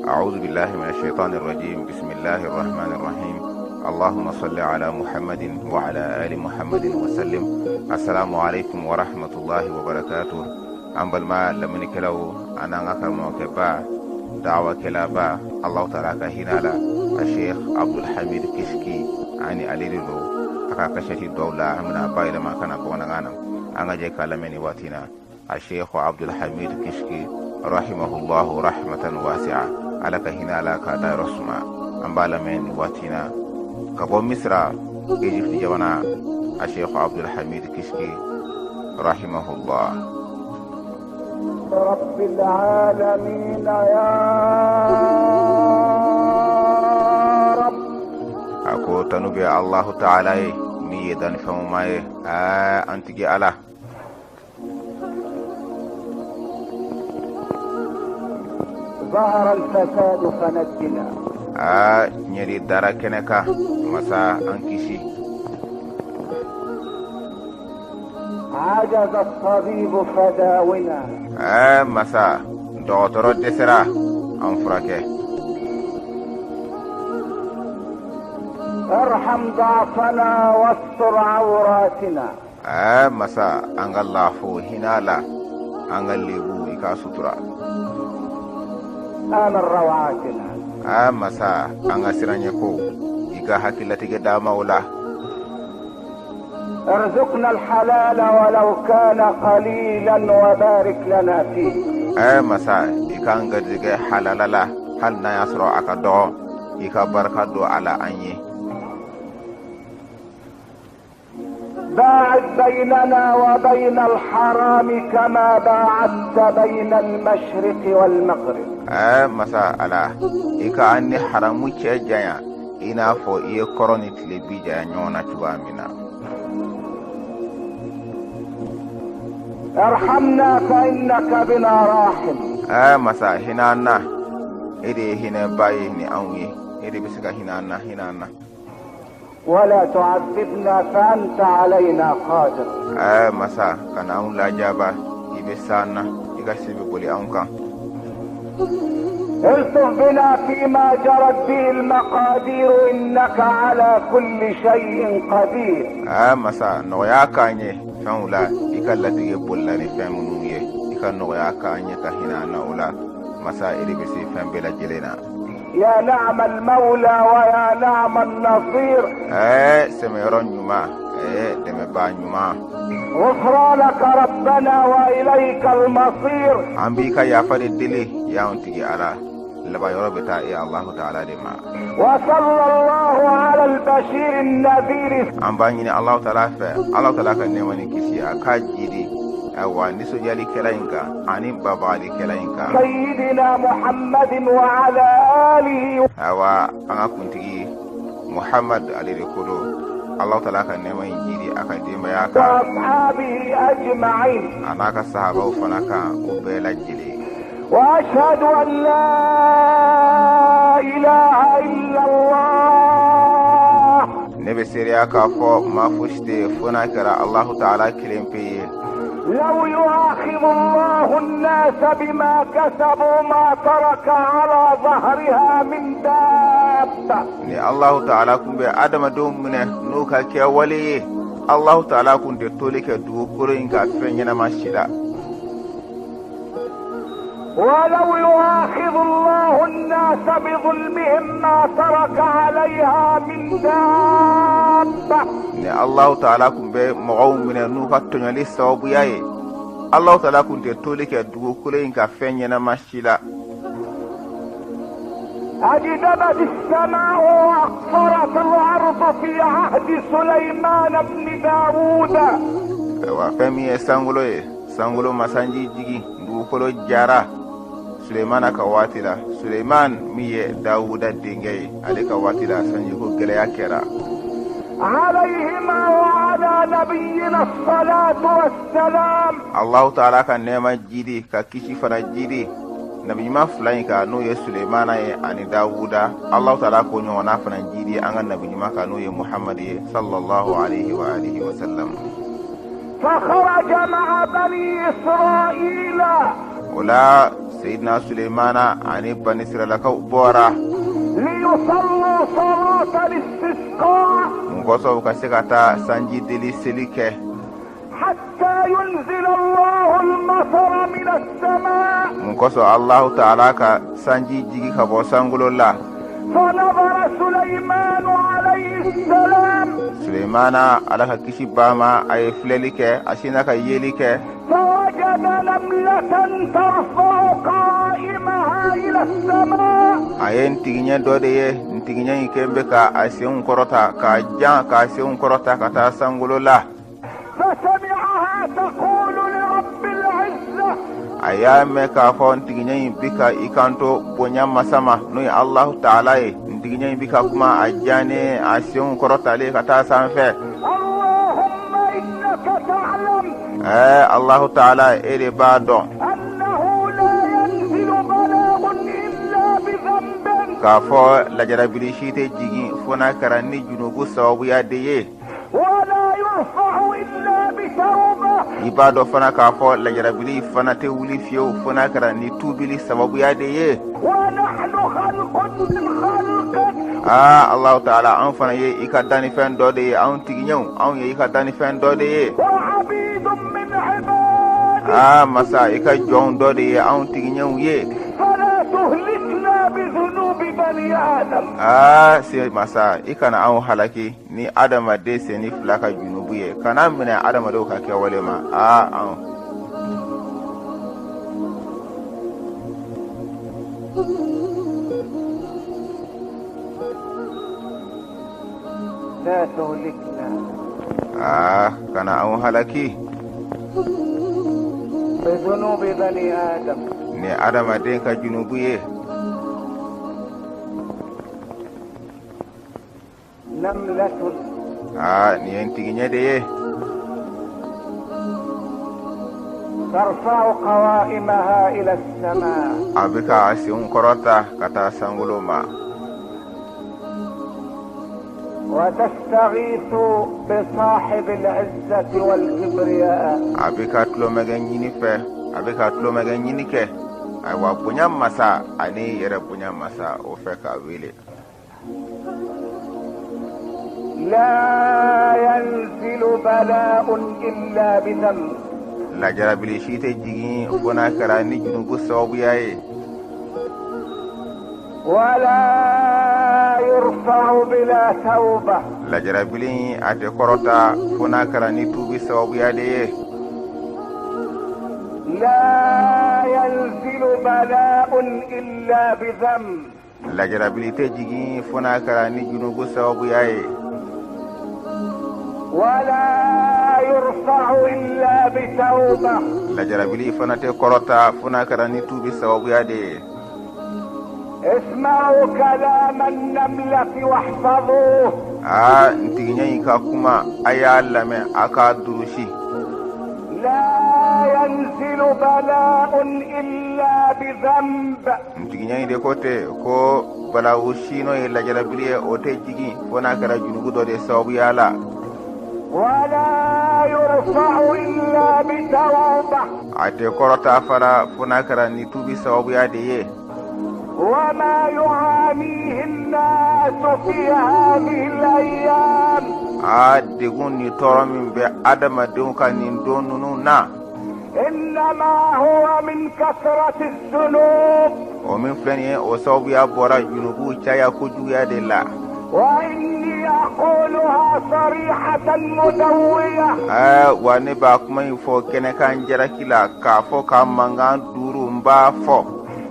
أعوذ بالله من الشيطان الرجيم بسم الله الرحمن الرحيم اللهم صل على محمد وعلى آل محمد وسلم السلام عليكم ورحمة الله وبركاته an balima lamɛnnikɛlaw an n'an ka karamɔgɔkɛba dawakɛlaba Allahu taala ka hinɛ a la a Sheikh Abdulhamid Kishki ani ale de don a ka kasɛti dɔw la an bɛna bayɛlɛma ka na bamanankan na an ka jɛ k'a lamɛn nin waati in na a Sheikh Abdulhamid Kishki rahimahullahu rahmatan wasi'a ala ka hinɛ a la k'a dayɔrɔ suma an b'a lamɛn nin waati in na ka bɔ Misira Egypte jamana a Sheikh Abdulhamid Kishki rahimahullah رب العالمين يا رب a ko tanu bɛ Allahu taala ye min ye dannifɛnw ma ye aa an tigi ala ظهر الفساد فنجنا aa tiɲɛli dara kɛnɛ kan masa an kisi عجز الطبيب فداونا aa masa dɔgɔtɔrɔ dɛsɛra an furakɛ ارحم ضعفنا واستر عوراتنا aa masa an ka laafo hinɛ a la an ka lebu i k'a sutura آمن روعاتنا aa masa an ka siranɲɛkow i ka hakililatigɛ d'an ma o la ارزقنا الحلال ولو كان قليلا وبارك لنا فيه ɛ masa i k'an garijɛgɛ halala la hali n'a y'a sɔrɔ a ka dɔgɔ i ka barika don a la an ye باعد بيننا وبين الحرام كما باعدت بين المشرق والمغرب ɛ masa ala i ka an ni haramu cɛ janya i n'a fɔ i ye kɔrɔn ni tilebi janya ɲɔgɔn na cogoya min na ارحمنا فإنك بنا راحم ɛ masa hinɛ an na e de ye hinɛba ye ni anw ye e de bɛ se ka hinɛ an na hinɛ an na ولا تعذبنا فأنت علينا قادر ɛ masa kana anw lajaba i bɛ s'an na i ka se bɛ boli anw kan الطف بنا فيما جرت به المقادير إنك على كل شيء قدير aa masa nɔgɔya k'an ye fɛnw la i ka latigɛ bolila ni fɛn minnu ye i ka nɔgɔya k'an ye ka hinɛ an na o la masa e de bɛ se fɛn bɛɛ lajɛlen na يا نعم المولى ويا نعم النصير ɛɛ sɛmɛyɔrɔ ɲuman ɛɛ dɛmɛbaa ɲuman غفرانك ربنا وإليك المصير an b'i ka yafa de deli y'anw tigi ala laban yɔrɔ bɛ taa e alahu taala de ma وصلى الله على البشير النذير an b'a ɲini alahu taala fɛ alahu taala ka nɛɛma ni kisi a k'a jidi ayiwa nisɔndiyalikɛla in kan ani babagalikɛla in kan سيدنا محمد وعلى آله ayiwa an ka kuntigi muhammad ale de ko don alahu taala ka nɛɛma in jidi a ka denbaya kan وأصحابه أجمعين a n'a ka sahabaw fana kan u bɛɛ lajɛlen وأشهد أن لا إله إلا الله ne bɛ seereya k'a fɔ ma fosi tɛ yen fo n'a kɛra alahu taala kelen pe ye لو يؤاخذ الله الناس بما كسبوا ما ترك على ظهرها من دابة ni alahu taala kun bɛ adamadenw minɛ n'u ka kɛwale ye alahu taala kun tɛ toli kɛ dugukolo in kan fɛn ɲɛnama si la ولو يؤاخذ الله الناس بظلمهم ما ترك عليها من دابة ni alahu taala kun bɛ mɔgɔw minɛ n'u ka tɔɲɔli sababuya ye alahu taala kun tɛ toli kɛ dugukolo in kan fɛn ɲɛnama si la أجدبت السماء وأقفرت الأرض في عهد سليمان بن داود ayiwa fɛn min ye sankolo ye sankolo ma sanji jigin dugukolo jara sulemana ka waati la suleman min ye dawuda denkɛ ye ale ka waati la sanjiko gɛlɛya kɛra عليهما وعلى نبينا الصلاة والسلام allahu taala ka nɛɛma jidi ka kisi fana jidi nabiɲuman fila in kan n'o ye sulemana ye ani dawuda allahu taala k'o ɲɔgɔnna fana jidi an ka nabiɲuman kan n'o ye muhamadu ye sallallahu alaihi wa alihi wa sallam فخرج مع بني إسرائيل O la, Seyidina Sulemana ani Banisiralakaw bɔra. ليصلوا صلاة الاستسقاء. Mun kosɔn? U ka se ka taa sanji deli seli kɛ. حتى ينزل الله المطر من السماء. Mun kosɔn? Alahu Taala ka sanji jigi ka bɔ sankolo la. فنظر سليمان عليه السلام. Sulemana, Ala ka kisi b'a ma, a ye filɛli kɛ, a sinna ka yeli kɛ. فوجد نملة ترفع قوائمها إلى السماء. A ye ntigiɲɛ dɔ de ye, ntigiɲɛ in kɛn bɛ ka a senw kɔrɔta k'a jan, k'a senw kɔrɔta ka taa sankolo la. فسمعها تقول لرب العزة: A y'a mɛn k'a fɔ ntigiɲɛ in bi ka i kanto bonya masa ma, n'o ye Alahu Taala ye. Ntigiɲɛ in bi ka kuma a jannen, a senw kɔrɔtalen ka taa sanfɛ: اللهم إنك تعلم Alahu Taala, e de b'a dɔn أنه لا ينزل بلاء إلا بذنب، k'a fɔ lajarabili si tɛ jigin fo n'a kɛra ni junubu sababuya de ye. ولا يرفع إلا بتوبة. I b'a dɔn fana k'a fɔ lajarabili fana tɛ wuli fiyewu fo n'a kɛra ni tubili sababuya de ye. ونحن خلق من خلقك. Aa, Alahu Taala, anw fana ye i ka dannifɛn dɔ de ye. Anw tigiɲɛw, anw ye i ka dannifɛn dɔ de ye. وعبيد من عبادك. Aa masa, i ka jɔnw dɔ de ye anw tigiɲɛw ye. فلا تهلكنا بذنوب بني آدم. Aa se masa, i kana anw halaki ni adamaden senni fila ka junubu ye. Kana minɛ adamadenw ka kɛwale ma. Aa anw لا تهلكنا Aa, kana anw halaki بذنوب بني آدم. ni adamaden ka junubu ye. نملة. Aa, nin ye ntigiɲɛ de ye. ترفع قوائمها إلى السماء. A bɛ ka a senw kɔrɔta ka taa sankolo ma. وتستغيث بصاحب العزة والكبرياء. A bɛ ka tulomɛgɛ ɲini fɛ, a bɛ ka tulomɛgɛ ɲini kɛ, ayiwa, bonya masa ani yɛrɛ bonya masa, o fɛ k'a wele. لا ينزل بلاء إلا بذنب، Lajarabili si tɛ jigin fo n'a kɛra ni junubu sababuya ye. ولا يرفع بلا توبة. Lajarabili in, a tɛ kɔrɔta fo n'a kɛra ni tuubi sababuya de ye. لا ينزل بلاء إلا بذنب، Lajarabili tɛ jigin fo n'a kɛra ni junubu sababuya ye. ولا يرفع إلا بتوبة. Lajarabili fana tɛ kɔrɔta fo n'a kɛra ni tuubi sababuya de ye. اسمعوا كلام النملة واحفظوه. Aa, ntigiɲɛ in ka kuma, a y'a lamɛn, a k'a durusi. لا ينزل بلاء إلا بذنب، Ntigiɲɛ in de ko ten ko balawu si, n'o ye lajarabili ye, o tɛ jigin fo n'a kɛra junubu dɔ de sababuya la. ولا يرفع إلا بتوبة. A tɛ kɔrɔta fana fo n'a kɛra ni tuubi sababuya de ye. وما يعانيه الناس في هذه الأيام A degun ni tɔɔrɔ min bɛ adamadenw kan nin don ninnu na, إنما هو من كثرة الذنوب. o min filɛ nin ye, o sababuya bɔra junubu caya kojuguya de la. وإني أقولها صريحة مدوية: Ɛɛ, wa ne b'a kuma in fɔ kɛnɛkan jalaki la, k'a fɔ ka mankan duuru, n b'a fɔ: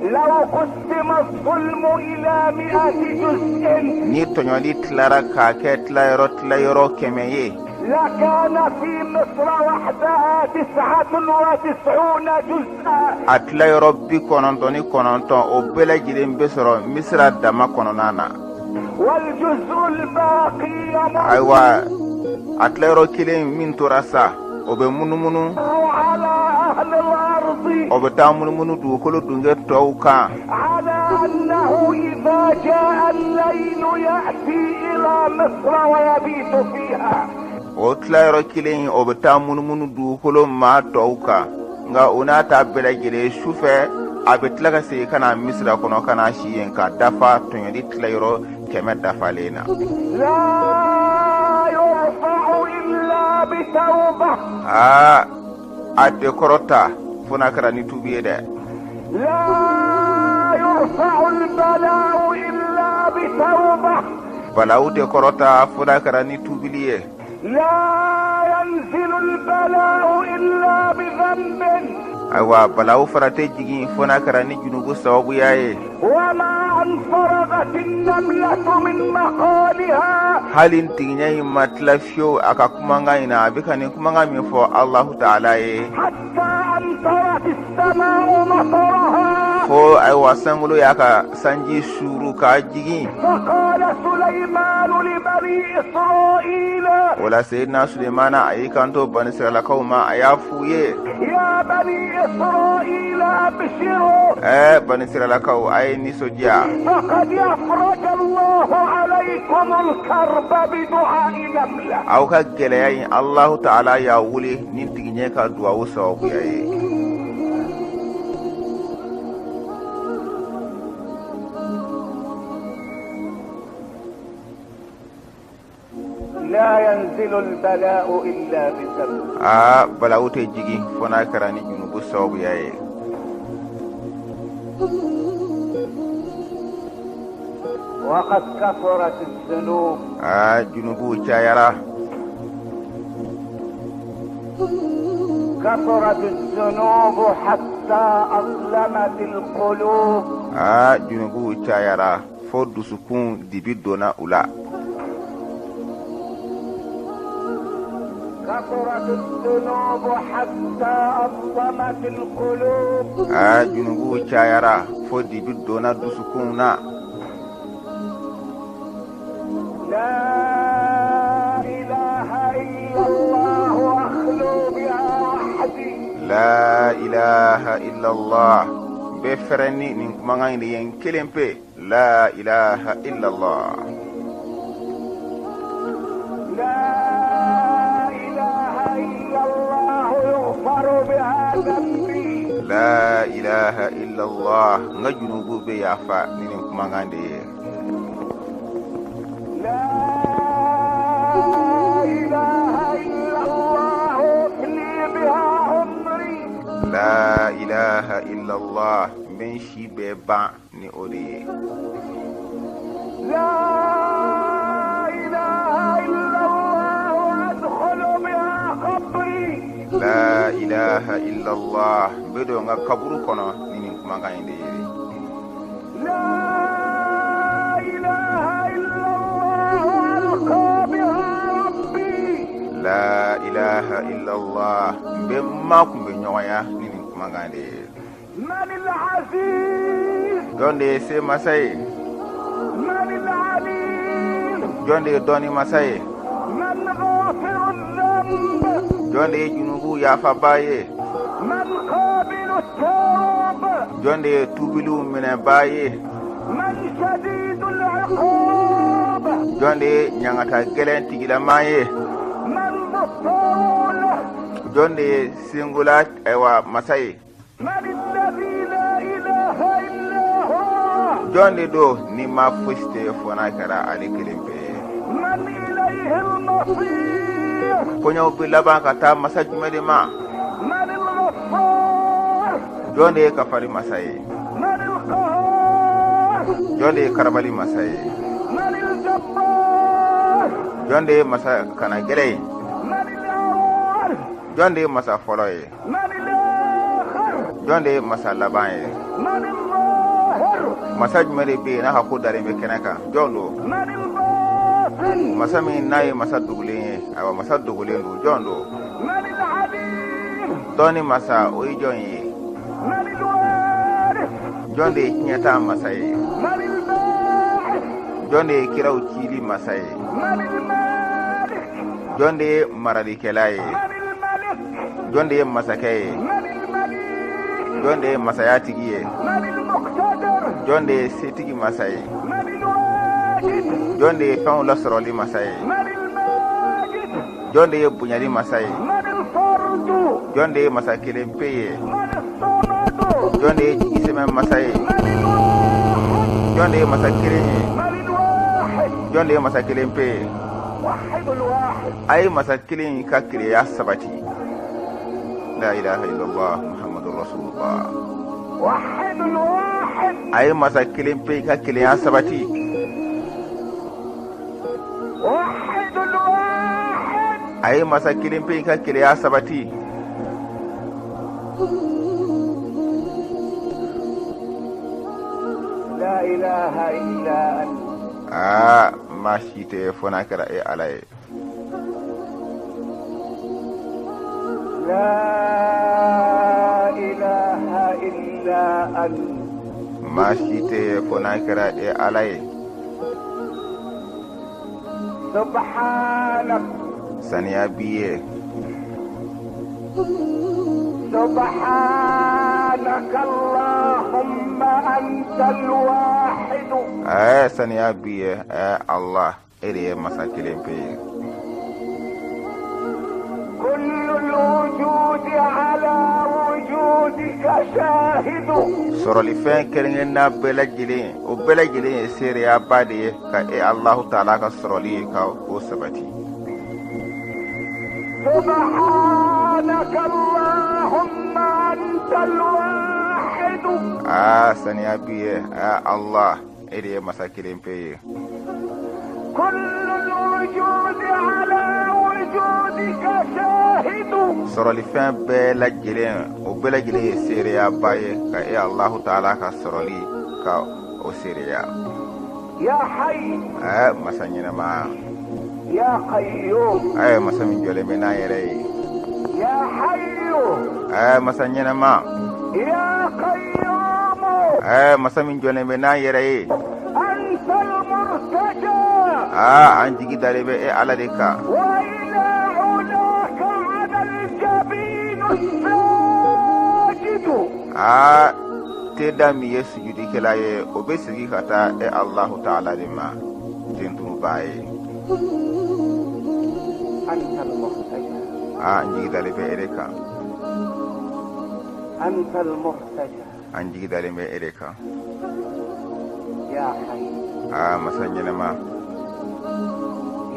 لو قسم الظلم إلى 100 جزء، ni tɔɲɔli tilara k'a kɛ tilayɔrɔ tilayɔrɔ 100 ye، لكان في مصر وحدها 99 جزءا. a tilayɔrɔ 99, o bɛɛ lajɛlen bɛ sɔrɔ Misira dama kɔnɔna na. والجزء الباقي يمر Ayiwa, a tilayɔrɔ kelen min tora sa, o bɛ munumunu على أهل الأرض، o bɛ taa munumunu dugukolo dunge tɔw kan. على أنه إذا جاء الليل يأتي إلى مصر ويبيت فيها. O tilayɔrɔ kelen, o bɛ taa munumunu dugukolo maa tɔw kan. Nka o n'a ta bɛɛ lajɛlen, su fɛ a bɛ tila ka segin ka na Misira kɔnɔ, ka na si yen ka dafa tɔɲɔli tilayɔrɔ 100 dafalen na. Aa, a tɛ kɔrɔta fo n'a kɛra ni tubi ye dɛ. Balawu tɛ kɔrɔta fo n'a kɛra ni tubili ye. Ayiwa, balawu fana tɛ jigin fo n'a kɛra ni junubu sababuya ye. Hali ntigiɲɛ in ma tila fiyewu a ka kumakan in na, a bɛ ka nin kumakan min fɔ Alahu taala ye, fo ayiwa, sankolo y'a ka sanji suuru k'a jigin. O la, Seyidina Sulemana a y'i kanto Banisiralakaw ma, a y'a f'u ye: "Ɛɛ Banisiralakaw, a ye nisɔndiya, aw ka gɛlɛya in, Alahu taala y'a wuli ni tigiɲɛ ka duwawu sababuya ye." Aa, balawu tɛ jigin fo n'a kɛra ni junubu sababuya ye. Aa, junubuw cayara. Aa, junubuw cayara fo dusukun dibi donna u la. Aa, junubuw cayara fo dibi donna dusukunw na. La ilaha illallah, n bɛ fɛrɛ ni nin kumakan in de ye n kelen pe, la ilaha illallah. La ilaha illallah, n ka junubu bɛ yafa ni nin kumakan de ye. La ilaha illallah, n bɛ n si bɛɛ ban ni o de ye. La ilaha illallah, n bɛ don n ka kaburu kɔnɔ ni nin kumakan in de ye. La ilaha illallah, n bɛ n ma kun bɛ ɲɔgɔnya ni nin kumakan de ye. Jɔn de ye se masa ye? Jɔn de ye dɔnni masa ye? Jɔn de ye junubu yafabaa ye? Jɔn de ye tubiliw minɛbaa ye? Jɔn de ye ɲangata gɛlɛn tigilama ye? Jɔn de ye sengola, ayiwa, masa ye? Jɔn de don ni ma fosi tɛ fo n'a kɛra ale kelen pe ye? Koɲɛw bɛ laban ka taa masa jumɛn de ma? Jɔn de ye kafari masa ye? Jɔn de ye karabali masa ye? Jɔn de ye masa kana gɛlɛn ye? Jɔn de ye masa fɔlɔ ye? Jɔn de ye masa laban ye? Masa jumɛn de bɛ yen n'a ka ko dalen bɛ kɛnɛ kan? Jɔn don? Masa min n'a ye masa dogolen ye, ayiwa, masa dogolen don, jɔn don? Dɔnni masa, o ye jɔn ye? Jɔn de ye tiɲɛta masa ye? Jɔn de ye kiraw cili masa ye? Jɔn de ye maralikɛla ye? Jɔn de ye masakɛ ye? Jɔn de ye masaya tigi ye? Jɔn de ye setigi masa ye? Jɔn de ye fɛnw lasɔrɔli masa ye? Jɔn de ye bonyali masa ye? Jɔn de ye masa kelen pe ye? من الصمد؟ Jɔn de ye jigisɛmɛ masa ye? من الواحد؟ Jɔn de ye masa kelen ye? من الواحد؟ Jɔn de ye masa kelen pe ye? وحدوا الواحد. A ye masa kelen in ka keleya sabati. La ilaha illallah Muhammadu rasulullah. وحدوا الواحد. A ye masa kelen pe ka keleya sabati. وحدوا الواحد. A ye masa kelen pe ka keleya sabati. لا إله إلا أنت. Aa, maa si tɛ fo n'a kɛra e Ala ye. لا إله إلا أنت. Maa si tɛ fo n'a kɛra e Ala ye. سبحانك. Saniya b'i ye. سبحانك اللهم أنت الواحد. Saniya b'i ye, Allah, e de ye masa kelen pe ye. كل الوجود على وجودك شاهد. Sɔrɔlifɛn kelen-kelenna bɛɛ lajɛlen, o bɛɛ lajɛlen ye seereyaba de ye ka e Alahu taala ka sɔrɔli ye ka o sabati. سبحانك اللهم أنت الواحد. Aa, saniya b'i ye, Allah, e de ye masa kelen pe ye. كل الوجود على وجودك شاهد. Sɔrɔlifɛn bɛɛ lajɛlen, o bɛɛ lajɛlen ye seereyaba ye ka e Alahu taala ka sɔrɔli ka o seereya. يا حي. Masa ɲɛnama. يا قيوم. Masa min jɔlen bɛ n'a yɛrɛ ye. يا حي. Masa ɲɛnama. يا قيوم. Masa min jɔlen bɛ n'a yɛrɛ ye. أنت المرتجى. Aa, an jigi dalen bɛ e Ala de kan. وإلى علاك على الجبين الساجد. Aa, teda min ye sujudikɛla ye, o bɛ sigi ka taa e Alahu taala de ma tentuba ye. أنت المرتجى. Aa, an jigi dalen bɛ e de kan. أنت المرتجى. An jigi dalen bɛ e de kan. يا حي. Aa, masa ɲɛnama.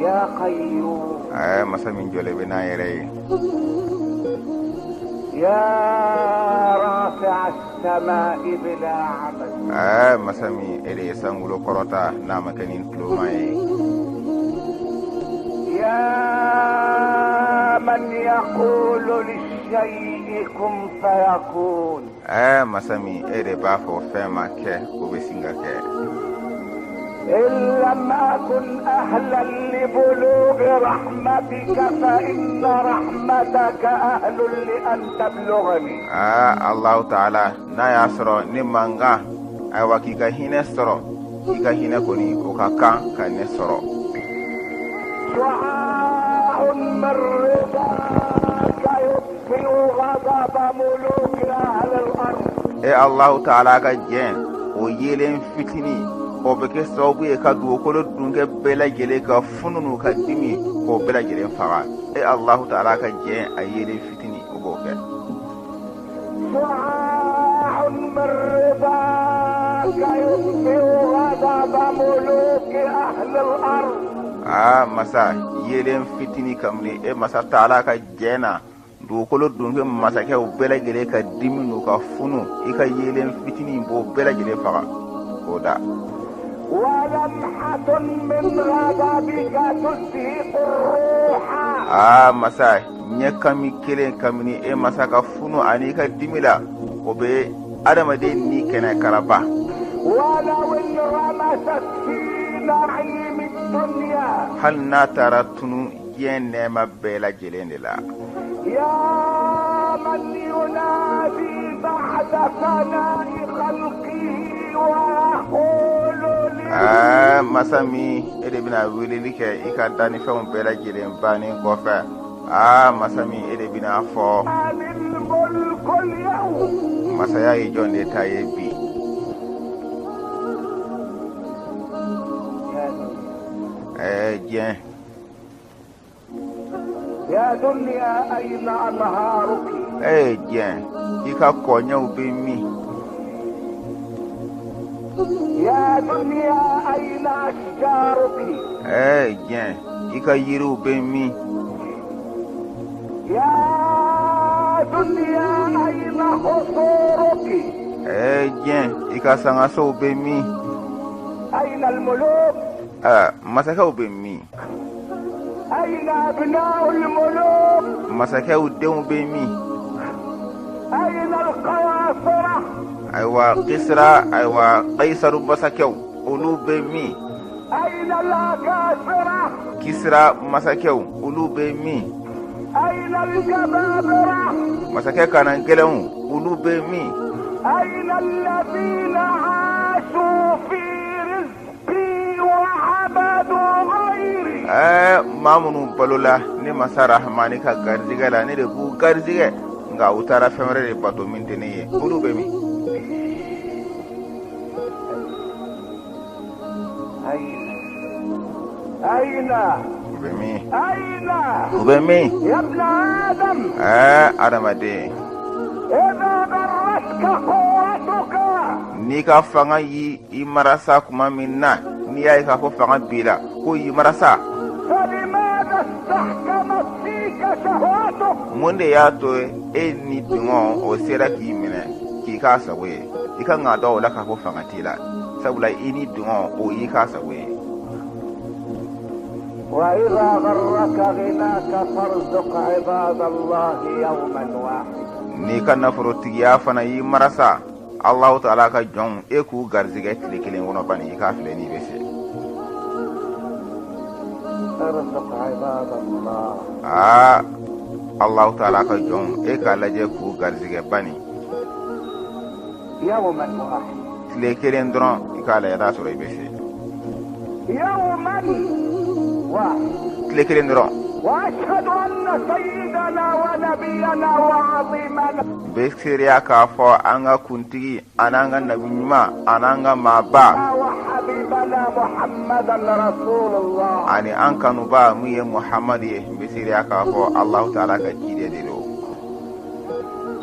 يا قيوم. Masa min jɔlen bɛ n'a yɛrɛ ye. يا رافع السماء بلا عمد. Masa min e de ye sankolo kɔrɔta n'a ma kɛ ni tuloma ye. يا من يقول للشيء كن فيكون. Masa min e de b'a fɔ fɛn ma kɛ, o bɛ sin ka kɛ. إن لم أكن أهلا لبلوغ رحمتك فإن رحمتك أهل لأن تبلغني. Aa, Alahu taala, n'a y'a sɔrɔ ne man kan, ayiwa, k'i ka hinɛ sɔrɔ, i ka hinɛ kɔni o ka kan ka ne sɔrɔ. شعاع من رضاك يطفئ غضب ملوك أهل الأرض. E Alahu taala ka jɛn o yeelen fitinin, o bɛ kɛ sababu ye ka dugukolo dunkɛ bɛɛ lajɛlen ka funu n'u ka dimi k'o bɛɛ lajɛlen faga. E Alahu taala ka jɛn a yeelen fitinin, o b'o kɛ. شعاع من رضاك يطفئ غضب ملوك أهل الأرض. Aa, masa, yeelen fitinin kabini e masa taala ka jɛn na, dugukolo dunkɛ masakɛw bɛɛ lajɛlen ka dimi n'u ka funu, i ka yeelen fitinin b'o bɛɛ lajɛlen faga k'o da. ولمحة من غضبك تزهق الروح. Aa, masa, ɲɛ kami kelen kabini e masa ka funu ani i ka dimi la, o bɛ adamaden ni kɛnɛ karaba. ولو انغمست في نعيم الدنيا. Hali n'a taara tunu diɲɛ nɛɛma bɛɛ lajɛlen de la. يا من ينادي بعد فناء خلقه ويقول لي Aa, masa min e de bɛna weleli kɛ i ka dannifɛnw bɛɛ lajɛlen bannen kɔfɛ, aa, masa min e de bɛna fɔ: من الملك اليوم؟ Masaya ye jɔn de ta ye bi? يا دنيا. Diɲɛ. يا دنيا، أين أنهارك؟ Ee diɲɛ, i ka kɔɲɛw bɛ min? يا دنيا أين أشجارك؟ Ee diɲɛ, i ka yiriw bɛ min? يا دنيا أين قصورك؟ Ee diɲɛ, i ka sangasow bɛ min? أين الملوك؟ Aa, masakɛw bɛ min? أين أبناء الملوك؟ Masakɛw denw bɛ min? أين القياصرة؟ Ayiwa Kisira, ayiwa Kayisaru masakɛw, olu bɛ min? أين الأكاسرة؟ Kisira masakɛw, olu bɛ min? أين الجبابرة؟ Masakɛ kana gɛlɛnw, olu bɛ min? أين الذين عاشوا في رزقي وعبدوا غيري؟ Maa minnu balola ne masa Rahamani ka garijɛgɛ la, ne de b'u garijɛgɛ, nka u taara fɛn wɛrɛ de bato min tɛ ne ye, olu bɛ min? أين أين U bɛ min? أين U bɛ min? يا ابن آدم، Adamaden, إذا غرتك قوتك n'i ka fanga y'i i marasa kuma min na, n'i y'a ye k'a fɔ fanga b'i la ko y'i marasa, فلماذا استحكمت فيك شهوتك؟ mun de y'a to e ni dungɔ o sera k'i minɛ k'i k'a sago ye? I ka kan dɔn o la k'a fɔ fanga t'i la, sabula i ni dungɔ o y'i k'a sago ye. وإذا غرك غناك فارزق عباد الله يوما واحدا. N'i ka nafolotigiya fana y'i marasa, Alahu Taala ka jɔnw, e k'u garizigɛ tile kelen kɔnɔ bani, i k'a filɛ n'i bɛ se. ارزق عباد الله. Aa, Alahu Taala ka jɔnw, e k'a lajɛ k'u garizigɛ bani. يوما واحدا. Tile kelen dɔrɔn, i k'a lajɛ n'a sɔrɔ i bɛ se. يوما واحدا. Tile kelen dɔrɔn. واشهد ان سيدنا ونبينا وعظيمنا N bɛ seereya k'a fɔ an ka kuntigi an'an ka nabi ɲuman an'an ka maaba وحبيبنا محمدا رسول الله ani an kanuba min ye Muhamadu ye, n bɛ seereya k'a fɔ Alahu Taala ka ciden de don.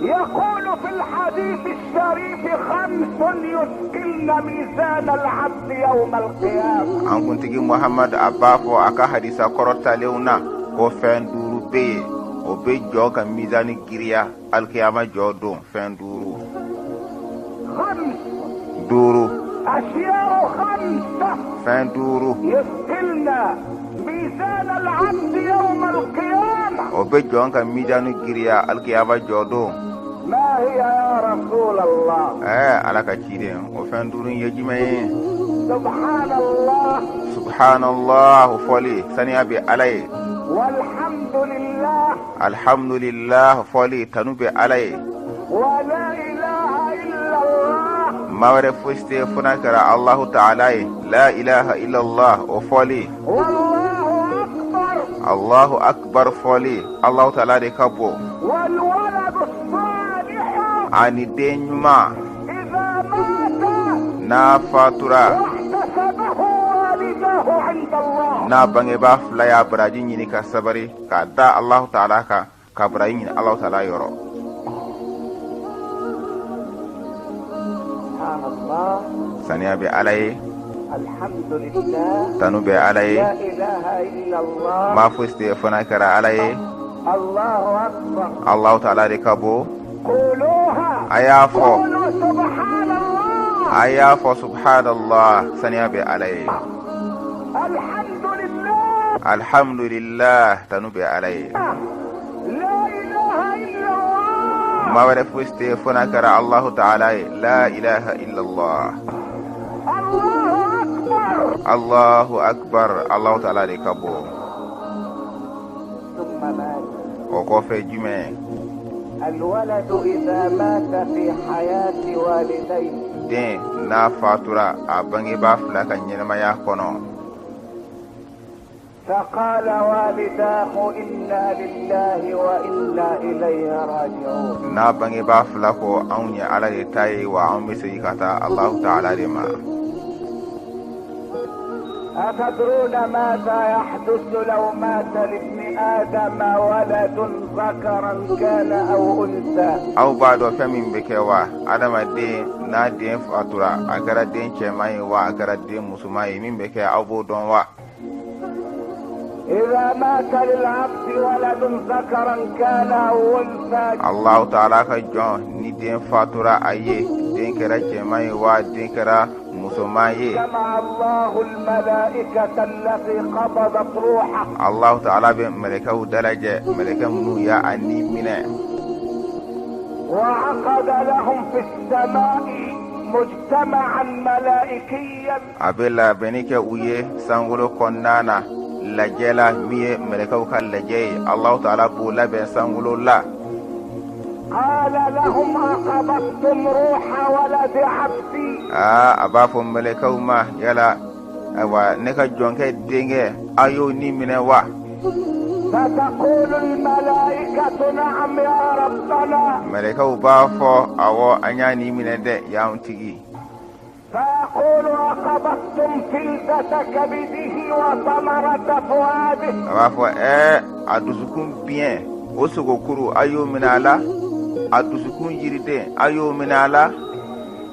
يقول في الحديث الشريف: خمس يثقلن ميزان العبد يوم القيامة. An kuntigi Muhamadu, a b'a fɔ a ka hadisa kɔrɔtalenw na ko fɛn duuru bɛ yen, o bɛ jɔn ka mizani giriya alikiyama jɔ don, fɛn duuru. خمس Duuru. أشياء خمسة Fɛn duuru. يثقلن ميزان العبد يوم القيامة. O bɛ jɔn ka mizani giriya alikiyama jɔ don. ما هي يا رسول الله؟ Ala ka ciden, o fɛn duuru in ye jumɛn ye? سبحان الله. Subhanallah fɔli, saniya bɛ Ala ye. والحمد لله. Alhamdulillah fɔli, tanu bɛ Ala ye. ولا إله إلا الله. Ma wɛrɛ fosi tɛ fo n'a kɛra Alahu Taala ye, la ilaha illallah, o fɔli. والله أكبر. Allahu akbar fɔli, Alahu Taala de ka bon. والولد الصالح Ani den ɲuman إذا مات n'a fatura واحتسبه والداه عند الله. n'a bangebaa fila y'a baraji ɲini ka sabari k'a da Alahu Taala kan, ka baraji ɲini Alahu Taala yɔrɔ. سبحان الله. Saniya bɛ Ala ye. الحمد لله. Tanu bɛ Ala ye. لا إله إلا الله. Ma fosi tɛ fo n'a kɛra Ala ye. الله أكبر. Alahu Taala de ka bon. قولوها. A y'a fɔ. قولوا سبحان الله. A y'a fɔ subhanallah, saniya bɛ Ala ye. الحمد لله. Alhamdulillah, tanu bɛ Ala ye. لا إله إلا الله. Ma wɛrɛ fosi tɛ fo n'a kɛra Alahu Taala ye, la ilaha illallah. الله أكبر. Allahu akbar, Alahu Taala de ka bon. ثم مات. O kɔfɛ jumɛn? الولد إذا مات في حياة والديه Den n'a fatura a bangebaa fila ka ɲɛnamaya kɔnɔ, فقال والداه: إنا لله وإنا إليه راجعون. n'a bangebaa fila ko anw ye Ala de ta ye, wa anw bɛ segin ka taa Alahu Taala de ma. أتدرون ماذا يحدث لو مات لابن آدم ولد ذكرا كان أو أنثى؟ Aw b'a dɔn fɛn min bɛ kɛ wa, adamaden n'a den fatura, a kɛra den cɛman ye wa, a kɛra den musoman ye, min bɛ kɛ, aw b'o dɔn wa? إذا مات للعبد ولد ذكرا كان أو أنثى، Allahu taala ka jɔn ni den fatura a ye, den kɛra cɛman ye wa, den kɛra musoman ye, جمع الله الملائكة التي قبضت روحه، Allahu taala bɛ mɛlɛkɛw dalajɛ, mɛlɛkɛ minnu y'a a ni minɛ. وعقد لهم في السماء مجتمعا ملائكيا. A bɛ labɛnni kɛ u ye sankolo kɔnɔna na, lajɛ la min ye mɛlɛkɛw ka lajɛ ye, Allahu taala b'o labɛn sankolo la. قال لهم: أقبضتم روح ولد عبدي؟ Aa, a b'a fɔ mɛlɛkɛw ma: yala, ayiwa, ne ka jɔnkɛ denkɛ, aw y'o ni minɛ wa? فتقول الملائكة: نعم يا ربنا. Mɛlɛkɛw b'a fɔ: awɔ, an y'a ni minɛ dɛ, y'an tigi. فيقول: أقبضتم فلذة كبده وثمرة فؤاده؟ A b'a fɔ: ɛɛ, a dusukun biɲɛ, o sogokuru, a y'o minɛ a la? A dusukun yiriden, a y'o minɛ a la?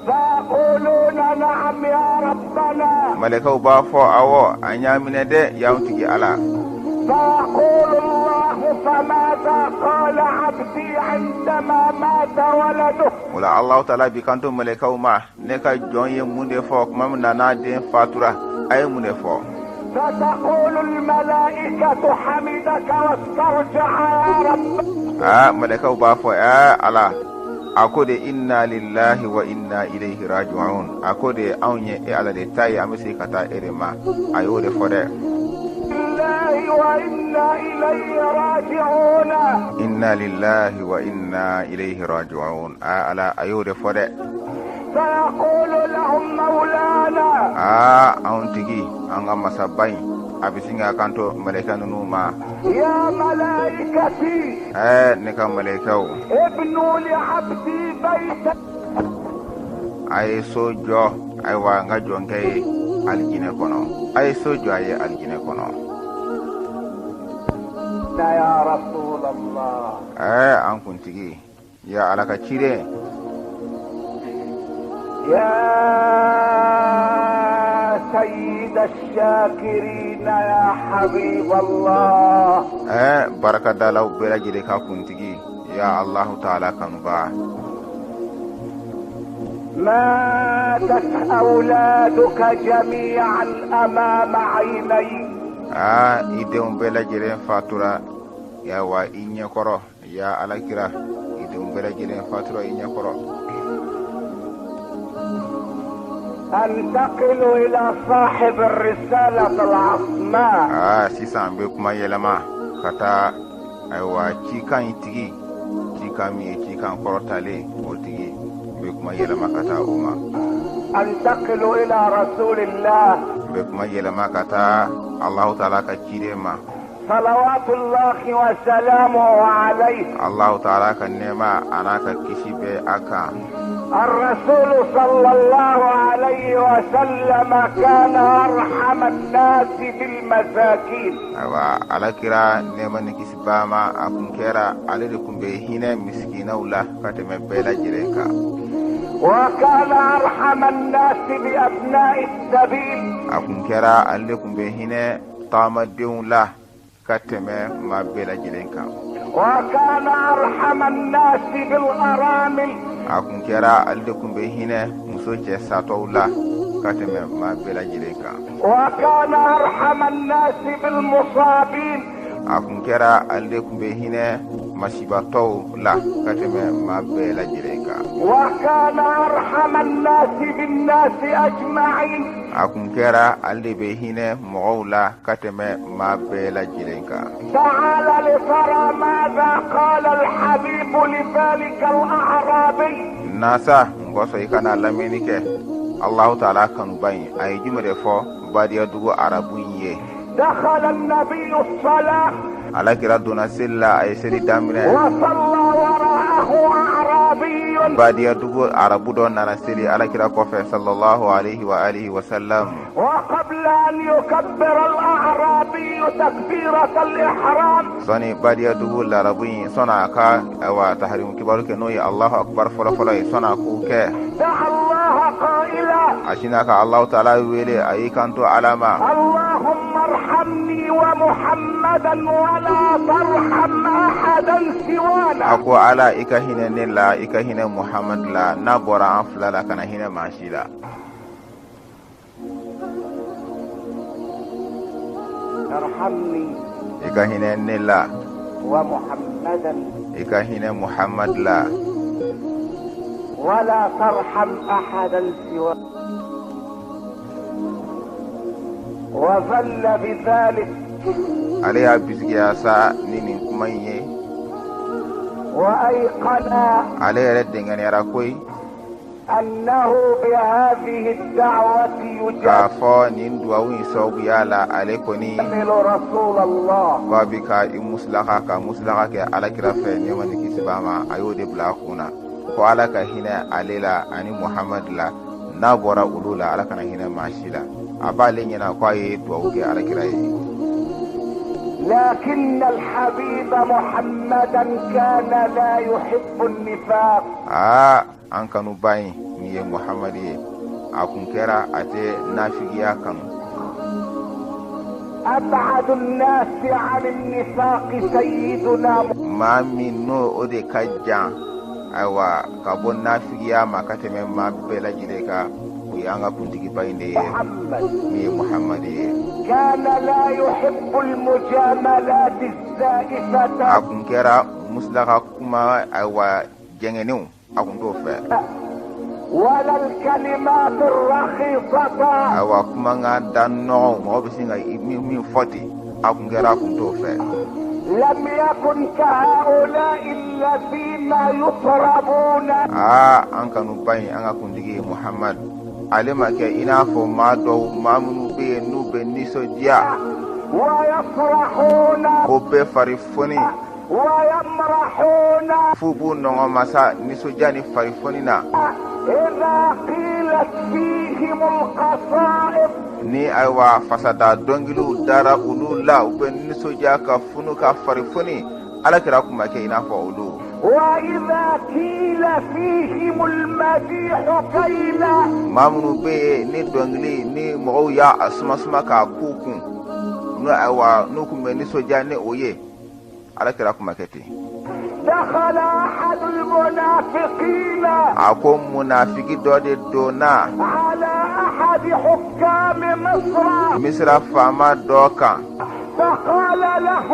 فيقولون: نعم يا ربنا. Mɛlɛkɛw b'a fɔ: awɔ, an y'a minɛ dɛ, y'an tigi Ala. فيقول الله: فماذا قال عبدي عندما مات ولده؟ O la, Alahu taala b'i kanto mɛlɛkɛw ma: ne ka jɔn ye mun de fɔ tuma min na n'a den fatura? A ye mun de fɔ? فتقول الملائكة: حمدك واسترجع يا رب. Aa, mɛlɛkɛw b'a fɔ: aa, Ala, a ko de: inna lillahi wa inna ilayhi raji'un. A ko de: anw ye e Ala de ta ye, an bɛ segin ka taa e de ma. A y'o de fɔ dɛ. لله وإنا إليه راجعون. Inna lillahi wa inna ilayhi raji'un. Aa, Ala, a y'o de fɔ dɛ. فيقول لهم مولانا: Aa, anw tigi, an ka masaba in, a bɛ sin k'a kanto mɛlɛkɛ ninnu ma: يا ملائكتي، ɛɛ, ne ka mɛlɛkɛw، ابنوا لعبدي بيتا a ye so jɔ, ayiwa, n ka jɔnkɛ ye alijinɛ kɔnɔ, a ye so jɔ a ye alijinɛ kɔnɔ. يا رسول الله. Ɛɛ, an kuntigi, ya Ala ka ciden. يا سيد الشاكرين، يا حبيب الله. Ɛɛ, barakadalaw bɛɛ lajɛlen ka kuntigi, ya Allahu taala kanuba. ماتت أولادك جميعا أمام عينيك. Aa, i denw bɛɛ lajɛlen fatura, ya wa, i ɲɛkɔrɔ, ya Alakira, i denw bɛɛ lajɛlen fatura i ɲɛkɔrɔ. أنتقل إلى صاحب الرسالة العصماء. Aa, sisan an bɛ kuma yɛlɛma ka taa, ayiwa, cikan in tigi, cikan min ye cikan kɔrɔtalen, o tigi, n bɛ kuma yɛlɛma ka taa o ma. أنتقل إلى رسول الله. N bɛ kuma yɛlɛma ka taa Allahu taala ka ciden ma. صلوات الله وسلامه عليه. Allahu taala ka nɛɛma a n'a ka kisi bɛ a kan. الرسول صلى الله عليه وسلم كان أرحم الناس بالمساكين. Ayiwa, Alakira, nɛɛma ni kisi b'a ma, a kun kɛra ale de kun bɛ hinɛ misikinaw la ka tɛmɛ bɛɛ lajɛlen kan. وكان أرحم الناس بأبناء السبيل. A kun kɛra ale de kun bɛ hinɛ taamadenw la ka tɛmɛ maa bɛɛ lajɛlen kan. وكان أرحم الناس بالأرامل. A kun kɛra ale de kun bɛ hinɛ muso cɛ satɔw la ka tɛmɛ maa bɛɛ lajɛlen kan. وكان أرحم الناس بالمصابين. A kun kɛra ale de kun bɛ hinɛ masibatɔw la ka tɛmɛ maa bɛɛ lajɛlen kan. وكان أرحم الناس بالناس أجمعين. A kun kɛra ale de bɛ hinɛ mɔgɔw la ka tɛmɛ maa bɛɛ lajɛlen kan. تعال لترى ماذا قال الحبيب لذلك الأعرابي. Nasa n kɔsɔn, i kana lamɛnni kɛ, Allahu taala kanuba in, a ye jumɛn de fɔ badiyadugu arabu in ye? دخل النبي الصلاة. Alakira donna seli la, a ye seli daminɛ. وصلى وراءه أعرابي. Badiya dugu arabu dɔ nana seli Alakira kɔfɛ sallallahu alaihi wa alihi wa sallam. وقبل أن يكبر الأعرابي تكبيرة الإحرام Sɔni badiya dugu larabu in sɔnni a ka ayiwa taharimu kibaru kɛ n'o ye Allahu akbar fɔlɔfɔlɔ ye sɔnni a k'o kɛ. دعا الله قائلا A sinna ka Allahu taala wele a y'i kanto Ala ma. اللهم ارحمني ومحمدا ولا ترحم أحدا A سوانا ko Ala i ka hinɛ ne la i ka hinɛ Muhamadu la n'a bɔra an fila la kana hinɛ maa si la. ارحمني I ka hinɛ ne la ومحمدا i ka hinɛ Muhamadu la ولا ترحم أحدا سوانا وظل بذلك Ale y'a bisigiya sa ni nin kuma in ye. وأيقن Ale yɛrɛ denganiyara koyi أنه بهذه الدعوة k'a fɔ nin duwawu in sababuya la ale kɔni يجامل رسول الله ko a bi ka i musilaka ka musilaka kɛ alakira fɛ nɛɛma ni kisi b'a ma a y'o de bila a kun na ko ala ka hinɛ ale la ani muhamadu la n'a bɔra olu la ala kana hinɛ maa si la a b'ale ɲɛna ko a ye duwawu kɛ alakira ye. لكن الحبيب محمدا كان لا يحب النفاق Aa an kanuba in min ye muhamadu ye a kun kɛra a tɛ nafigiya kanu. أبعد الناس عن النفاق سيدنا Maa min n'o o de ka jan ayiwa ka bɔ nafigiya ma ka tɛmɛ maa bɛɛ lajɛlen kan o ye an ka kuntigiba in de ye محمد min ye muhamadu ye. كان لا يحب المجاملات الزائفة A kun kɛra musilaka kuma ayiwa jɛngɛnenw a kun t'o fɛ. ولا الكلمات الرخيصة Ayiwa kumakan da nɔgɔw mɔgɔ bɛ sin ka min fɔ ten a kun kɛra a kun t'o fɛ. لم يكن كهؤلاء الذين يطربون Aa an kanuba in an ka kuntigi ye muhamadu ale ma kɛ i n'a fɔ maa dɔw maa minnu bɛ yen n'u bɛ nisɔndiya ويفرحون ko bɛɛ fari foni ويمرحون f'u b'u nɔngɔn masa nisɔndiya ni fari foni na إذا قيلت فيهم القصائد ni ayiwa fasada dɔnkiliw dara olu la u bɛ nisɔndiya ka funu ka fari foni alakira kun ma kɛ i n'a fɔ olu. وإذا قيل فيهم المديح قيلا Maa minnu bɛ yen ni dɔnkili ni mɔgɔw y'a a suma suma k'a k'u kun n'o ayiwa n'u kun bɛ nisɔndiya ni o ye alakira kun ma kɛ ten. دخل أحد المنافقين A ko munafiki dɔ de donna على أحد حكام مصر misira faama dɔ kan. فقال له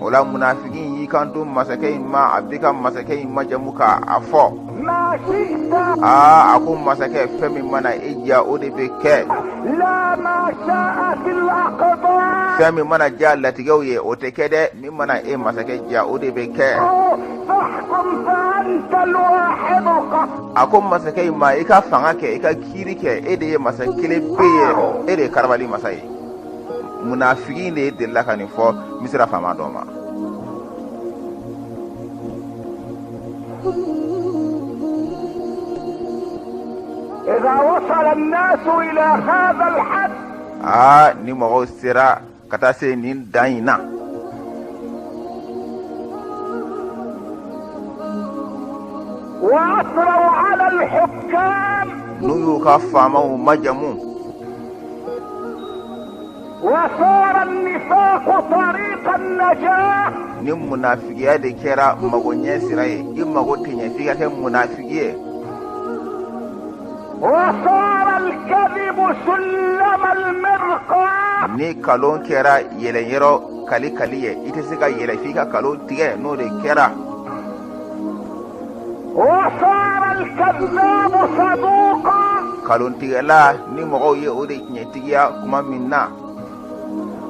O la munafiki in y'i kanto masakɛ in ma a bɛ ka masakɛ in majamu k'a a fɔ. ما شئت Aa a ko masakɛ fɛn min mana e diya o de bɛ kɛ. لا ما شاءت الأقدار Fɛn min mana diya latigɛw ye o tɛ kɛ dɛ min mana e masakɛ diya o de bɛ kɛ. فاحكم فأنت الواحد القهار A ko masakɛ in ma i ka fanga kɛ i ka kiiri kɛ e de ye masa kelen pe ye e de ye karabali masa ye. Munafiki in de delila ka nin fɔ misira faama dɔ ma. إذا وصل الناس إلى هذا الحد Aa ni mɔgɔw sera ka taa se nin dan in na. وأثروا على الحكام N'u y'u ka faamaw majamu وصار النفاق طريق النجاة ni munafigiya de kɛra magoɲɛ sira ye i mago tɛ ɲɛ f'i ka kɛ munafigi ye. وصار الكذب سلم المرقى Ni kalon kɛra yɛlɛnyɔrɔ kali kali ye i tɛ se ka yɛlɛ f'i ka kalon tigɛ n'o de kɛra. وصار الكذاب صدوقا Kalontigɛla ni mɔgɔw ye o de tiɲɛtigiya kuma min na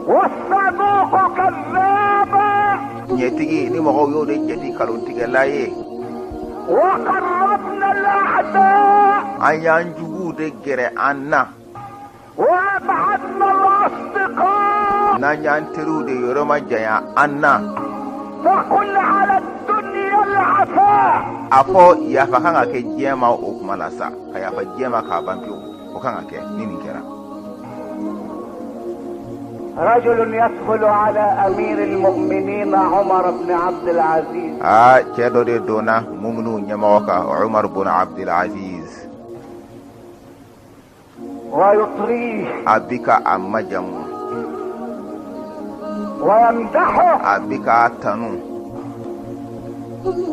والصدوق كذابا tiɲɛtigi ni mɔgɔw y'o de jate kalontigɛla ye. وقربنا الأعداء An y'an juguw de gɛrɛ an na وأبعدنا الأصدقاء n'an y'an teriw de yɔrɔ majanya an na. فقل على الدنيا العفاء A fɔ yafa kan ka kɛ diɲɛ ma o kuma la sa, ka yafa diɲɛ ma k'a ban pewu, o kan ka kɛ ni nin kɛra. رجل يدخل على أمير المؤمنين عمر بن عبد العزيز. Aa, cɛ dɔ de donna mumunu ɲɛmɔgɔ kan, Umar bun Abdul Aziz. ويطريه. A bi ka a majamu. ويمدحه. A bi k'a tanu.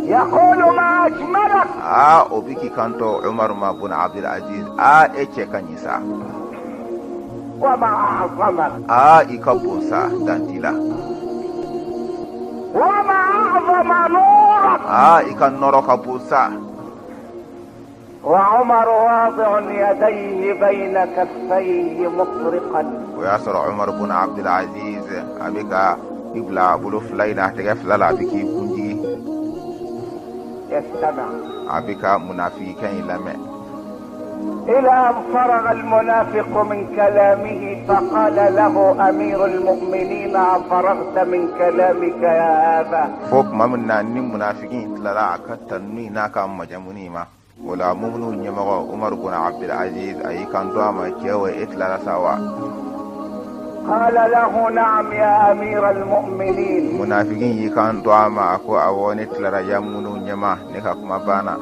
يقول: ما أجملك! Aa, o bi k'i kanto Umar ma bun Abdul Aziz: aa, e cɛ ka ɲi sa! وما أعظمك! Aa, i ka bon sa, dan t'i la! وما أعظم نورك! Aa, i ka nɔrɔ ka bon sa! وعمر واضع يديه بين كفيه مطرقا. O y'a sɔrɔ Umar bun Abdul Aziz a bɛ ka i bila a bolo fila in na, a tɛgɛ fila la, a bɛ k'i kunjigi. يستمع. A bɛ ka munafikɛ in lamɛn. إلى أن فرغ المنافق من كلامه، فقال له أمير المؤمنين: أفرغت من كلامك يا هذا؟ Fo tuma min na ni munafiki in tilara a ka tanuni n'a ka majamuni ma, o la mumunu ɲɛmɔgɔ Umar bun Abdul Aziz a y'i kanto a ma: cɛ o, e tilara sa wa? قال له: نعم يا أمير المؤمنين. Munafiki y'i kanto a ma, a ko: awɔ, ne tilara, ya mumunu ɲɛma, ne ka kuma banna.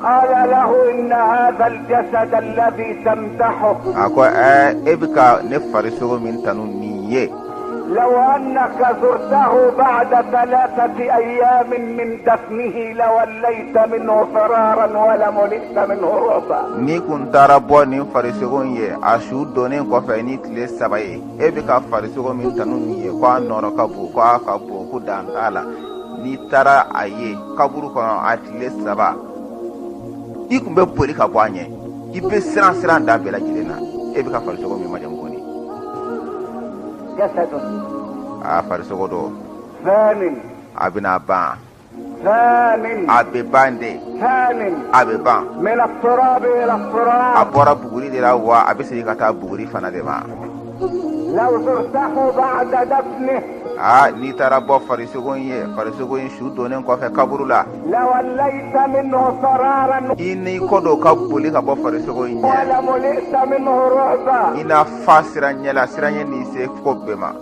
قال له: إن هذا الجسد الذي تمدحه A ko: ɛɛ, e bɛ ka ne farisogo min tanu nin ye, لو أنك زرته بعد 3 أيام من دفنه لوليت منه فرارا ولملئت منه رعبا. N'i kun taara bɔ nin farisogo in ye a su donnen kɔfɛ ni tile 3 ye, e bɛ ka farisogo min tanu nin ye ko a nɔrɔ ka bon, ko a ka bon, ko dan t'a la, n'i taara a ye kaburu kɔnɔ a tile 3, i kun bɛ boli ka bɔ a ɲɛ, i bɛ siran siran dan bɛɛ lajɛlen na, e bɛ ka farisogo min majamu kɔni. جسد A farisogo don فان. A bɛna ban. فان. A bɛ ban de. فان. A bɛ ban. من التراب إلى A التراب. bɔra buguri de la wa a bɛ segin ka taa buguri fana de ma. لو زرته بعد دفنه Aa, n'i taara bɔ farisogo in ye, farisogo in su donnen kɔfɛ kaburu la, لوليت منه فرارا i n'i kɔ don ka boli ka bɔ farisogo in ɲɛ, ولملئت منه رعبا. I n'a fa siran ɲɛ la, siran ɲɛ n'i se ko bɛɛ ma.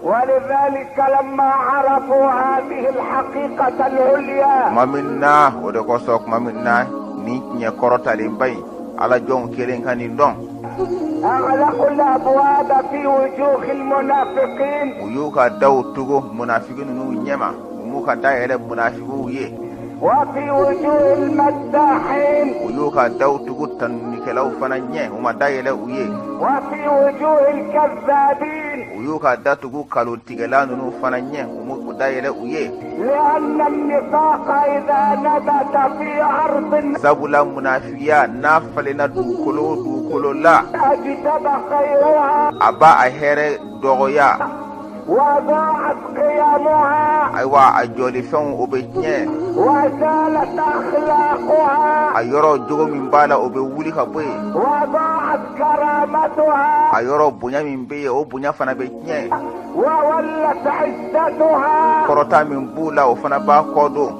ولذلك لما عرفوا هذه الحقيقة العليا، Tuma min na, o de kosɔn, tuma min na nin tiɲɛ kɔrɔtalenba in, ala jɔnw kelen ka nin dɔn, أغلقوا الأبواب في وجوه المنافقين. U y'u ka daw tugu munafiki ninnu ɲɛma, u m'u ka da yɛlɛ munafikiw ye. وفي وجوه المداحين. U y'u ka daw tugu tanunikɛlaw fana ɲɛ, u ma da yɛlɛ u ye. وفي وجوه الكذابين. U y'u ka da tugu kalontigɛla ninnu fana ɲɛ, u m'u da yɛlɛ u ye. لأن النفاق إذا نبت في أرض Sabula munafiya n'a falenna dugukolo o dugukolo la, أجدب خيرها a b'a a hɛrɛ dɔgɔya. وضاعت قيمها Ayiwa, a jɔlifɛnw, o bɛ tiɲɛ. وزالت أخلاقها A yɔrɔ jogo min b'a la, o bɛ wuli ka bɔ yen. وضاعت كرامتها A yɔrɔ bonya min bɛ yen, o bonya fana bɛ tiɲɛ. وولت عزتها Kɔrɔta min b'u la, o fana b'a kɔ don.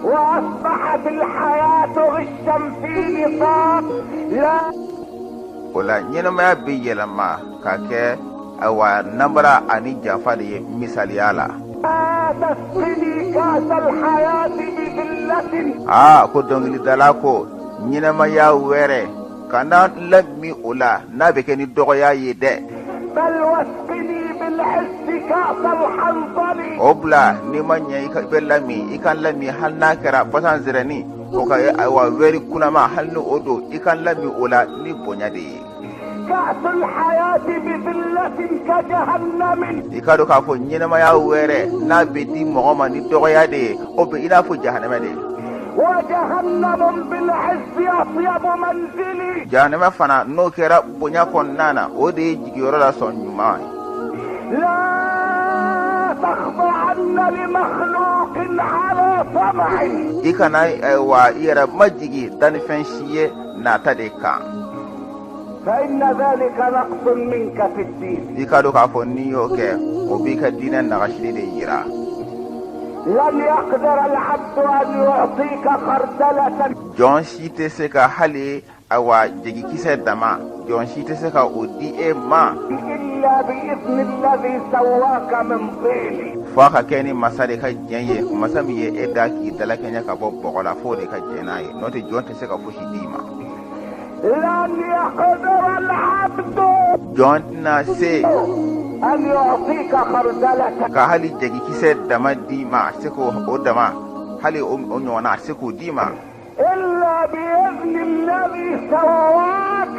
وأصبحت الحياة غشا في نفاق لا O la ɲɛnamaya bɛ yɛlɛma ka kɛ, ayiwa, nabara ani janfa de ye, misaliya la. تسقني كأس الحياة بذلة. Aa, ko dɔnkilidala ko: ɲɛnamaya wɛrɛ kana lami o la n'a bɛ kɛ ni dɔgɔya ye dɛ. بل واسقني بالعز كأس الحنظل. O bila n'i ma ɲɛ i bɛ lami, i ka lami hali n'a kɛra basan zɛrɛni o ka, ayiwa, wɛri kunama, hali ni o don, i ka lami o la ni bonya de ye. كأس الحياة بذلة كجهنم. I ka dɔn k'a fɔ ɲɛnamaya wɛrɛ n'a bɛ di mɔgɔ ma ni dɔgɔya de ye, o bɛ i n'a fɔ jahanama de ye. وجهنم بالعز أطيب منزلي. Jahanama fana, n'o kɛra bonya kɔnɔna na, o de ye jigiyɔrɔ la sɔn ɲuman ye. لا تخضعن لمخلوق على طمع. I kana, ayiwa, i yɛrɛ majigi dannifɛn si ye nata de kan. فإن ذلك نقص منك في الدين. I ka dɔn k'a fɔ n'i y'o kɛ, o b'i ka diinɛ nagasili de yira. لن يقدر العبد أن يعطيك خردلة. Jɔn si tɛ se ka hali awa jɛgikisɛ dama, jɔn si tɛ se ka o di e ma إلا بإذن الذي سواك من طين. Fo a ka kɛ ni masa de ka diɲɛ ye, masa min ye e da k'i dalakɛɲɛ ka bɔ bɔgɔ la, f'o de ka jɛn n'a ye. N'o tɛ, jɔn tɛ se ka fosi d'i ma. لن يقدر العبد Jɔn tɛna se أن يعطيك خردلة ka hali jɛgikisɛ dama d'i ma. A tɛ se k'o o dama, hali o ɲɔgɔnna, a tɛ se k'o d'i ma إلا بإذن الذي سواك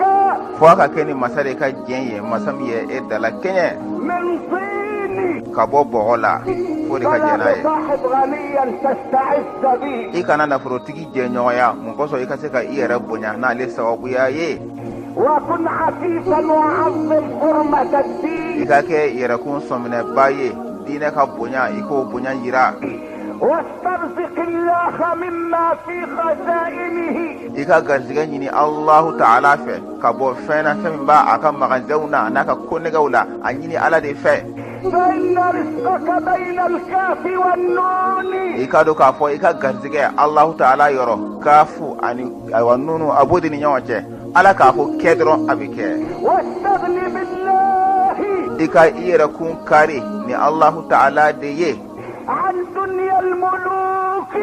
fo a ka kɛ ni masa de ka diɲɛ ye, masa min ye e dalakɛɲɛ من طين. ka bɔ bɔgɔ la, f'o de ka فلا jɛn n'a ye. تصاحب غنيا تستعز به. I kana nafolotigi jɛɲɔgɔnya mun kosɔn i ka se ka i yɛrɛ bonya n'ale sababuya ye. وكن عفيفا وعظم حرمة I الدين. ka kɛ yɛrɛkun sɔminɛba ye, diinɛ ka bonya, i k'o bonya yira. واسترزق الله مما في خزائنه. I ka garijɛgɛ ɲini Alahu Taala fɛ ka bɔ fɛn na, fɛn min b'a a ka magazɛnw na, a n'a ka konɛgɛw la, a ɲini Ala de fɛ. فإن رزقك بين الكاف والنون. I ka dɔn k'a fɔ i ka garijɛgɛ Alahu Taala yɔrɔ, kafu ani ayiwa nunu, a b'o de ni ɲɔgɔn cɛ. Ala k'a ko kɛ dɔrɔn, a bɛ kɛ. واستغن بالله I ka i yɛrɛ kun kari ni Alahu Taala de ye عن دنيا الملوك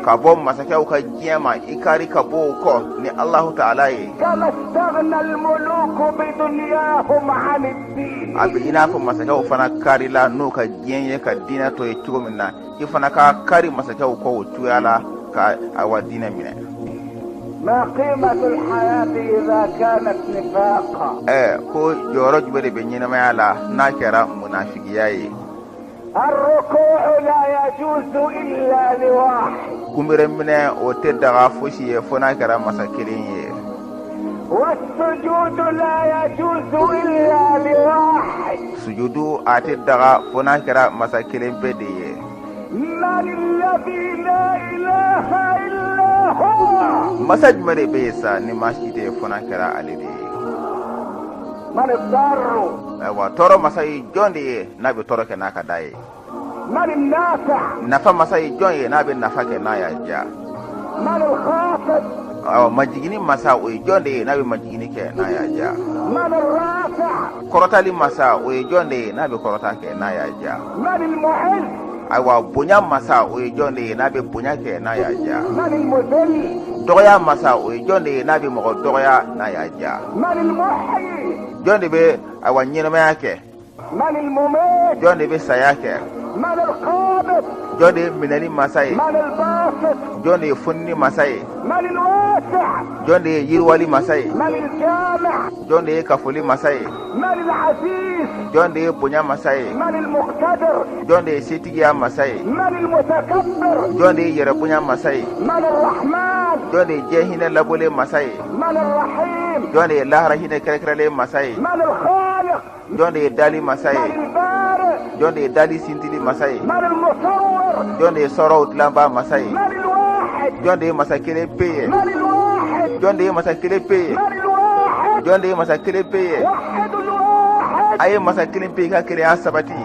ka bɔ masakɛw ka diɲɛ ma. I kari ka bɔ o kɔ ni Alahu Taala ye. كما استغنى الملوك بدنياهم عن الدين. A bɛ i n'a fɔ masakɛw fana karila n'u ka diɲɛ ye ka diinɛ to ye cogo min na, i fana ka kari masakɛw kɔ o cogoya la ka awa diinɛ minɛ. ما قيمة الحياة إذا كانت نفاقا؟ Ko jɔyɔrɔ jumɛn de bɛ ɲɛnamaya la n'a kɛra munafigiya ye? الركوع لا يجوز إلا لواحد. Kunbere minɛ, o tɛ daga fosi ye fo n'a kɛra masa kelen ye. والسجود لا يجوز إلا لواحد. Sujudu, a tɛ daga fo n'a kɛra masa kelen pe de ye. من الذي لا إله إلا هو؟ Masa jumɛn de bɛ yen sa ni maa si tɛ yen fo n'a kɛra ale de ye? من الضار؟ Ayiwa, tɔɔrɔ masa ye jɔn de ye n'a bɛ tɔɔrɔ kɛ n'a ka d'a ye? من النافع؟ Nafa masa ye jɔn ye n'a bɛ nafa kɛ n'a y'a diya? من الخافض؟ Ayiwa, majiginni masa, o ye jɔn de ye n'a bɛ majiginni kɛ n'a y'a diya? من الرافع؟ Kɔrɔtali masa, o ye jɔn de ye n'a bɛ kɔrɔta kɛ n'a y'a diya? من المعز؟ Ayiwa, bonya masa, o ye jɔn de ye n'a bɛ bonya kɛ n'a y'a diya? من المذل؟ Dɔgɔya masa, o ye jɔn de ye n'a bɛ mɔgɔ dɔgɔya n'a y'a diya? من المحيي؟ Jɔn de bɛ ayiwa ɲɛnamaya kɛ? من المميت؟ Jɔn de bɛ saya kɛ? من القابض؟ Jɔn de ye minɛli masa ye? من الباسط؟ Jɔn de ye fonini masa ye? من الواسع؟ Jɔn de ye yiriwali masa ye? من الجامع؟ Jɔn de ye kafoli masa ye? من العزيز؟ Jɔn de ye bonya masa ye? من المقتدر؟ Jɔn de ye setigiya masa ye? من المتكبر؟ Jɔn de ye yɛrɛbonya masa ye? من الرحمن؟ Jɔn de ye diɲɛ hinɛ labolen masa ye? من الرحيم؟ Jɔn de ye lahara hinɛ kɛrɛnkɛrɛnlen masa ye? من الخالق؟ Jɔn de ye dali masa من ye? البارئ؟ Jɔn de ye dali sintili masa ye? من المصور؟ Jɔn de ye sɔrɔw dilanba masa ye? من الواحد؟ Jɔn de ye masa kelen pe ye? من الواحد؟ Jɔn de ye masa kelen pe ye? من الواحد؟ Jɔn de ye masa kelen pe ye? وحدوا الواحد. A ye masa kelen pe ka kelenya sabati.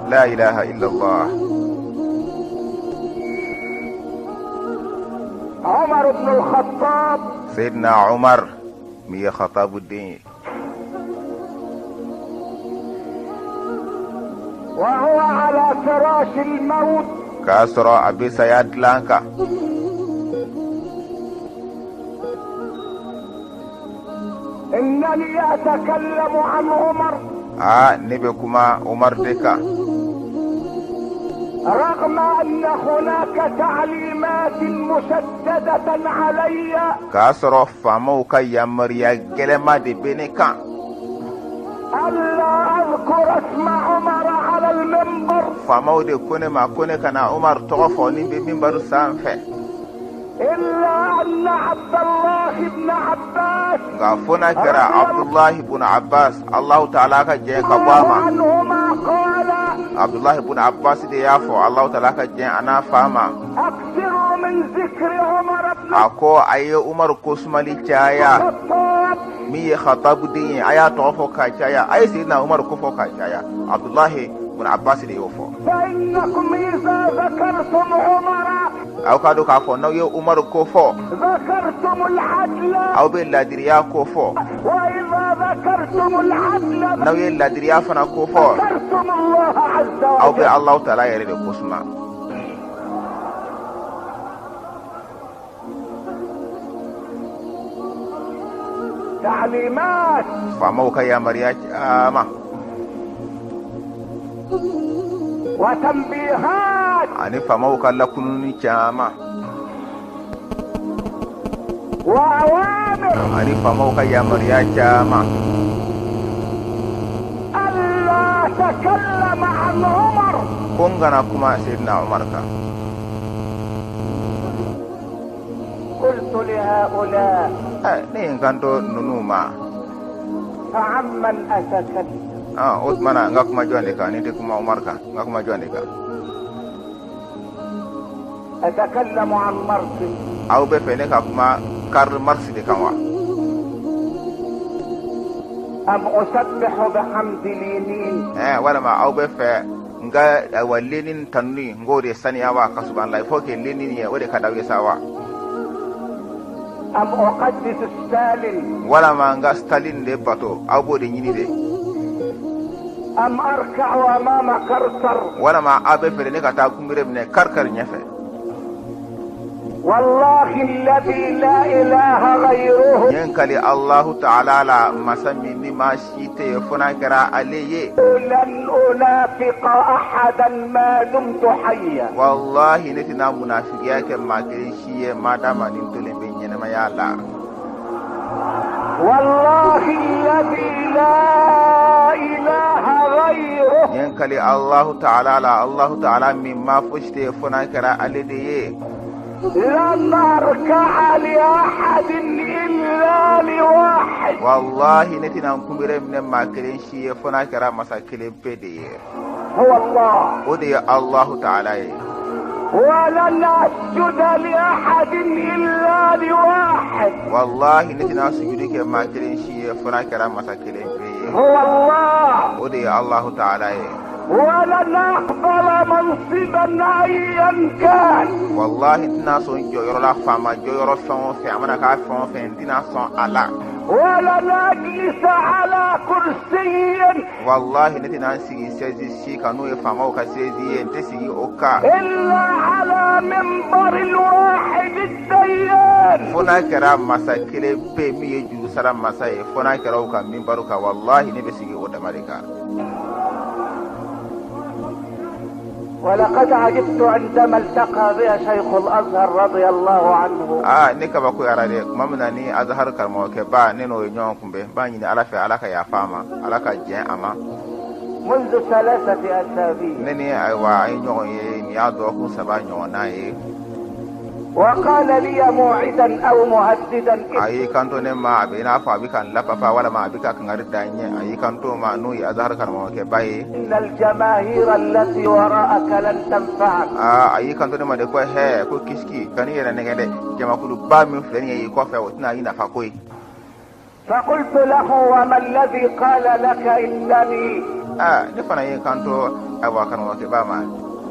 La ilaha illallah. عمر بن الخطاب. Seydina Umar min ye Khatabu den ye. وهو على فراش الموت. K'a sɔrɔ a bɛ saya dilan kan. انني اتكلم عن عمر Aa, ne bɛ kuma Umar de kan رغم ان هناك تعليمات مشددة علي k'a sɔrɔ faamaw ka yamaruya gɛlɛma de bɛ ne kan الا اذكر اسم عمر على المنبر. Faamaw de ko ne ma ko ne kana Umar tɔgɔ fɔ ni bɛ minbaru sanfɛ. الا ان عبد الله بن عباس Nka fo n'a kɛra Abdulahi bun Abbas, Alahu Taala ka jɛn ka bɔ a ma. عنهما قال: Abdulahi bun Abbas de y'a fɔ, Alahu Taala ka jɛn a n'a fa ma. اكثروا من ذكر عمر بن A ko a ye Umaru ko sumali caya الخطاب. min ye Khatabu den ye, a y'a tɔgɔ fɔ k'a caya, a ye Seyidina Umaru ko fɔ k'a caya. Abdulahi Ibn Abbas de y'o fɔ. فإنكم إذا ذكرتم عمر Aw k'a dɔn k'a fɔ n'aw ye Umaru ko fɔ, ذكرتم العدل، aw bɛ ladiriya ko fɔ. وإذا ذكرتم العدل N'aw ye ladiriya fana ko fɔ, ذكرتم الله عز aw bɛ وجل. Alahu Taala yɛrɛ de ko suma. تعليمات Faamaw ka yamaruya caman وتنبيهات ani faamaw ka lakununi caman وأوامر ani faamaw ka yamaruya caman. ألا تكلم عن عمر. Ko n kana kuma Seydina Umar kan. قلت لهؤلاء Ɛ, ne ye n kanto ninnu ma. فعمن أتكلم؟ O tuma na, n ka kuma jɔn de kan? Ni tɛ kuma Umar kan, n ka kuma jɔn de kan? أتكلم عن ماركس؟ Aw bɛ fɛ ne ka kuma Karl Marx de kan wa? أم أسبح بحمد لينين؟ Walima aw bɛ fɛ n ka, ayiwa, Lenin tanuni, n k'o de saniya wa, ka subhanallah, il faut que Lenin ye, o de ka d'aw ye sa wa? أم أقدس ستالين؟ Walima n ka Stalin de bato, aw b'o de ɲini de? أم أركع أمام كرتر؟ Walima aw bɛ fɛ ne ka taa kunbere minɛ Carter ɲɛfɛ? والله الذي لا إله غيره N ye n kali Allahu Taala la, masa min ni maa si tɛ yen fo n'a kɛra ale ye. لن أنافق أحدا ما دمت حيا. Wallahi, ne tɛna munafigiya kɛ maa kelen si ye madama ni n tolen bɛ ɲɛnɛmaya la. والله الذي لا إله غيره N ye n kali Allahu Taala la, Allahu Taala min ma fosi tɛ yen fo n'a kɛra ale de ye. لن أركع لأحد إلا لواحد، Wallahi, ne tɛna n kunbere minɛ maa kelen si ye fo n'a kɛra masa kelen pe de ye. هو الله. O de ye Allahu Taala ye. ولن أسجد لأحد إلا لواحد، Wallahi, ne tɛna sujudi kɛ maa kelen si ye fo n'a kɛra masa kelen pe ye. هو الله. O de ye Allahu Taala ye. ولن أقبل منصبا أيا كان، Wallahi, n tɛna sɔn jɔyɔrɔ la, faama jɔyɔrɔ fɛn o fɛn, a mana k'a fɛn o fɛn, n tɛna sɔn a la. ولن أجلس على كرسي Wallahi, ne tɛna n sigi chaise si kan, n'o ye faamaw ka chaise ye, n tɛ sigi o kan, إلا على منبر الواحد الديان. fo n'a kɛra masa kelen pe min ye juru sara masa ye, fo n'a kɛra o ka minbaru kan, wallahi, ne bɛ sigi o dama de kan. ولقد عجبت عندما التقى بي شيخ الأزهر رضي الله عنه. Aa, ne kabakoyara dɛ tuma min na ni Azahar karamɔgɔkɛba, ne n'o ye ɲɔgɔn kunbɛn. N b'a ɲini Ala fɛ, Ala ka yafa a ma, Ala ka jɛn a ma. منذ 3 أسابيع. Ne ni, ayiwa, an ye ɲɔgɔn ye nin y'a dɔgɔkun 3 ɲɔgɔnna ye. وقال لي موعدا أو مهددا: A y'i kanto ne ma, a bɛ i n'a fɔ a bɛ ka n lafafa walima a bɛ ka kangari da n ɲɛ. A y'i kanto ma, n'o ye Azahar karamɔgɔkɛba ye: إن الجماهير التي وراءك لن تنفعك. Aa, a y'i kanto ne ma de ko hɛ, ko Kisiki, ka n'i yɛrɛ nɛgɛ dɛ, jamakuluba min filɛ nin ye i kɔfɛ, o tɛna i nafa koyi. فقلت له: وما الذي قال لك إنني Aa, ne fana ye n kanto, ayiwa, karamɔgɔkɛba ma,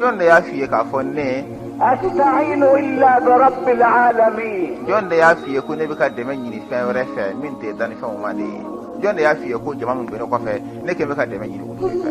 jɔn de y'a f'i ye k'a fɔ ne أستعين إلا برب العالمين؟ Jɔn de y'a f'i ye ko ne bɛ ka dɛmɛ ɲini fɛn wɛrɛ fɛ min tɛ dannifɛnw ma de ye? Jɔn de y'a f'i ye ko jama min bɛ ne kɔfɛ, ne kɛn bɛ ka dɛmɛ ɲini olu de fɛ?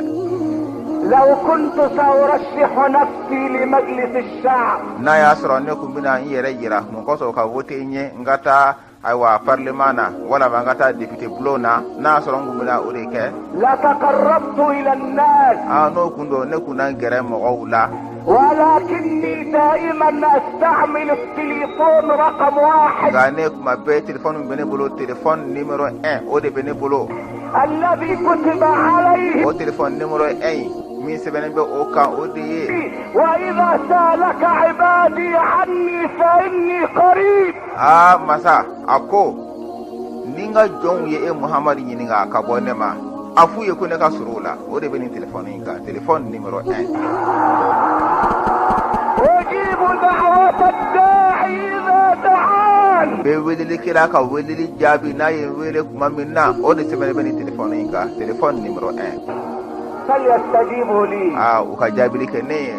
لو كنت سأرشح نفسي لمجلس الشعب N'a y'a sɔrɔ ne kun bɛna n yɛrɛ yira mun kosɔn ka wote n ye, n ka taa, ayiwa, parlement na walama n ka taa député bulon na, n'a y'a sɔrɔ n kun bɛna o de kɛ, لتقربت إلى الناس، aa, n'o kun don, ne kun na n gɛrɛ mɔgɔw la. ولكني دائما استعمل التليفون رقم 1 Nka ne kuma bɛɛ, telefɔni min bɛ ne bolo, téléphone numéro 1, o de bɛ ne bolo. الذي كتب عليه O téléphone numéro 1 in min sɛbɛnnen bɛ o kan, o de ye: وإذا سألك عبادي عني فإني قريب. Aa, masa a ko ni n ka jɔnw ye e Muhamadu ɲininka ka bɔ ne ma, a f'u ye ko ne ka sɔrɔ o la. O de bɛ nin telefɔni in kan, téléphone numéro 1. أجيب دعوة الداعي إذا دعان. Bɛ welelikɛla ka weleli jaabi n'a ye n wele kuma min na, o de sɛbɛnnen bɛ nin telefɔni in kan, téléphone numéro 1. فليستجيبوا لي Aa, u ka jaabili kɛ ne ye,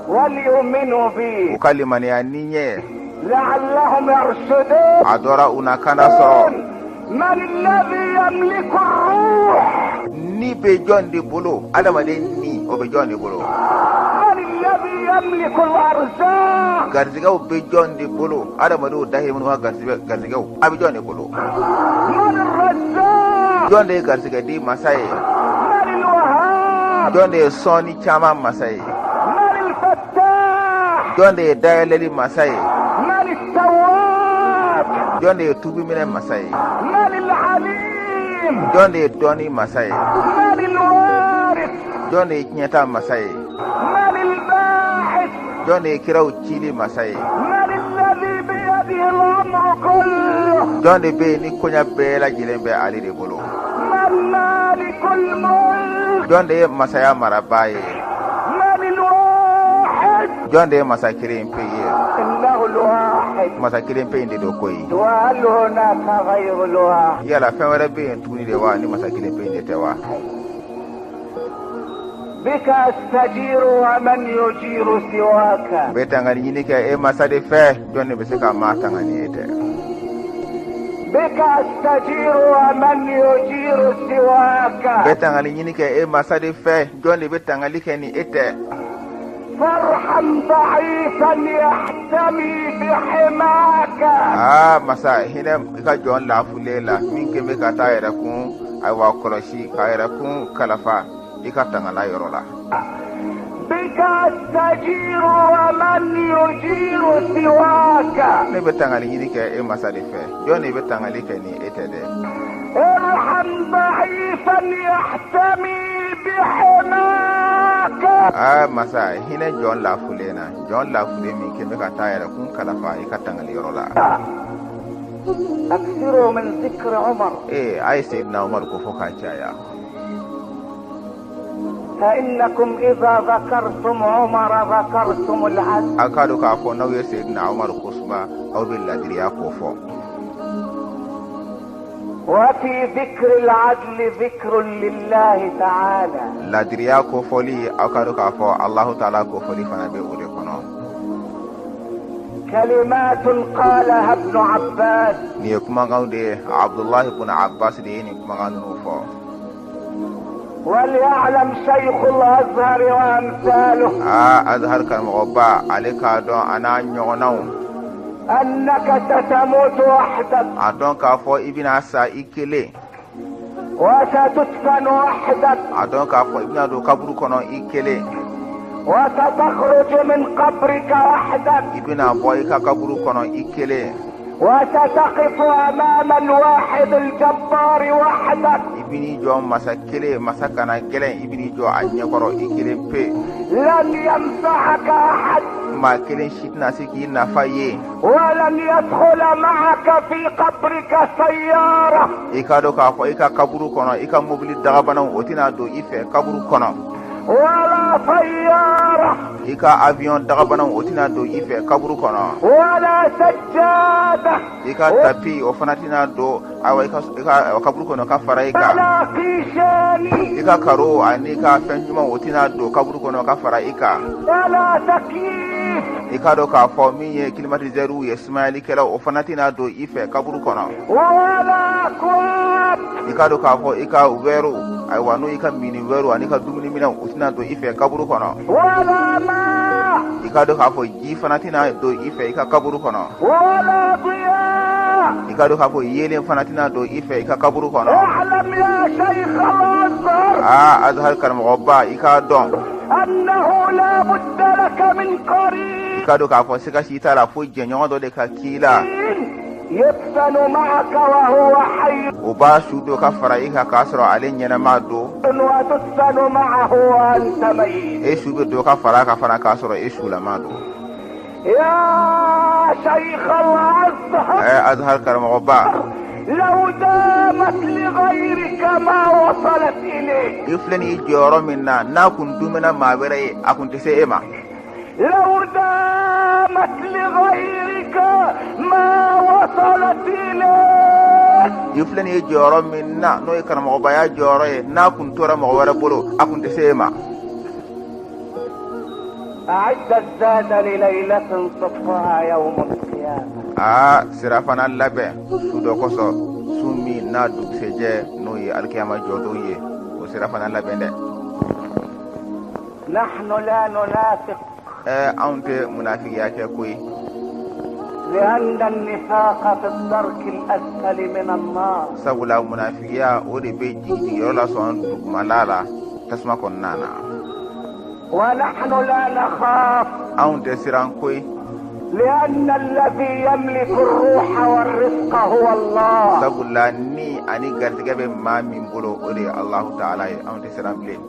وليؤمنوا بي u ka limaniya ni n ye. لعلهم يرشدون. A dɔra u na kanda sɔrɔ. من الذي يملك الروح؟ Ni bɛ jɔn de bolo? Adamaden ni, o bɛ jɔn de bolo? من الذي يملك الأرزاق؟ Garizigɛw bɛ jɔn de bolo? Adamadenw dahirimɛ n'u ka garizigɛw, a bɛ jɔn de bolo? من الرزاق؟ Jɔn de ye garizigɛ di masa ye? من الوهاب؟ Jɔn de ye sɔnni caman masa ye? من الفتاح؟ Jɔn de ye dayɛlɛli masa ye? من التواب؟ Jɔn de ye tubi minɛ masa ye? من العليم؟ Jɔn de ye dɔnni masa ye? من الوارث؟ Jɔn de ye tiɲɛta masa ye? من الباعث؟ Jɔn de ye kiraw cili masa ye? من الذي بيده الأمر كله؟ Jɔn de bɛ yen ni koɲa bɛɛ lajɛlen bɛ ale de bolo? من مالك الملك؟ Jɔn de ye masaya marabaa ye? من الواحد؟ Jɔn de ye masa kelen pe ye? إنه الواحد. Masa kelen pe in de don koyi. وهل هناك غير الواحد؟ Yala fɛn wɛrɛ bɛ yen tuguni de wa ni masa kelen pe in de tɛ wa? بك أستجير ومن يجير سواك؟ N bɛ tangani ɲini kɛ e masa de fɛ. Jɔn de bɛ se ka maa tanga ni e tɛ? بك أستجير ومن يجير سواك؟ N bɛ tangali ɲini kɛ e masa de fɛ. Jɔn de bɛ tangali kɛ ni e tɛ? فارحم ضعيفا يحتمي بحماك. Aa masa, hinɛ i ka jɔn lafulen la min kɛn bɛ ka taa yɛrɛ kun, ayiwa, kɔlɔsi k'a yɛrɛ kun kalifa i ka tangala yɔrɔ la. بك أستجير ومن يجير سواك؟ Ne bɛ tangali ɲini kɛ e masa de fɛ. Jɔn de bɛ tangali kɛ ni e tɛ dɛ? ارحم ضعيفا يحتمي بحماك. Aa masa, hinɛ jɔn lafulen na, jɔn lafulen min kɛn bɛ ka taa yɛrɛ kun kalifa i ka tangali yɔrɔ la. أكثروا من ذكر عمر. Ee, a ye Seyidina Umaru ko fɔ k'a caya. فإنكم إذا ذكرتم عمر ذكرتم العدل. A k'a dɔn k'a fɔ n'aw ye Seyidina Umaru ko suma, aw bɛ ladiriya ko fɔ. وفي ذكر العدل ذكر لله تعالى. Ladiriya kofɔli, aw k'a dɔn k'a fɔ Alahu Taala kofɔli fana bɛ o de kɔnɔ. كلمات قالها ابن عباس. Nin ye kumakanw de ye, Abudulahi bun Abbas de ye nin kumakan ninnu fɔ. وليعلم شيخ الأزهر وأمثاله Aa, Azhar karamɔgɔba, ale k'a dɔn a n'a ɲɔgɔnnaw أنك ستموت وحدك، a dɔn k'a fɔ i bɛna sa i kelen، وستدفن وحدك، a dɔn k'a fɔ i bɛna don kaburu kɔnɔ i kelen، وستخرج من قبرك وحدك، i bɛna bɔ i ka kaburu kɔnɔ i kelen، وستقف أمام الواحد الجبار وحدك. I bɛn'i jɔ masa kelen, masa kana gɛlɛn, i bɛn'i jɔ a ɲɛkɔrɔ i kelen pe. لن ينفعك أحد، Maa kelen si tɛna se k'i nafa ye. ولن يدخل معك في قبرك سيارة، I k'a dɔn k'a fɔ i ka kaburu kɔnɔ, i ka mobili dagabanaw, o tɛna don i fɛ kaburu kɔnɔ. ولا طيارة، I ka avion dagabanaw, o tɛna don i fɛ kaburu kɔnɔ. ولا سجادة، I ka tapis, o fana tɛna don, ayiwa, i ka ayiwa, kaburu kɔnɔ ka fara i kan. ولا قيشاني، I ka karo ani i ka fɛn ɲumanw, o tɛna don kaburu kɔnɔ ka fara i kan. ولا تكييف، I k'a dɔn k'a fɔ min ye climatiseur ye, sumayalikɛlaw, o fana tɛna don i fɛ kaburu kɔnɔ. ولا أكواب، I k'a dɔn k'a fɔ i ka wɛriw, ayiwa, n'o y'i ka mini wɛriw ani ka dumuniminɛw, o tɛna don i fɛ kaburu kɔnɔ. ولا ماء، I k'a dɔn k'a fɔ ji fana tɛna don i fɛ i ka kaburu kɔnɔ. ولا ضياء. I k'a dɔn k'a fɔ yeelen fana tɛna don i fɛ i ka kaburu kɔnɔ. اعلم يا شيخ الازهر Aa, Azhar karamɔgɔba, i k'a dɔn انه لا بد لك من i قرين k'a dɔn k'a fɔ siga si t'a la fo jɛɲɔgɔn dɔ de ka k'i la، يدفن معك وهو حي، o b'a su don ka fara i kan k'a sɔrɔ ale ɲɛnama don، وتدفن معه وانت ميت. e su bɛ don ka fara a kan fana k'a sɔrɔ e sulama don. يا شيخ الازهر، Ɛ, Azhar karamɔgɔba، لو دامت لغيرك ما وصلت اليك. I filɛ nin jɔyɔrɔ min na, n'a kun dumina maa wɛrɛ ye, a kun tɛ se e ma. لو دامت لغيرك ما وصلت اليك. I filɛ nin ye jɔyɔrɔ min na, n'o ye karamɔgɔbaya jɔyɔrɔ ye, n'a kun tora mɔgɔ wɛrɛ bolo, a kun tɛ se e ma. أعد الزاد لليلة صبحها يوم القيامة. Aa, sirafana labɛn su dɔ kosɔn, su min n'a dugusɛjɛ n'o ye alikiyama jɔdon ye, o sirafana labɛn dɛ. نحن لا ننافق. Anw tɛ munafigiya kɛ koyi. لأن النفاق في الدرك الأسفل من النار. Sabula munafigiya, o de bɛ jigijigiyɔrɔ la sɔn dugumala la tasuma kɔnɔna na. ونحن لا نخاف. Anw tɛ siran koyi. لأن الذي يملك الروح والرزق هو الله. Sabula ni ani garijɛgɛ bɛ maa min bolo, o de ye Alahu Taala ye. Anw tɛ siran bilen.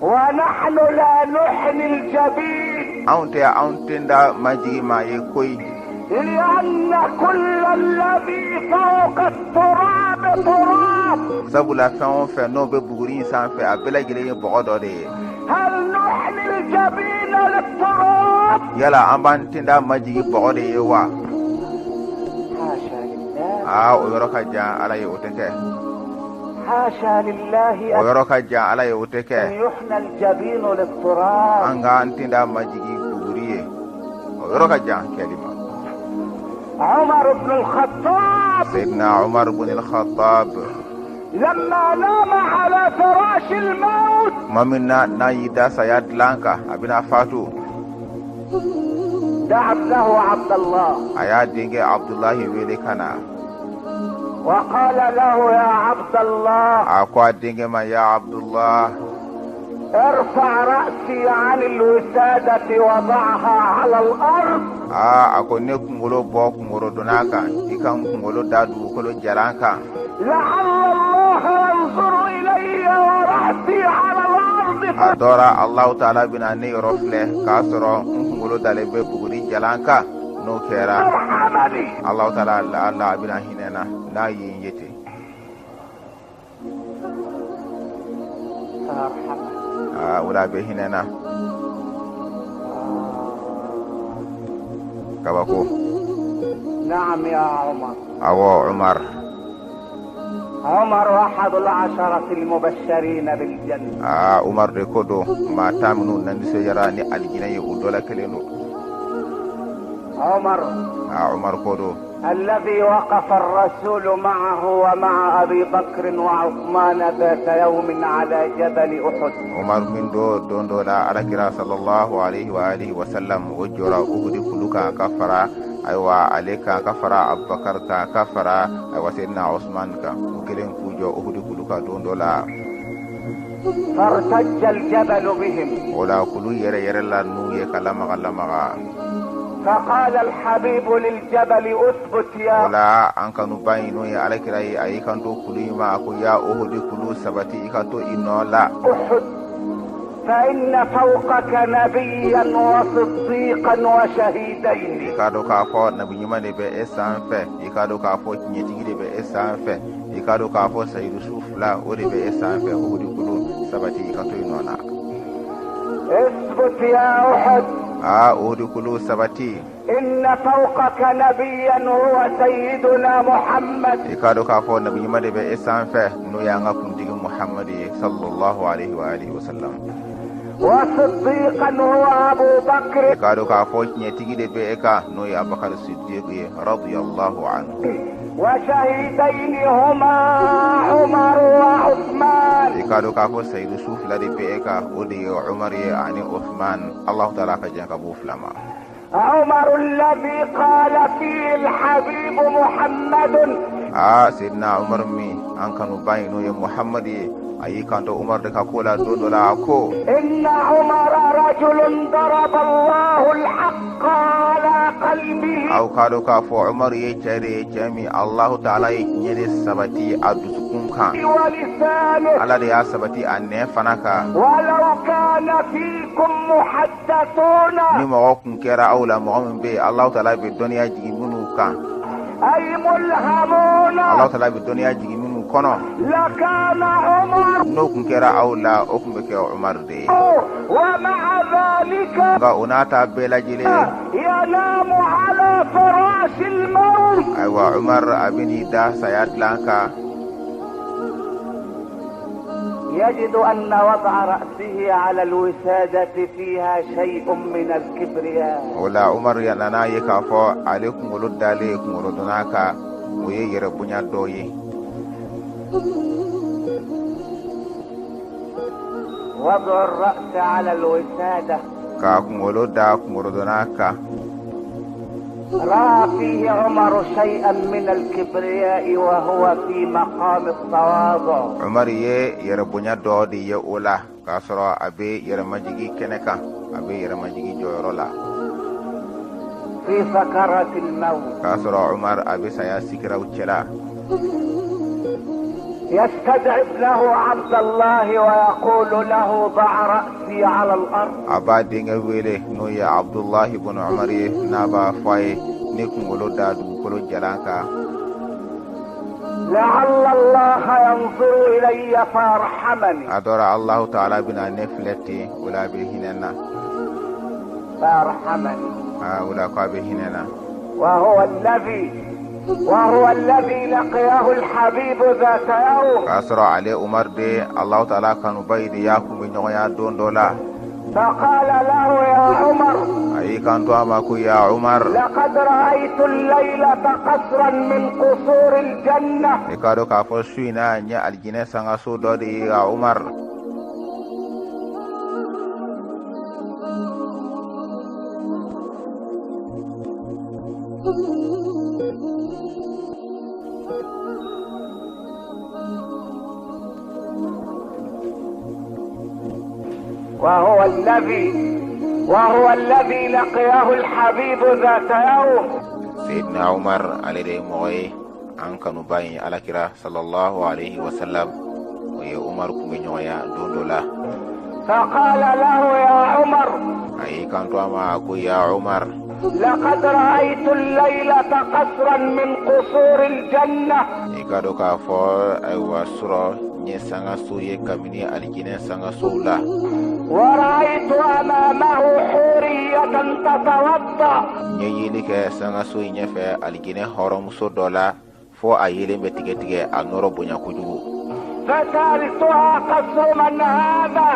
ونحن لا نحني الجبين. Anw tɛ anw tenda majigi maa ye koyi. لأن كل الذي فوق التراب تراب. Sabula fɛn o fɛn n'o bɛ buguri in sanfɛ, a bɛɛ lajɛlen ye bɔgɔ dɔ de ye. هل نحني الجبين للتراب؟ Yala an b'an tenda majigi bɔgɔ de ye wa? حاشا لله. Aa, o yɔrɔ ka jan Ala ye, o tɛ kɛ. حاشا لله O yɔrɔ ka jan Ala ye, o tɛ kɛ. أن يحنى الجبين للتراب. An ka an tenda majigi buguri ye, o yɔrɔ ka jan kɛli ma. عمر بن الخطاب Seyidina Umar bin al-Khattab لما نام على فراش الموت tuma min na n'a y'i da saya dilan kan, a bɛna fatu, دعا ابنه عبد الله a y'a denkɛ Abdulahi wele ka na. وقال له: يا عبد الله، A ko a denkɛ ma: ya Abdullah، ارفع رأسي عن الوسادة وضعها على الأرض. Aa, a ko ne kunkolo bɔ kunkolo donna kan, i ka n kunkolo da dugukolo jalan kan. لعل الله ينظر إلي ورأسي على الأرض A dɔra Alahu Taala bɛna ne yɔrɔ filɛ k'a sɔrɔ n kunkolo dalen bɛ buguri jalan kan. N'o kɛra, فيرحمني. Alahu Taala la ala a bɛna hinɛ na n'a ye n ye ten. فيرحمني. Aa, o la a bɛ hinɛ na. Kabako. نعم يا عمر. Awɔ, Umar. عمر أحد العشرة المبشرين بالجنة. Aa, Umar de ko don, maa 10 minnu na nisɔndiyara ni alijinɛ ye, o dɔ la kelen don. عمر Aa, Umar ko don الذي وقف الرسول معه ومع أبي بكر وعثمان ذات يوم على جبل أحد. Umar min do don dɔ la, Alakira sallallahu alaihi wa alihi wa sallam, o jɔra Uhudi kulu kan ka fara, ayiwa, ale kan, ka fara Abubakar kan, ka fara, ayiwa, Seydina Usman kan. U kelen k'u jɔ Uhudi kulu kan don dɔ la. فارتج الجبل بهم. O la kulu yɛrɛ yɛrɛ la n'u ye ka lamaga lamaga. فقال الحبيب للجبل: اثبت O يا la an kanuba in, n'o ye Alakira ye, a y'i kanto kulu in ma, a ko: ya Uhudi kulu, sabati, i ka to i nɔ la. أحد، فإن فوقك نبيا وصديقا وشهيدين. I k'a dɔn k'a fɔ nabi ɲuman de bɛ e sanfɛ, i k'a dɔn k'a fɔ tiɲɛtigi de bɛ e sanfɛ, i k'a dɔn k'a fɔ sayidusu fila, o de bɛ e sanfɛ. Uhudi kulu, sabati, i ka to i nɔ na. اثبت يا أحد. Aa, Uhudi kulu, sabati. إن فوقك نبيا هو سيدنا محمد. I k'a dɔn k'a fɔ nabi ɲuman de bɛ e sanfɛ, n'o y'an ka kuntigi Muhamadu ye, sallallahu alaihi wa alihi wa sallam. وصديقا هو أبو بكر. I k'a dɔn k'a fɔ tiɲɛtigi de bɛ e kan, n'o ye Abubakar Siddiq ye, radiyallahu anhu. وشهيدين هما عمر وعثمان. I k'a dɔn k'a fɔ sayidu su fila de bɛ e kan, o de ye Umar ye ani Uthman, Allahu Taala ka jɛn ka b'u fila ma. عمر الذي قال فيه الحبيب محمد Aa, Seydina Umar min an kanuba in, n'o ye Muhammadu ye, a y'i kanto Umar de ka ko la don dɔ la, a ko: إن عمر رجل ضرب الله الحق على قلبه Aw k'a dɔn k'a fɔ Umar ye cɛ de ye, cɛ min Allahu Taala ye tiɲɛ de sabati a dusukun kan. ولسانه. Ala de y'a sabati a nɛn fana kan. ولو كان فيكم محدثون Ni mɔgɔ kun kɛra aw la, mɔgɔ min bɛ yen, Allahu Taala bɛ dɔnniya jigin minnu kan, أي ملهمون Allahu Taala bɛ dɔnniya jigin minnu kɔnɔ, لكان عمر. n'o kun kɛra aw la, o kun bɛ kɛ Umaru de ye. ومع ذلك Nka o n'a ta bɛɛ lajɛlen, ينام على فراش الموت. ayiwa, Umaru a bɛ n'i da saya dilan kan. يجد أن وضع رأسه على الوسادة فيها شيء من الكبرياء. O la, Umaru ya nana ye k'a fɔ ale kunkolo dalen kunkolodonna kan, o ye yɛrɛ bonya dɔ ye. وضع الرأس على الوسادة K'a kunkolo da kunkolodonna kan, رأى فيه عمر شيئا من الكبرياء وهو في مقام التواضع. Umaru ye yɛrɛ bonya dɔ de ye o la, k'a sɔrɔ a bɛ yɛrɛmajigi kɛnɛ kan, a bɛ yɛrɛmajigi jɔyɔrɔ la, في سكرة الموت k'a sɔrɔ Umaru a bɛ saya sikiraw cɛla. يستدعي ابنه عبد الله ويقول له: ضع رأسي على الأرض. A b'a denkɛ wele, n'o ye Abudulahi bɔn Umar ye, n'a b'a fɔ a ye: ne kunkolo da dugukolo jalan kan, لعل الله ينظر إلي فيرحمني. A dɔra Alahu Taala bɛna ne filɛ ten, o la a bɛ hinɛ n na. فيرحمني. Aa, o la ko a bɛ hinɛ n na. وهو الذي لقيه الحبيب ذات يوم. K'a sɔrɔ ale Umar de, Alahu Taala kanuba yi de y'a kun bɛ ɲɔgɔnya don dɔ la. فقال له: يا عمر، A y'i kanto a ma ko: ya Umar، لقد رأيت الليلة قصرا من قصور الجنة. i k'a dɔn k'a fɔ su in na, n ye alijinɛ sangaso dɔ de ye, ya Umar. وهو الذي لقيه الحبيب ذات يوم. Seyidina Umar, ale de ye mɔgɔ ye an kanuba in, Alakira sallallahu alaihi wasallam, o ye Umar kun bɛ ɲɔgɔnya don dɔ la. فقال له: يا عمر، A y'i kanto a ma ko: ya Umar، لقد رأيت الليلة قصرا من قصور الجنة. i k'a dɔn k'a fɔ, ayiwa, surɔ n ye sangaso ye kabini alijinɛ sangasow la. ورأيت أمامه حورية تتوضأ. N ye yeli kɛ sangaso in ɲɛfɛ alijinɛ hɔrɔnmuso dɔ la, fo a yelen bɛ tigɛ tigɛ, a nɔrɔ bonya kojugu. فسألتها: قصر من هذا؟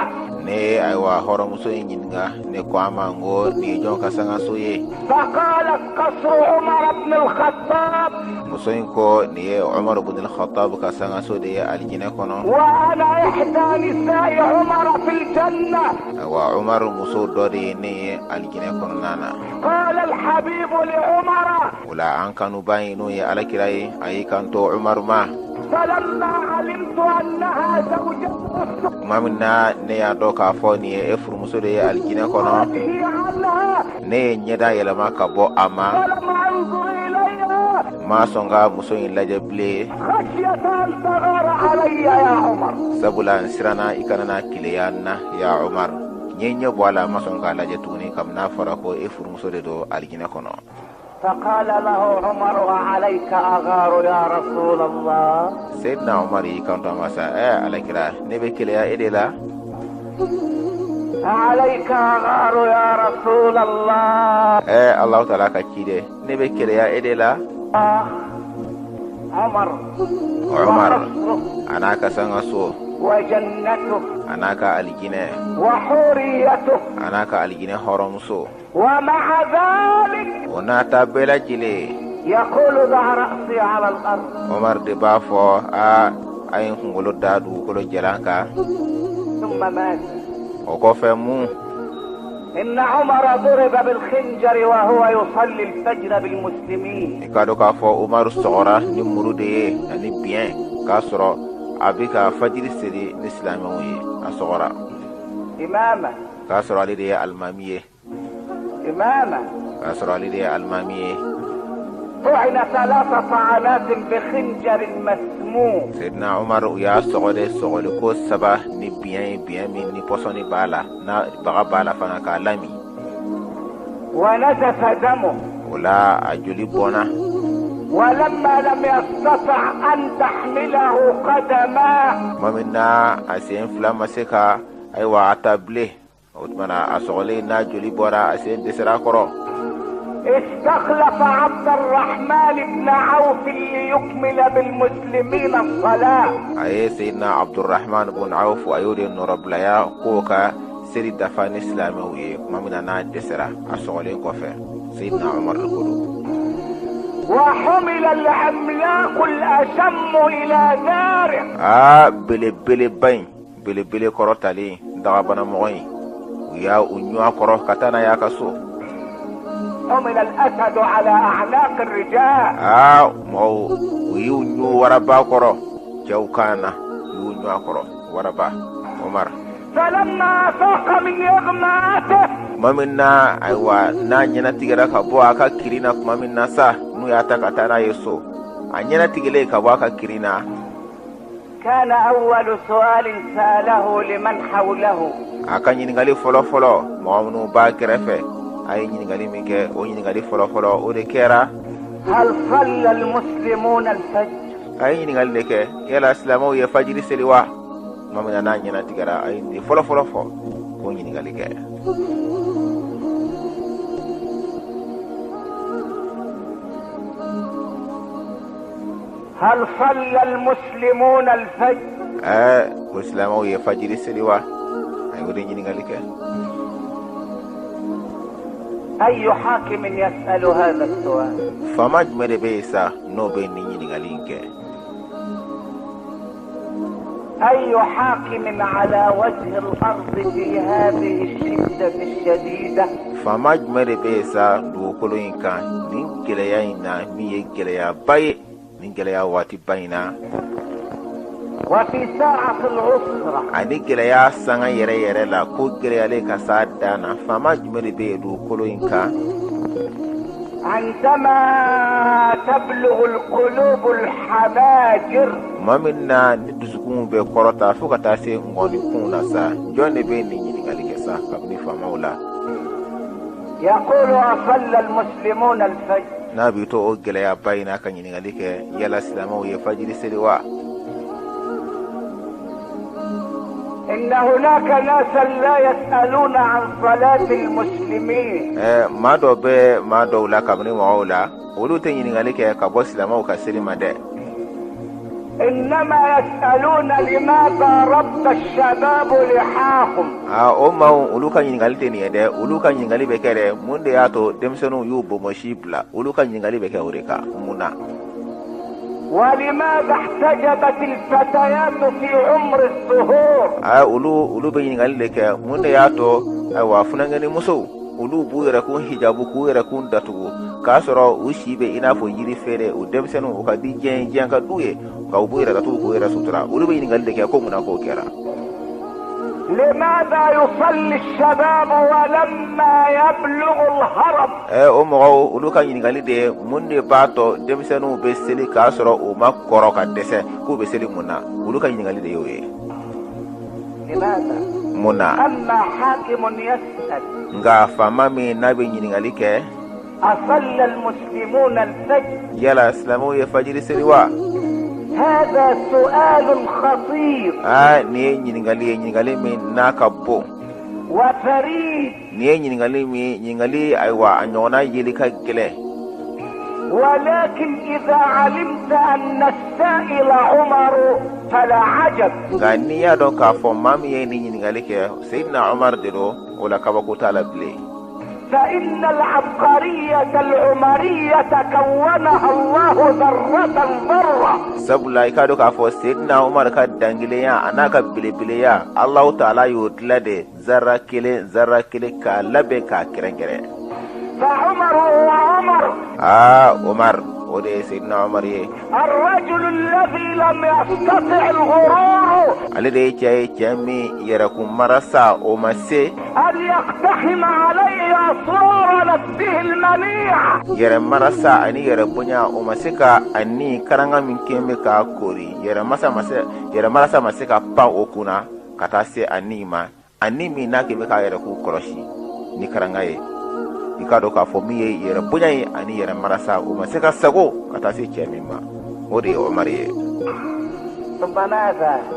Ne ye, ayiwa, hɔrɔnmuso in ɲininka. Ne ko a ma n ko: nin ye jɔn ka sangaso ye? فقالت: قصر عمر بن الخطاب. Muso in ko: nin ye Umaru bin Khattab ka sangaso de ye alijinɛ kɔnɔ. وأنا إحدى نساء عمر في الجنة. Ayiwa, Umaru muso dɔ de ye ne ye alijinɛ kɔnɔna na. قال الحبيب لعمر: O la, an kanuba in, n'o ye Alakira ye, a y'i kanto Umaru ma: فلما علمت أنها زوجته tuma min na ne y'a dɔn k'a fɔ nin ye e furumuso de ye alijinɛ kɔnɔ, وجهي عنها، ne ye ɲɛda yɛlɛma ka bɔ a ma. ولم أنظر إليها، N ma sɔn ka muso in lajɛ bilen، خشية أن تغار علي يا عمر. sabula n siranna i kana na keleya n na, ya Umar. N ye ɲɛ bɔ a la, n ma sɔn k'a lajɛ tuguni, kabini n'a fɔra ko e furumuso de don alijinɛ kɔnɔ. فقال له عمر: وعليك أغار يا رسول الله؟ Seyidina Umar y'i kanto a ma sa: ɛ Alakira, ne bɛ keleya e de la. عليك أغار يا رسول الله؟ Ɛ Alahu Taala ka ci dɛ, ne bɛ keleya e de la. عمر Umar وقصره a n'a ka sangaso، وجنته a n'a ka alijinɛ، وحوريته، a n'a ka alijinɛ hɔrɔnmuso، ومع ذلك o n'a ta bɛɛ lajɛlen، يقول: ضع رأسي على الأرض. Omar de b'a fɔ: a a ye n kunkolo da dugukolo jalan kan. ثم مات. O kɔfɛ mun? إن عمر ضرب بالخنجر وهو يصلي الفجر بالمسلمين. I k'a dɔn k'a fɔ Umaru sɔgɔra ni muru de ye ani biɲɛ, k'a sɔrɔ a bɛ ka fajiri seli ni silamɛw ye, a sɔgɔra. إماما. K'a sɔrɔ ale de ye alimami ye. إماما. K'a sɔrɔ ale de ye alimami ye. طعن ثلاث طعنات بخنجر مسموم. Seyidina Umar, u y'a sɔgɔ de, sɔgɔliko saba ni biɲɛ ye, biɲɛ min ni pɔsɔni b'a la, n'a baga b'a la fana k'a lami. ونزف دمه. O la, a joli bɔnna. ولما لم يستطع أن تحمله قدماه. Tuma min na a sen fila ma se ka, ayiwa, a ta bilen, o tuma na a sɔgɔlen n'a joli bɔra, a sen dɛsɛra a kɔrɔ. استخلف عبد الرحمن بن عوف ليكمل بالمسلمين الصلاة. A ye Seyidina Abdurahman bun Awf, a y'o de nɔrɔbilaya k'o ka seli dafa ni silamɛw ye, tuma min na n'a dɛsɛra a sɔgɔlen kɔfɛ. Seyidina Umar de ko don. وحمل العملاق الأشم إلى داره. Aa, belebeleba in, belebele kɔrɔtalen, dagabanamɔgɔ in, u y'a u ɲun a kɔrɔ ka taa n'a y'a ka so. حمل الأسد على أعناق الرجال. Aa, mɔgɔw, u y'u ɲun waraba kɔrɔ, cɛw kan na, u y'u ɲun a kɔrɔ, waraba Omar. فلما أفاق من إغماءته، Tuma min na, ayiwa, n'a ɲɛnatigɛra ka bɔ a ka kirin na, tuma min na sa n'u y'a ta ka taa n'a ye so, a ɲɛnatigɛlen ka bɔ a ka kirin na, كان أول سؤال سأله لمن حوله: a ka ɲininkali fɔlɔ-fɔlɔ, mɔgɔ minnu b'a kɛrɛfɛ, a ye ɲininkali min kɛ, o ɲininkali fɔlɔ-fɔlɔ, o de kɛra: هل صلى المسلمون الفجر؟ A ye ɲininkali de kɛ: yala silamɛw ye fajiri seli wa? Tuma min na n'a ɲɛnatigɛra, a ye nin fɔlɔ-fɔlɔ fɔ k'o ɲininkali kɛ. هل صلى المسلمون الفجر؟ Ɛɛ, ko silamɛw ye fajiri seli wa? A ye o de ɲininkali kɛ. أي حاكم يسأل هذا السؤال؟ Faama jumɛn de bɛ yen sa n'o bɛ nin ɲininkali in kɛ? أي حاكم على وجه الأرض في هذه الشدة الشديدة؟ Faama jumɛn de bɛ yen sa dugukolo in kan nin gɛlɛya in na, min ye gɛlɛyaba ye, nin gɛlɛya waatiba in na, وفي ساعة العسرة، ani gɛlɛya sanga yɛrɛ yɛrɛ la, ko gɛlɛyalen ka s'a dan na, faama jumɛn de bɛ yen dugukolo in kan, عندما تبلغ القلوب الحناجر، tuma min na ni dusukunw bɛ kɔrɔta fo ka taa se ngɔnikunw na sa, jɔn de bɛ nin ɲininkali kɛ sa kabini faamaw la, يقول: أصلى المسلمون الفجر؟ n'a b'i to o gɛlɛyaba in na ka ɲininkali kɛ: yala silamɛw ye fajiri seli wa? إن هناك ناسا لا يسألون عن صلاة المسلمين. Maa dɔ bɛ maa dɔw la kabini mɔgɔw la, olu tɛ ɲininkali kɛ ka bɔ silamɛw ka seli ma dɛ. إنما يسألون لماذا ربى الشباب لحاهم. Aa, o maaw, olu ka ɲininkali tɛ nin ye dɛ. Olu ka ɲininkali bɛ kɛ dɛ: mun de y'a to denmisɛnninw y'u bonbonsi bila? Olu ka ɲininkali bɛ kɛ o de kan: mun na? ولماذا احتجبت الفتيات في عمر الزهور؟ Aa, olu bɛ ɲininkali de kɛ: mun de y'a to, ayiwa, funankɛni musow, olu b'u yɛrɛ kun hijabu k'u yɛrɛ kun datugu, k'a sɔrɔ u si bɛ i n'a fɔ yiri feere, u denmisɛnninw, u ka di diɲɛ ye, diɲɛ ka d'u ye, nka u b'u yɛrɛ datugu k'u yɛrɛ sutura? Olu bɛ ɲininkali de kɛ ko mun na k'o kɛra. لماذا يصلي الشباب ولما يبلغ الهرم؟ O mɔgɔw, olu ka ɲininkali de ye: mun de b'a tɔ denmisɛnninw bɛ seli k'a sɔrɔ u ma kɔrɔ ka dɛsɛ? K'u bɛ seli mun na? Olu ka ɲininkali de y'o ye. لماذا؟ Mun na? أما حاكم يسأل: Nka faama min n'a bɛ ɲininkali kɛ: أصلى المسلمون الفجر؟ yala silamɛw ye fajiri seli wa? هذا سؤال خطير. Aa, nin ye ɲininkali ye, ɲininkali min n'a ka bon. وفريد. Nin ye ɲininkali min, ɲininkali, ayiwa, a ɲɔgɔnna yeli ka gɛlɛn. ولكن إذا علمت أن السائل عمر فلا عجب. Nka n'i y'a dɔn k'a fɔ maa min ye nin ɲininkali kɛ, Seyidina Umar de don, o la kabako t'a la bilen. فإن العبقرية العمرية كونها الله ذرة ذرة. Sabula i k'a dɔn k'a fɔ Seyidina Umar ka dangilenya a n'a ka belebeleya, Alahu taala y'o dila de zara kelen zara kelen k'a labɛn k'a kɛrɛnkɛrɛn. فعمر هو عمر. Aa, Umar, o de ye Seyidina Umar ye. الرجل الذي لم يستطع الغرور Ale de ye cɛ ye, cɛ min yɛrɛkun marasa o ma se أن يقتحم عليه أسرار نفسه المنيعة. yɛrɛ marasa ani yɛrɛ bonya o ma se ka, ani karanga min kɛn bɛ k'a kori, yɛrɛ masa ma se, yɛrɛ marasa ma se ka pan o kunna ka taa se a ni ma, ani min n'a kɛ bɛ k'a yɛrɛ k'u kɔlɔsi ni karanga ye. I k'a dɔn k'a fɔ min ye yɛrɛ bonya ye ani yɛrɛ marasa, o ma se ka sago ka taa se cɛ min ma, o de ye Omari ye.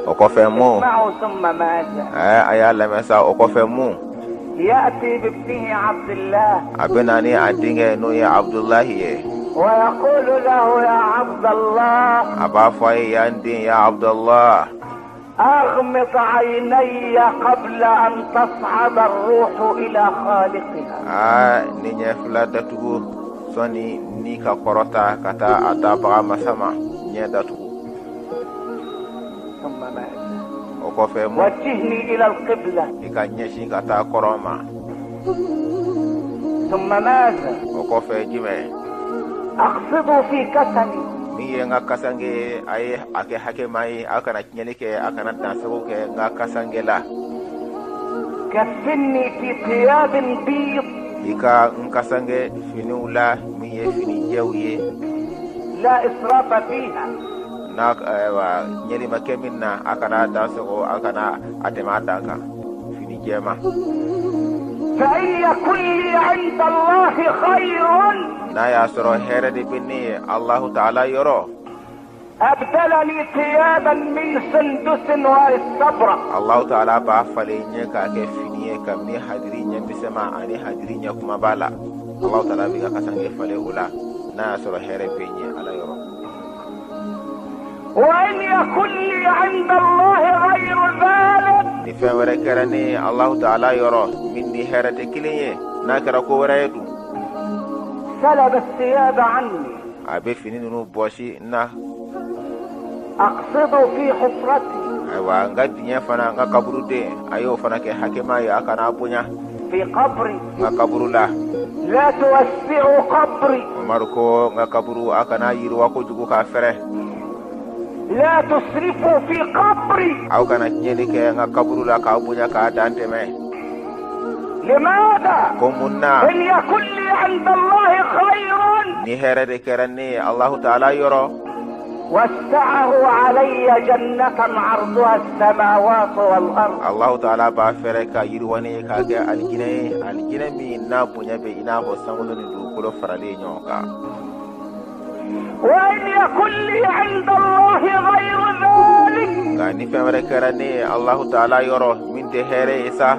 O kɔfɛ mun? A y'a lamɛn sa, o kɔfɛ mun? A bɛ na ni a denkɛ, n'o ye Abudulayi ye. A b'a fɔ a ye: ya n den, ya Abudulayi, أغمض عيني قبل أن تصعد الروح إلى خالقها. Aa, ne ɲɛ fila datugu sɔnni ni ka kɔrɔta ka taa a dabaga masa ma. Ɲɛ datugu. ثم ماذا؟ O kɔfɛ mun? وجهني إلى القبلة. I ka ɲɛsin ka taa kɔrɔn ma. ثم ماذا؟ O kɔfɛ jumɛn? أخفضوا في كفني. Min ye n ka kasange ye, a ye a kɛ hakɛma ye, a kana tiɲɛli kɛ, a kana dansago kɛ n ka kasange la. كفني في ثياب بيض. I ka n kasange finiw la min ye fini jɛw ye. لا إسراف فيها. N'a ayiwa tiɲɛli ma kɛ min na, a kana dansago, a kana a tɛmɛ a dan kan, fini jɛma. فإن يكن لي عند الله خير، N'a y'a sɔrɔ hɛrɛ de bɛ ne ye Alahu Taala yɔrɔ، أبدلني ثيابا من سندس واستبرق. Alahu Taala b'a falen ɲɛ k'a kɛ fini ye kabini hadiri ɲɛ misɛnma ani hadiri ɲɛ kumaba la. Alahu Taala b'i ka kasange falen o la, n'a y'a sɔrɔ hɛrɛ bɛ ɲɛ Ala yɔrɔ. وإن يكن لي عند الله غير ذلك، Ni fɛn wɛrɛ kɛra ne ye Alahu Taala yɔrɔ min ni hɛrɛ tɛ kelen ye, n'a kɛra ko wɛrɛ ye dun، سلب الثياب عني. a bɛ fini ninnu bɔsi n na. أقصد في حفرتي. Ayiwa, n ka dingɛ fana, n ka kaburuden, a y'o fana kɛ hakɛma ye, a kana bonya. في قبري. N ka kaburu la. لا توسعوا قبري. Umaru ko n ka kaburu, a kana yiriwa kojugu k'a fɛrɛ. لا تسرفوا في قبري. Aw kana tiɲɛli kɛ n ka kaburu la k'aw bonya k'a dan tɛmɛ. لماذا؟ Ko mun na? إن يكن لي عند الله خير، Ni hɛrɛ de kɛra ne ye Alahu Taala yɔrɔ، وسعه علي جنة عرضها السماوات والأرض. Alahu Taala b'a fɛrɛ ka yiriwa ne ye k'a kɛ alijinɛ ye, alijinɛ min n'a bonya bɛ i n'a fɔ sankolo ni dugukolo faralen ɲɔgɔn kan. وإن يكن لي عند الله غير ذلك، Nka ni fɛn wɛrɛ kɛra ne ye Alahu Taala yɔrɔ min tɛ hɛrɛ ye sa،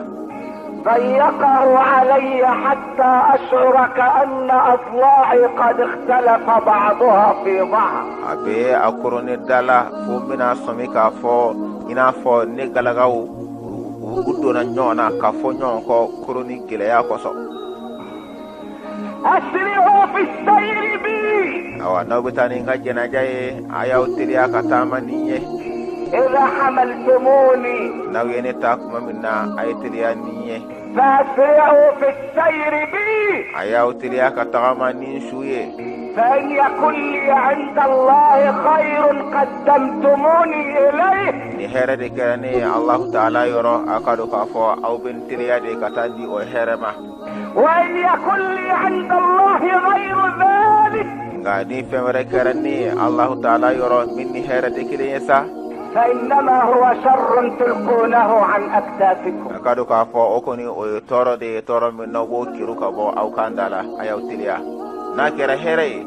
ضيقه علي حتى أشعر كأن أضلاعي قد اختلف بعضها في بعض. a bɛ a koron ne da la fo n bɛna sɔmi k'a fɔ i n'a fɔ ne galagaw u donna ɲɔgɔn na ka fɔ ɲɔgɔn kɔ koroni gɛlɛya kosɔn. أسرعوا في السير بي. Awa, n'aw bɛ taa ni n ka jɛnaja ye, a y'aw teliya ka taama ni n ye. إذا حملتموني، N'aw ye ne ta tuma min na, a ye teliya ni n ye. فأسرعوا في السير بي. A y'aw teliya ka tagama ni n su ye. فإن يكن لي عند الله خير قدمتموني إليه. Ni hɛrɛ de kɛra ne ye Alahu Taala yɔrɔ, a ka dɔn k'a fɔ aw bɛ n teliya de ka taa di o hɛrɛ ma. وإن يكن لي عند الله غير ذلك، Nka ni fɛn wɛrɛ kɛra ne ye Alahu Taala yɔrɔ min ni hɛrɛ tɛ kelen ye sa، فإنما هو شر تلقونه عن أكتافكم. a ka dɔn k'a fɔ o kɔni, o ye tɔɔrɔ de ye, tɔɔrɔ min n'aw b'o keru ka bɔ aw kan da la. A y'aw teliya. N'a kɛra hɛrɛ ye,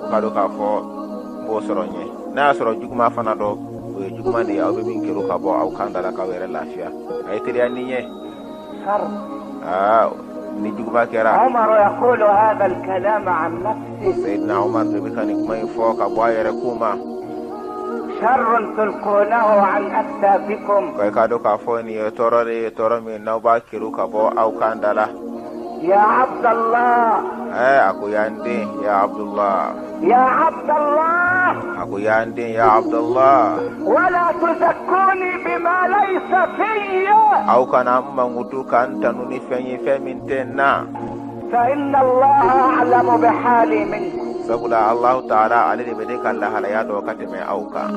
o ka dɔn k'a fɔ n b'o sɔrɔ n ye. N'a y'a sɔrɔ juguman fana dɔ, o ye juguman de ye aw bɛ min keru ka bɔ aw kan da la k'aw yɛrɛ lafiya. A ye teliya ni n ye. شر. Aa, ni juguman kɛra. عمر يقول هذا الكلام عن نفسه. Seyidina Umar de bɛ ka nin kuma in fɔ ka bɔ a yɛrɛ kun ma. شر تلقونه عن أكتافكم. Ka i k'a dɔn k'a fɔ nin ye tɔɔrɔ de ye, tɔɔrɔ min n'aw b'a keru ka bɔ aw kan da la. يا عبد الله. A ko y'an den, ya Abdullah. يا عبد الله. A ko y'an den, ya Abdullah. ولا تزكوني بما ليس في. Aw kana n mankutu ka n tanu ni fɛn ye, fɛn min tɛ n na. فإن الله أعلم بحالي منكم. Sabula Allahu Taala, ale de bɛ ne ka lahalaya dɔn ka tɛmɛ aw kan.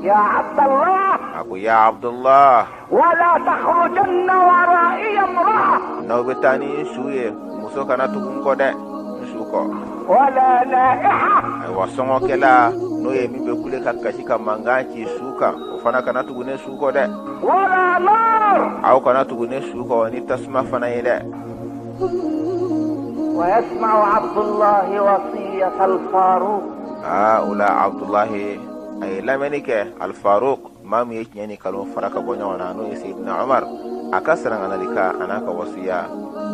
يا عبد الله. A ko ya Abdullah. ولا تخرجن ورائي امرأة. N'aw bɛ taa ni n su ye, muso kana tugu n kɔ dɛ, n su kɔ. ولا نائحة. Ayiwa, sɔngɔkɛla, n'o ye min bɛ kule ka kasi ka mankan ci su kan, o fana kana tugu ne su kɔ dɛ. ولا نار. Aw kana tugu ne su kɔ ni tasuma fana ye dɛ. ويسمع عبد الله وصية الفاروق. Aa, o la Abdulahi a ye lamɛnni kɛ Alfaruq, maa min ye tiɲɛ ni kalon fara ka bɔ ɲɔgɔn na, n'o ye Seyidina Umar, a ka saranganalikan a n'a ka wasiya,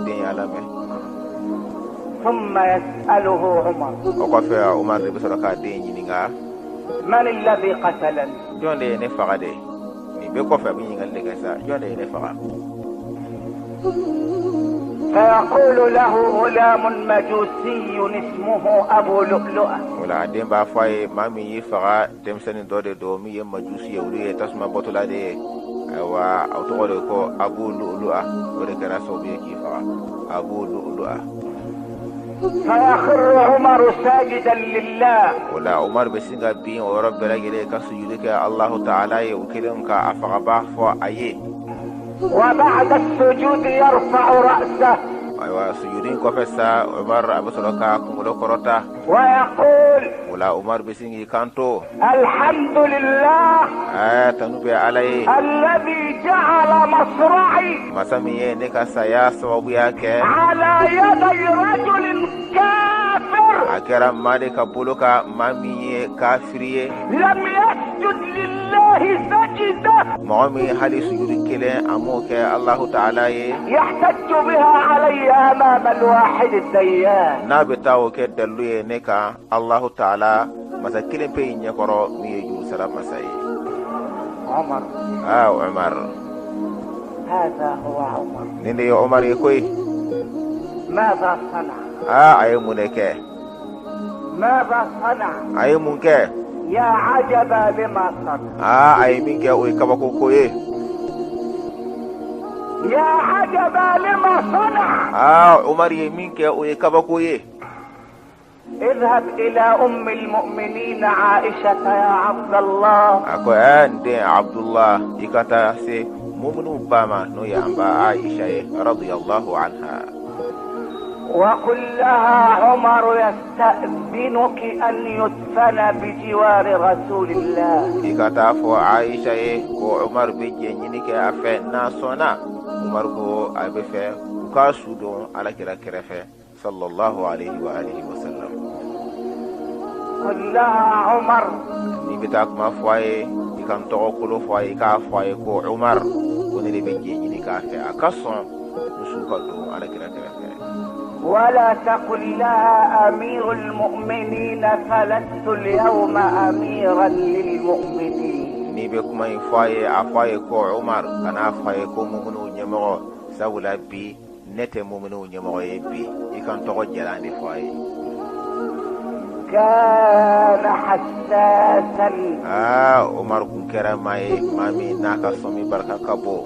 den y'a lamɛn. ثم يسأله عمر. O kɔfɛ, Umar de bɛ sɔrɔ k'a den ɲininka. من الذي قتلني؟ Jɔn de ye ne faga de? Nin bɛɛ kɔfɛ, a bɛ ɲininkali de kɛ sa: jɔn de ye ne faga? فيقول له غلام مجوسي اسمه أبو لؤلؤة. O la a den b'a fɔ a ye: maa min y'i faga, denmisɛnnin dɔ de don min ye majusi ye, olu ye tasuma bɔtɔla de ye. Ayiwa, o tɔgɔ de ko Abu Lu'lu'a, o de kɛra sababu ye k'i faga, Abu Lu'lu'a. فيخر عمر ساجدا لله. O la Umar bɛ sin ka bin o yɔrɔ bɛɛ lajɛlen ka sujudi kɛ Alahu Taala ye, o kɛlen ka a fagaba fɔ a ye. وبعد السجود يرفع رأسه. Ayiwa, sujudi in kɔfɛ sa, Umar a bɛ sɔrɔ ka kunkolo kɔrɔta. ويقول: O la Umar bɛ sin k'i kanto: الحمد لله Aa, tanu bɛ Ala ye الذي جعل مصرعي masa min ye ne ka saya sababuya kɛ على يدي رجل كافر a kɛra maa de ka bolo kan, maa min ye kafiri ye لم يسجد لله سجدة mɔgɔ min hali sujudi kelen a m'o kɛ Alahu Taala ye يحتج بها علي أمام الواحد الديان. n'a bɛ taa o kɛ dalilu ye ne kan Alahu Taala masa kelen pe in ɲɛkɔrɔ, min ye jurusara masa ye. عمر. Aa, Umar. هذا هو عمر. Nin de ye Umar ye koyi. ماذا صنع؟ Aa, a ye mun de kɛ? ماذا صنع؟ A ye mun kɛ? يا عجبا لما صنع. Aa, a ye min kɛ, o ye kabako ko ye. يا عجبا لما صنع. Aa, Umar ye min kɛ, o ye kabako ye. اذهب إلى أم المؤمنين عائشة يا عبد الله. A ko: ɛ, n den Abdullah, i ka taa se mumunu ba ma, n'o ye an ba Aisha ye, radiyallahu anha. وقل لها: عمر يستأذنك أن يدفن بجوار رسول الله. I ka taa fɔ Aisha ye ko Umar bɛ jɛ ɲini kɛ a fɛ, n'a sɔnna, Umar ko a bɛ fɛ u k'a su don Alakira kɛrɛfɛ, sallallahu alaihi wa alihi wa sallam. قل لها عمر. N'i bɛ taa kuma fɔ a ye, i ka n tɔgɔ kolo fɔ a ye, i k'a fɔ a ye ko Umar ko ne de bɛ jɛ ɲini k'a fɛ, a ka sɔn n su ka don Alakira kɛrɛfɛ. ولا تقل لها أمير المؤمنين، فلست اليوم أميرا للمؤمنين. N'i bɛ kuma in fɔ a ye, a fɔ a ye ko Umar, kan'a fɔ a ye ko mumuniw ɲɛmɔgɔ, sabula bi ne tɛ mumuniw ɲɛmɔgɔ ye bi. I ka n tɔgɔ jalan de fɔ a ye. كان حساسا. Aa, Umar kun kɛra maa ye, maa min n'a ka sɔmi barika ka bon.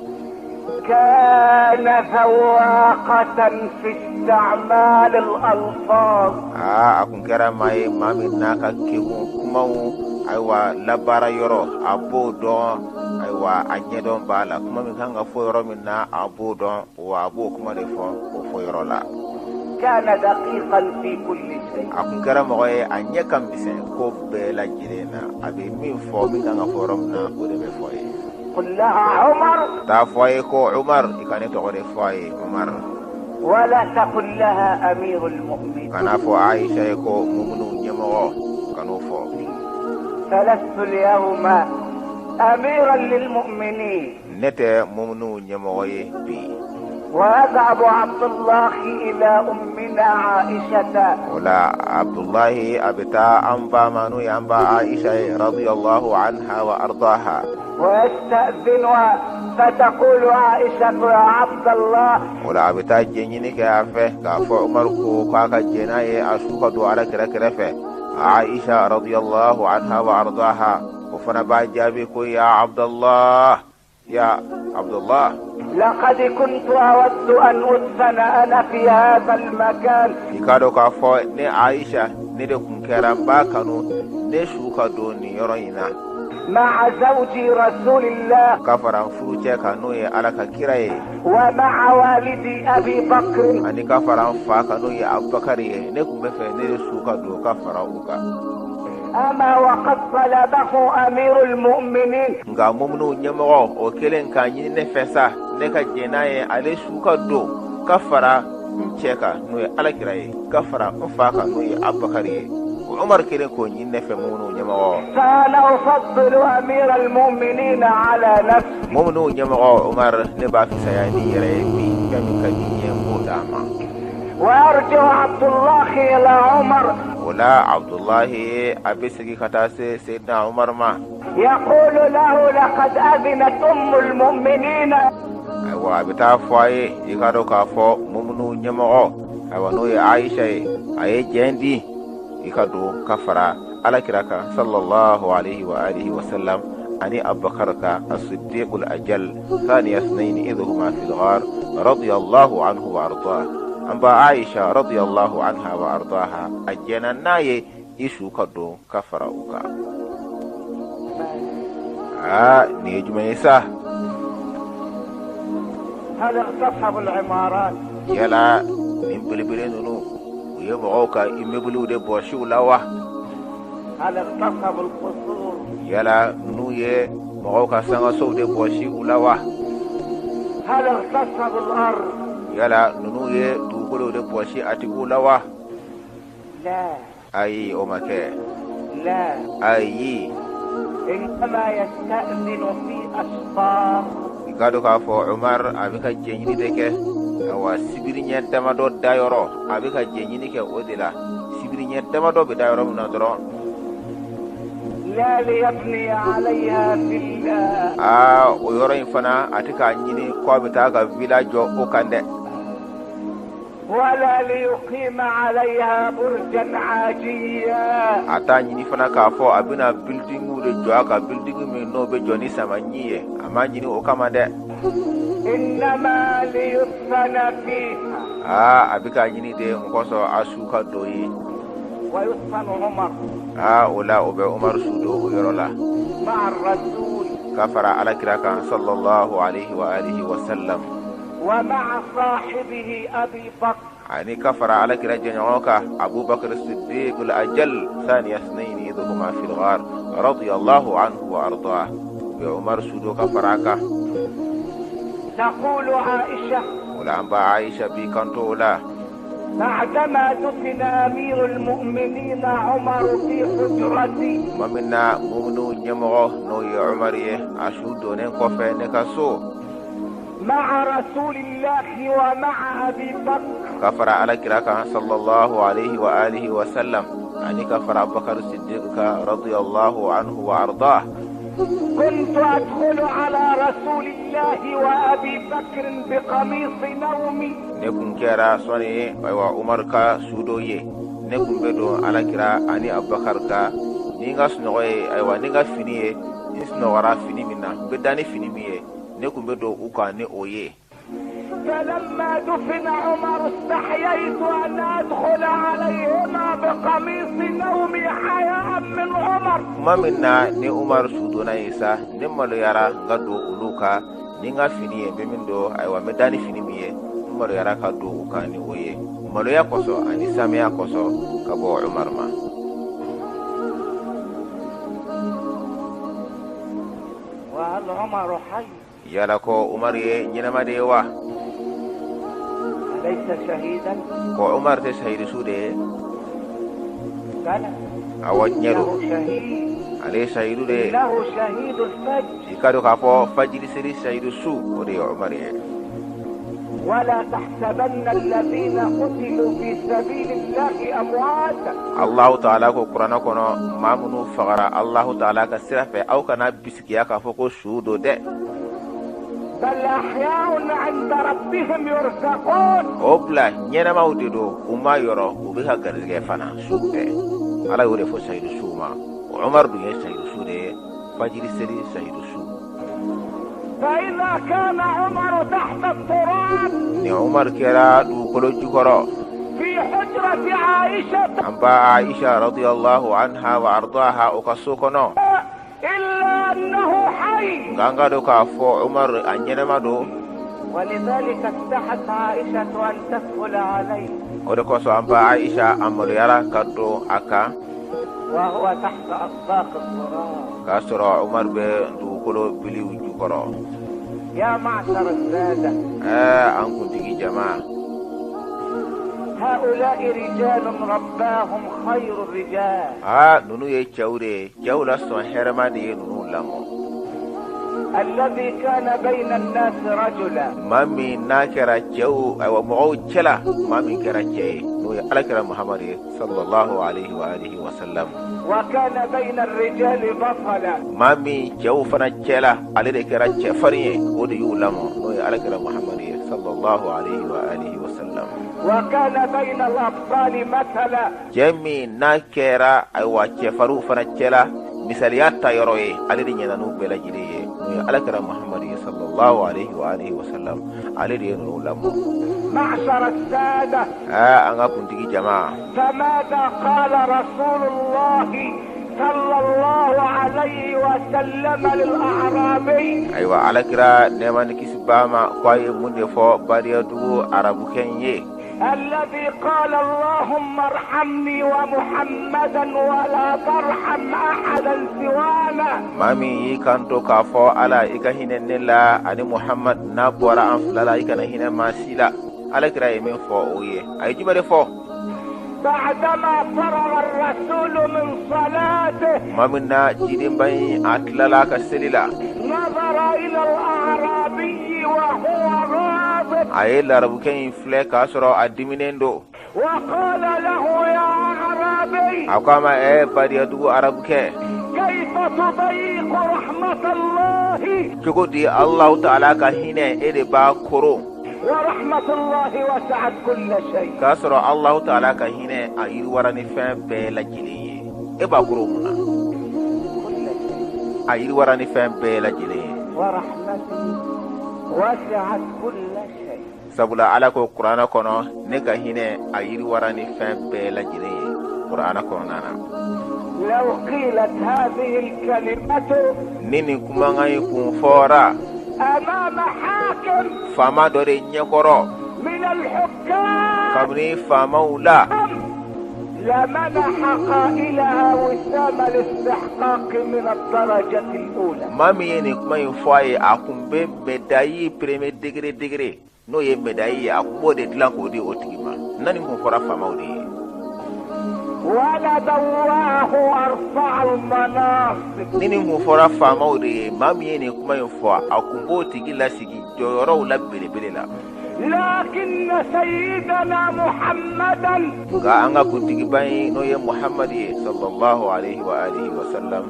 كان ذواقة في استعمال الألفاظ. Aa, a kun kɛra maa ye, maa min n'a ka kegun kumaw, ayiwa, labaara yɔrɔ a b'o dɔn. Ayiwa, a ɲɛdɔn b'a la, kuma min kan ka fɔ yɔrɔ min na, a b'o dɔn, wa a b'o kuma de fɔ o fɔ yɔrɔ la. كان دقيقا في كل شيء. A kun kɛra mɔgɔ ye, a ɲɛ ka misɛn ko bɛɛ lajɛlen na. A bɛ min fɔ, min kan ka fɔ yɔrɔ min na, o de bɛ fɔ ye. قل لها عمر. Taa fɔ a ye ko Umar, i ka ne tɔgɔ de fɔ a ye, Umar. ولا تقل لها أمير المؤمنين. Kan'a fɔ Aisha ye ko mumunu ɲɛmɔgɔ, kan'o fɔ. فلست اليوم أميرا للمؤمنين. Ne tɛ mumunu ɲɛmɔgɔ ye bi. ويذهب عبد الله إلى أمنا عائشة. O la Abdullahi a bɛ taa an ba ma, n'o ye an ba Aisha ye, radiyallahu anha wa ardaha. ويستأذنها، فتقول عائشة: يا عبد الله، O la a bɛ taa jɛɲini kɛ a fɛ k'a fɔ Umaru ko k'a ka jɛn n'a ye a su ka don Ala kira kɛrɛfɛ. Aisha radiyallahu anha wa ardaha, o fana b'a jaabi ko: ya Abdullah, ya Abdullah، لقد كنت أود أن أدفن أنا في هذا المكان i k'a dɔn k'a fɔ ne Aisha, ne de kun kɛra n b'a kanu ne su ka don nin yɔrɔ in na مع زوجي رسول الله ka fara n furucɛ kan, n'o ye Ala ka kira ye، ومع والدي أبي بكر. ani ka fara n fa kan, n'o ye Abubakari ye. Ne kun bɛ fɛ ne de su ka don ka fara u kan. أما وقد طلبه أمير المؤمنين Nka mumunu ɲɛmɔgɔ o kɛlen k'a ɲini ne fɛ sa, ne ka jɛn n'a ye ale su ka don ka fara n cɛ kan n'o ye alakira ye ka fara n fa kan n'o ye abubakari ye umar kelen k'o ɲini ne fɛ mumunu ɲɛmɔgɔ. فأنا أفضل أمير المؤمنين على نفسي. Mumunu ɲɛmɔgɔ umar, ne b'a fisaya ni yɛrɛ ye bi, fɛn min ka di n ye, n b'o d'a ma. ويرجع عبد الله إلى عمر. O la Abudulayi a bɛ segin ka taa se Seyidina Umar ma. يقول له لقد أذنت أم المؤمنين. Ayiwa, a bɛ taa fɔ a ye, i k'a dɔn k'a fɔ mumunu ɲɛmɔgɔ, ayiwa, n'o ye Ayisa ye, a ye jɛn di i ka don ka fara alakira kan sallallahu alaihi wa alihi wa sallam ani Abubakar kan, as-siddiqul ajal thaniya ithnaini idh huma fil ghar radiyallahu anhu wa ardah. An ba Aisha radiyallahu anha wa ardaha, a jɛnna n'a ye i su ka don ka fara u kan. Aa, nin ye jumɛn ye sa? هل اغتصبوا العمارات؟ Yala nin belebele ninnu, u ye mɔgɔw ka immeuble de bɔsi u la wa? هل اغتصبوا القصور؟ Yala ninnu ye mɔgɔw ka sangasow de bɔsi u la wa? هل اغتصبوا الأرض؟ Yala ninnu ye dugukolow de bɔsi a tigiw la wa? لا. Ayi, o ma kɛ. لا. Ayi. إنما يستأذن في أشخاص. I k'a dɔn k'a fɔ Umar a bɛ ka jɛɲini de kɛ. Awa, sibiri ɲɛ damadɔ dayɔrɔ, a bɛ ka jɛɲini kɛ o de la. Sibiri ɲɛ damadɔ bɛ da yɔrɔ min na dɔrɔn. لا ليبني عليها فيلا. Aa, o yɔrɔ in fana, a tɛ k'a ɲini ko a bɛ taa ka villa jɔ o kan dɛ. ولا ليقيم عليها برجا عاجيا. A t'a ɲini fana k'a fɔ a bɛna buildingiw de jɔ a kan, building min n'o bɛ jɔ ni samaɲi ye, a m'a ɲini o kama dɛ. إنما ليدفن فيها. Aa, a bɛ k'a ɲini de n kosɔn a su ka don yen. ويدفن عمر. Aa, o la o bɛ Umaru su don o yɔrɔ la. مع الرسول. Ka fara alakira kan sallallahu alaihi wa alihi wa sallam. ومع صاحبه أبي بكر. Ani ka fara alakira jɛɲɔgɔn kan Abubakar Siddiq al-ajal thaniya ithnaini idh huma fil ghar radiyallahu anhu wa ardah, u bɛ Umaru su don ka fara a kan. تقول عائشة: O la an ba Aisha b'i kanto o la: بعدما دفن أمير المؤمنين عمر في حجرتي، tuma min na mumunu ɲɛmɔgɔ n'o ye Umar ye, a su donnen kɔfɛ ne ka so, مع رسول الله ومع أبي بكر، ka fara alakira kan sallallahu alaihi wa alihi wa sallam ani ka fara Abubakar Siddiq kan radiyallahu anhu wa ardah, كنت أدخل على رسول الله وأبي بكر بقميص نومي. Ne kun kɛra sɔnni, ayiwa, Umar ka su don ye, ne kun bɛ don alakira ani Abubakar ka ni n ka sunɔgɔ ye, ayiwa, ni n ka fini ye, n sunɔgɔra fini min na, n bɛ da ni fini min ye, ne kun bɛ don u kan ni o ye. فلما دفن عمر استحييت أن أدخل عليهما بقميص نومي حياء من عمر. Tuma min na ni Umar su donna yen sa, ne maloyara n ka don olu kan ni n ka fini ye, n bɛ min don, ayiwa, n bɛ da ni fini min ye, n maloyara ka don u kan ni o ye, maloya kosɔn ani samiya kosɔn ka bɔ Umar ma. وهل عمر حي؟ Yala ko Umar ye ɲɛnama de ye wa? أليس شهيدا؟ Ko Umar tɛ sahidu su de ye? بلى. Awɔ, tiɲɛ إنه don. شهيد. Ale ye sahidu de ye. إنه شهيد الفجر. I ka dɔn k'a fɔ fajiri seli sahidu su, o de ye Umar ye. ولا تحسبن الذين قتلوا في سبيل الله أمواتا. Allahu taala ko kuranɛ kɔnɔ, maa minnu fagara Allahu taala ka sira fɛ, aw kana bisigiya k'a fɔ ko su don dɛ. بل أحياء عند ربهم يرزقون. O bila ɲɛnamaw de don u ma yɔrɔ, u bɛ ka garijɛgɛ fana, su tɛ. Ala y'o de fɔ sahidu su ma. Umar dun ye sahidu su de ye, fajiri seli sahidu su. فإذا كان عمر تحت التراب، Ni Umar kɛra dugukolo jukɔrɔ، في حجرة عائشة، an ba Aisha radiyallahu anha wa ardaha o ka so kɔnɔ، إلا أنه حي. Nka an ka dɔn k'a fɔ Umar a ɲɛnama don. ولذلك استحت عائشة أن تدخل عليه O de kosɔn an ba Aisha a maloyara ka don a kan وهو تحت أطباق التراب. k'a sɔrɔ Umar bɛ dugukolo biliw jukɔrɔ. يا معشر السادة، Ɛɛ, an kuntigi jama، هؤلاء رجال رباهم خير الرجال. Aa, ninnu ye cɛw de ye, cɛw la sɔn hɛrɛma de ye ninnu lamɔ. الذي كان بين الناس رجلا. Maa min n'a kɛra cɛw, ayiwa, mɔgɔw cɛla maa min kɛra cɛ ye, n'o ye alakira Muhamadu ye sallallahu alaihi wa alihi wa sallam. وكان بين الرجال بطلا. Maa min cɛw fana cɛla ale de kɛra cɛfarin ye, o de y'u lamɔ, n'o ye alakira Muhamadu ye sallallahu alaihi wa alihi wa sallam. وكان بين الأبطال مثلا. Cɛ min n'a kɛra, ayiwa, cɛfarinw fana cɛla misaliya ta yɔrɔ ye, ale de ɲɛna n'u bɛɛ lajɛlen ye, n'o ye alakira Muhamadu ye sallallahu alaihi wa alihi wa sallam, ale de ye ninnu lamɔ. معشر السادة، Aa, an ka kuntigi jama، فماذا قال رسول الله صلى الله عليه وسلم للأعرابي؟ Ayiwa, alakira, nɛɛma ni kisi b'a ma, ko a ye mun de fɔ badiyadugu arabukɛ in ye? الذي قال: اللهم ارحمني ومحمدا ولا ترحم أحدا سوانا. Maa min y'i kanto k'a fɔ: Ala, i ka hinɛ ne la ani Muhammad, n'a bɔra an fila la, i kana hinɛ maa si la. Alakira ye min fɔ o ye, a ye jumɛn de fɔ? بعدما فرغ الرسول من صلاته، Tuma min na cidenba in a tilala a ka seli la، نظر إلى الأعرابي وهو غاضب، a ye larabukɛ in filɛ k'a sɔrɔ a diminen don. وقال له: يا أعرابي، A ko a ma: ɛ badiyadugu arabukɛ، كيف تضيق رحمة الله؟ Cogo di Alahu Taala ka hinɛ, e de b'a koron؟ ورحمة الله وسعت كل شيء. K'a sɔrɔ Alahu Taala ka hinɛ, a yiriwara ni fɛn bɛɛ lajɛlen ye, e b'a koron mun na? كل شيء. A yiriwara ni fɛn bɛɛ lajɛlen ye. ورحمتي وسعت كل شيء. Sabula Ala ko kuranɛ kɔnɔ: ne ka hinɛ, a yiriwara ni fɛn bɛɛ lajɛlen ye, kuranɛ kɔnɔna na. لو قيلت هذه الكلمة Ni nin kumakan in kun fɔra أمام حاكم faama dɔ de ɲɛkɔrɔ من الحكام، kabini faamaw la، لمنح قائلها وسام الاستحقاق من الدرجة الأولى. Maa min ye nin kuma in fɔ a ye, a kun bɛ médaille premier degré, n'o ye médaille ye, a kun b'o de dilan k'o di o tigi ma, na nin kun fɔra faamaw de ye. ولبوأه أرفع المناصب. Ni nin kun fɔra faamaw de ye, maa min ye nin kuma in fɔ, a kun b'o tigi lasigi jɔyɔrɔw la belebele la. لكن سيدنا محمدا Nka an ka kuntigiba in, n'o ye Muhamadu ye sallallahu alaihi wa alihi wa sallam،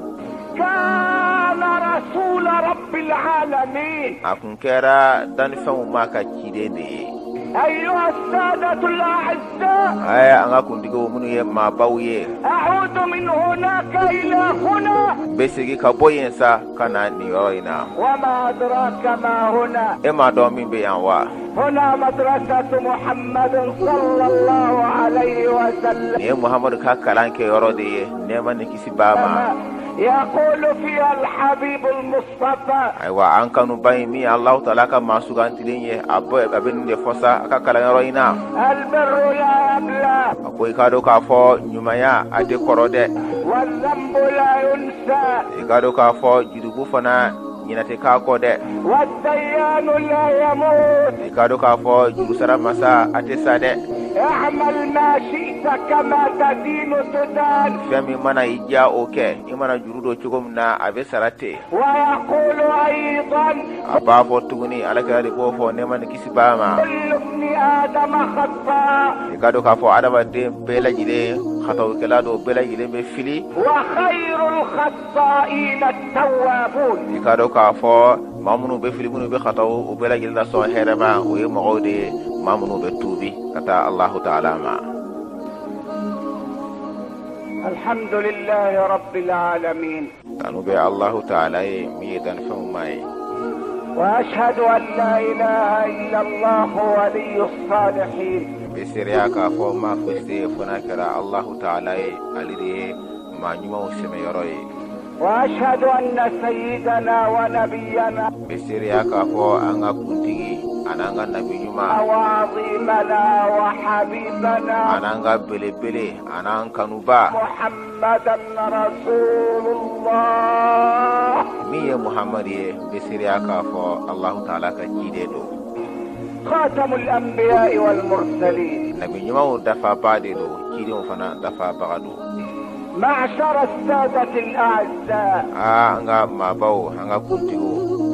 كان رسول رب العالمين. a kun kɛra dannifɛnw ma ka ciden de ye. أيها السادة الأعزاء، Aya, an ka kuntigiw minnu ye maabaw ye، أعود من هناك إلى هنا. n bɛ segin ka bɔ yen sa ka na nin yɔrɔ in na. وما أدراك ما هنا؟ E m'a dɔn min bɛ yan wa? هنا مدرسة محمد صلى الله عليه وسلم. Nin ye Muhamadu ka kalan kɛ yɔrɔ de ye, nɛɛma ni kisi b'a ma. يقول فيها الحبيب المصطفى، Ayiwa, an kanuba in min ye Alahu Taala ka maa sugantilen ye, a bɛ a bɛ nin de fɔ sa a ka kalanyɔrɔ in na. البر لا يبلى، A ko i k'a dɔn k'a fɔ ɲumanya, a tɛ kɔrɔ dɛ. والذنب لا ينسى، I k'a dɔn k'a fɔ jurubu fana, ɲinɛ tɛ k'a kɔ dɛ. والديان لا يموت. I k'a dɔn k'a fɔ jurusara masa, a tɛ sa dɛ. اعمل ما شئت كما تدين تدان. Fɛn min mana i diya, o kɛ. I mana juru don cogo min na, a bɛ sara ten. ويقول ايضا، A b'a fɔ tuguni, alakira de b'o fɔ, nɛɛma ni kisi b'a ma، كل ابن ادم خطاء، I k'a dɔn k'a fɔ adamaden bɛɛ lajɛlen xatawukɛla don, bɛɛ lajɛlen bɛ fili. وخير الخطائين التوابون. I k'a dɔn k'a fɔ maa minnu bɛ fili, minnu bɛ xataw, o bɛɛ lajɛlen na sɔn hɛrɛ ma, o ye mɔgɔw de ye, maa minnu bɛ tuubi ka taa Alahu Taala ma. الحمد لله رب العالمين. Tanu bɛ Alahu Taala ye min ye dannifɛnw ma ye. واشهد ان لا اله الا الله ولي الصالحين. N bɛ seereya k'a fɔ ma fosi tɛ yen fo n'a kɛra Alahu Taala ye, ale de ye maa ɲumanw sɛmɛyɔrɔ ye. واشهد ان سيدنا ونبينا N bɛ seereya k'a fɔ an ka kuntigi an'an ka nabi ɲuman وعظيمنا وحبيبنا an'an ka belebele an'an kanuba محمدا رسول الله min ye Muhamadu ye, n bɛ seereya k'a fɔ Alahu Taala ka ciden don. خاتم الأنبياء والمرسلين. Nabi ɲumanw dafabaa de don, cidenw fana dafabaga don. معشر السادة الأعزاء، Aa, an ka maabaw, an ka kuntigiw،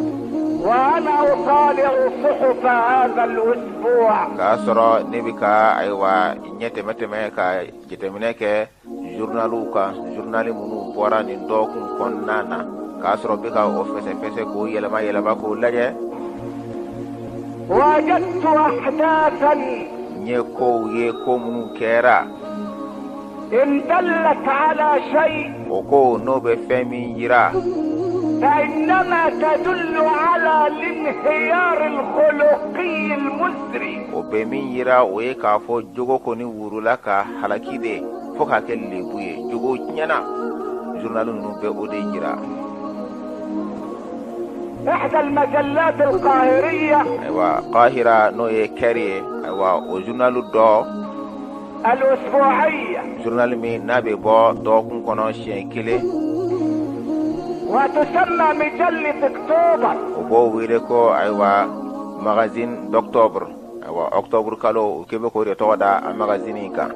وأنا أطالع صحف هذا الأسبوع، k'a sɔrɔ ne bɛ ka, ayiwa, ɲɛ tɛmɛ tɛmɛ ka jateminɛ kɛ journaliw kan, journal minnu bɔra nin dɔgɔkun kɔnɔna na, k'a sɔrɔ bɛ ka o fɛsɛfɛsɛ k'o yɛlɛma yɛlɛma k'o lajɛ، وجدت أحداثا n ye kow ye, ko minnu kɛra، إن دلت على شيء o ko n'o bɛ fɛn min yira، فإنما تدل على الانهيار الخلقي المزري. O bɛ min yira, o ye k'a fɔ jogo kɔni wurula ka halaki de fo k'a kɛ lebu ye. Jogo tiɲɛna, journal ninnu bɛ o de yira. إحدى المجلات القاهرية Ayiwa, Kahira, n'o ye Kɛri ye, ayiwa, o journal dɔ، الأسبوعية، journal min n'a bɛ bɔ dɔgɔkun kɔnɔ siɲɛ kelen، وتسمى مجلة أكتوبر، o b'o wele ko, ayiwa, Magazine d'Octobre. Ayiwa, octobre kalo, o kɛ bɛ k'o de tɔgɔ da a magazine in kan.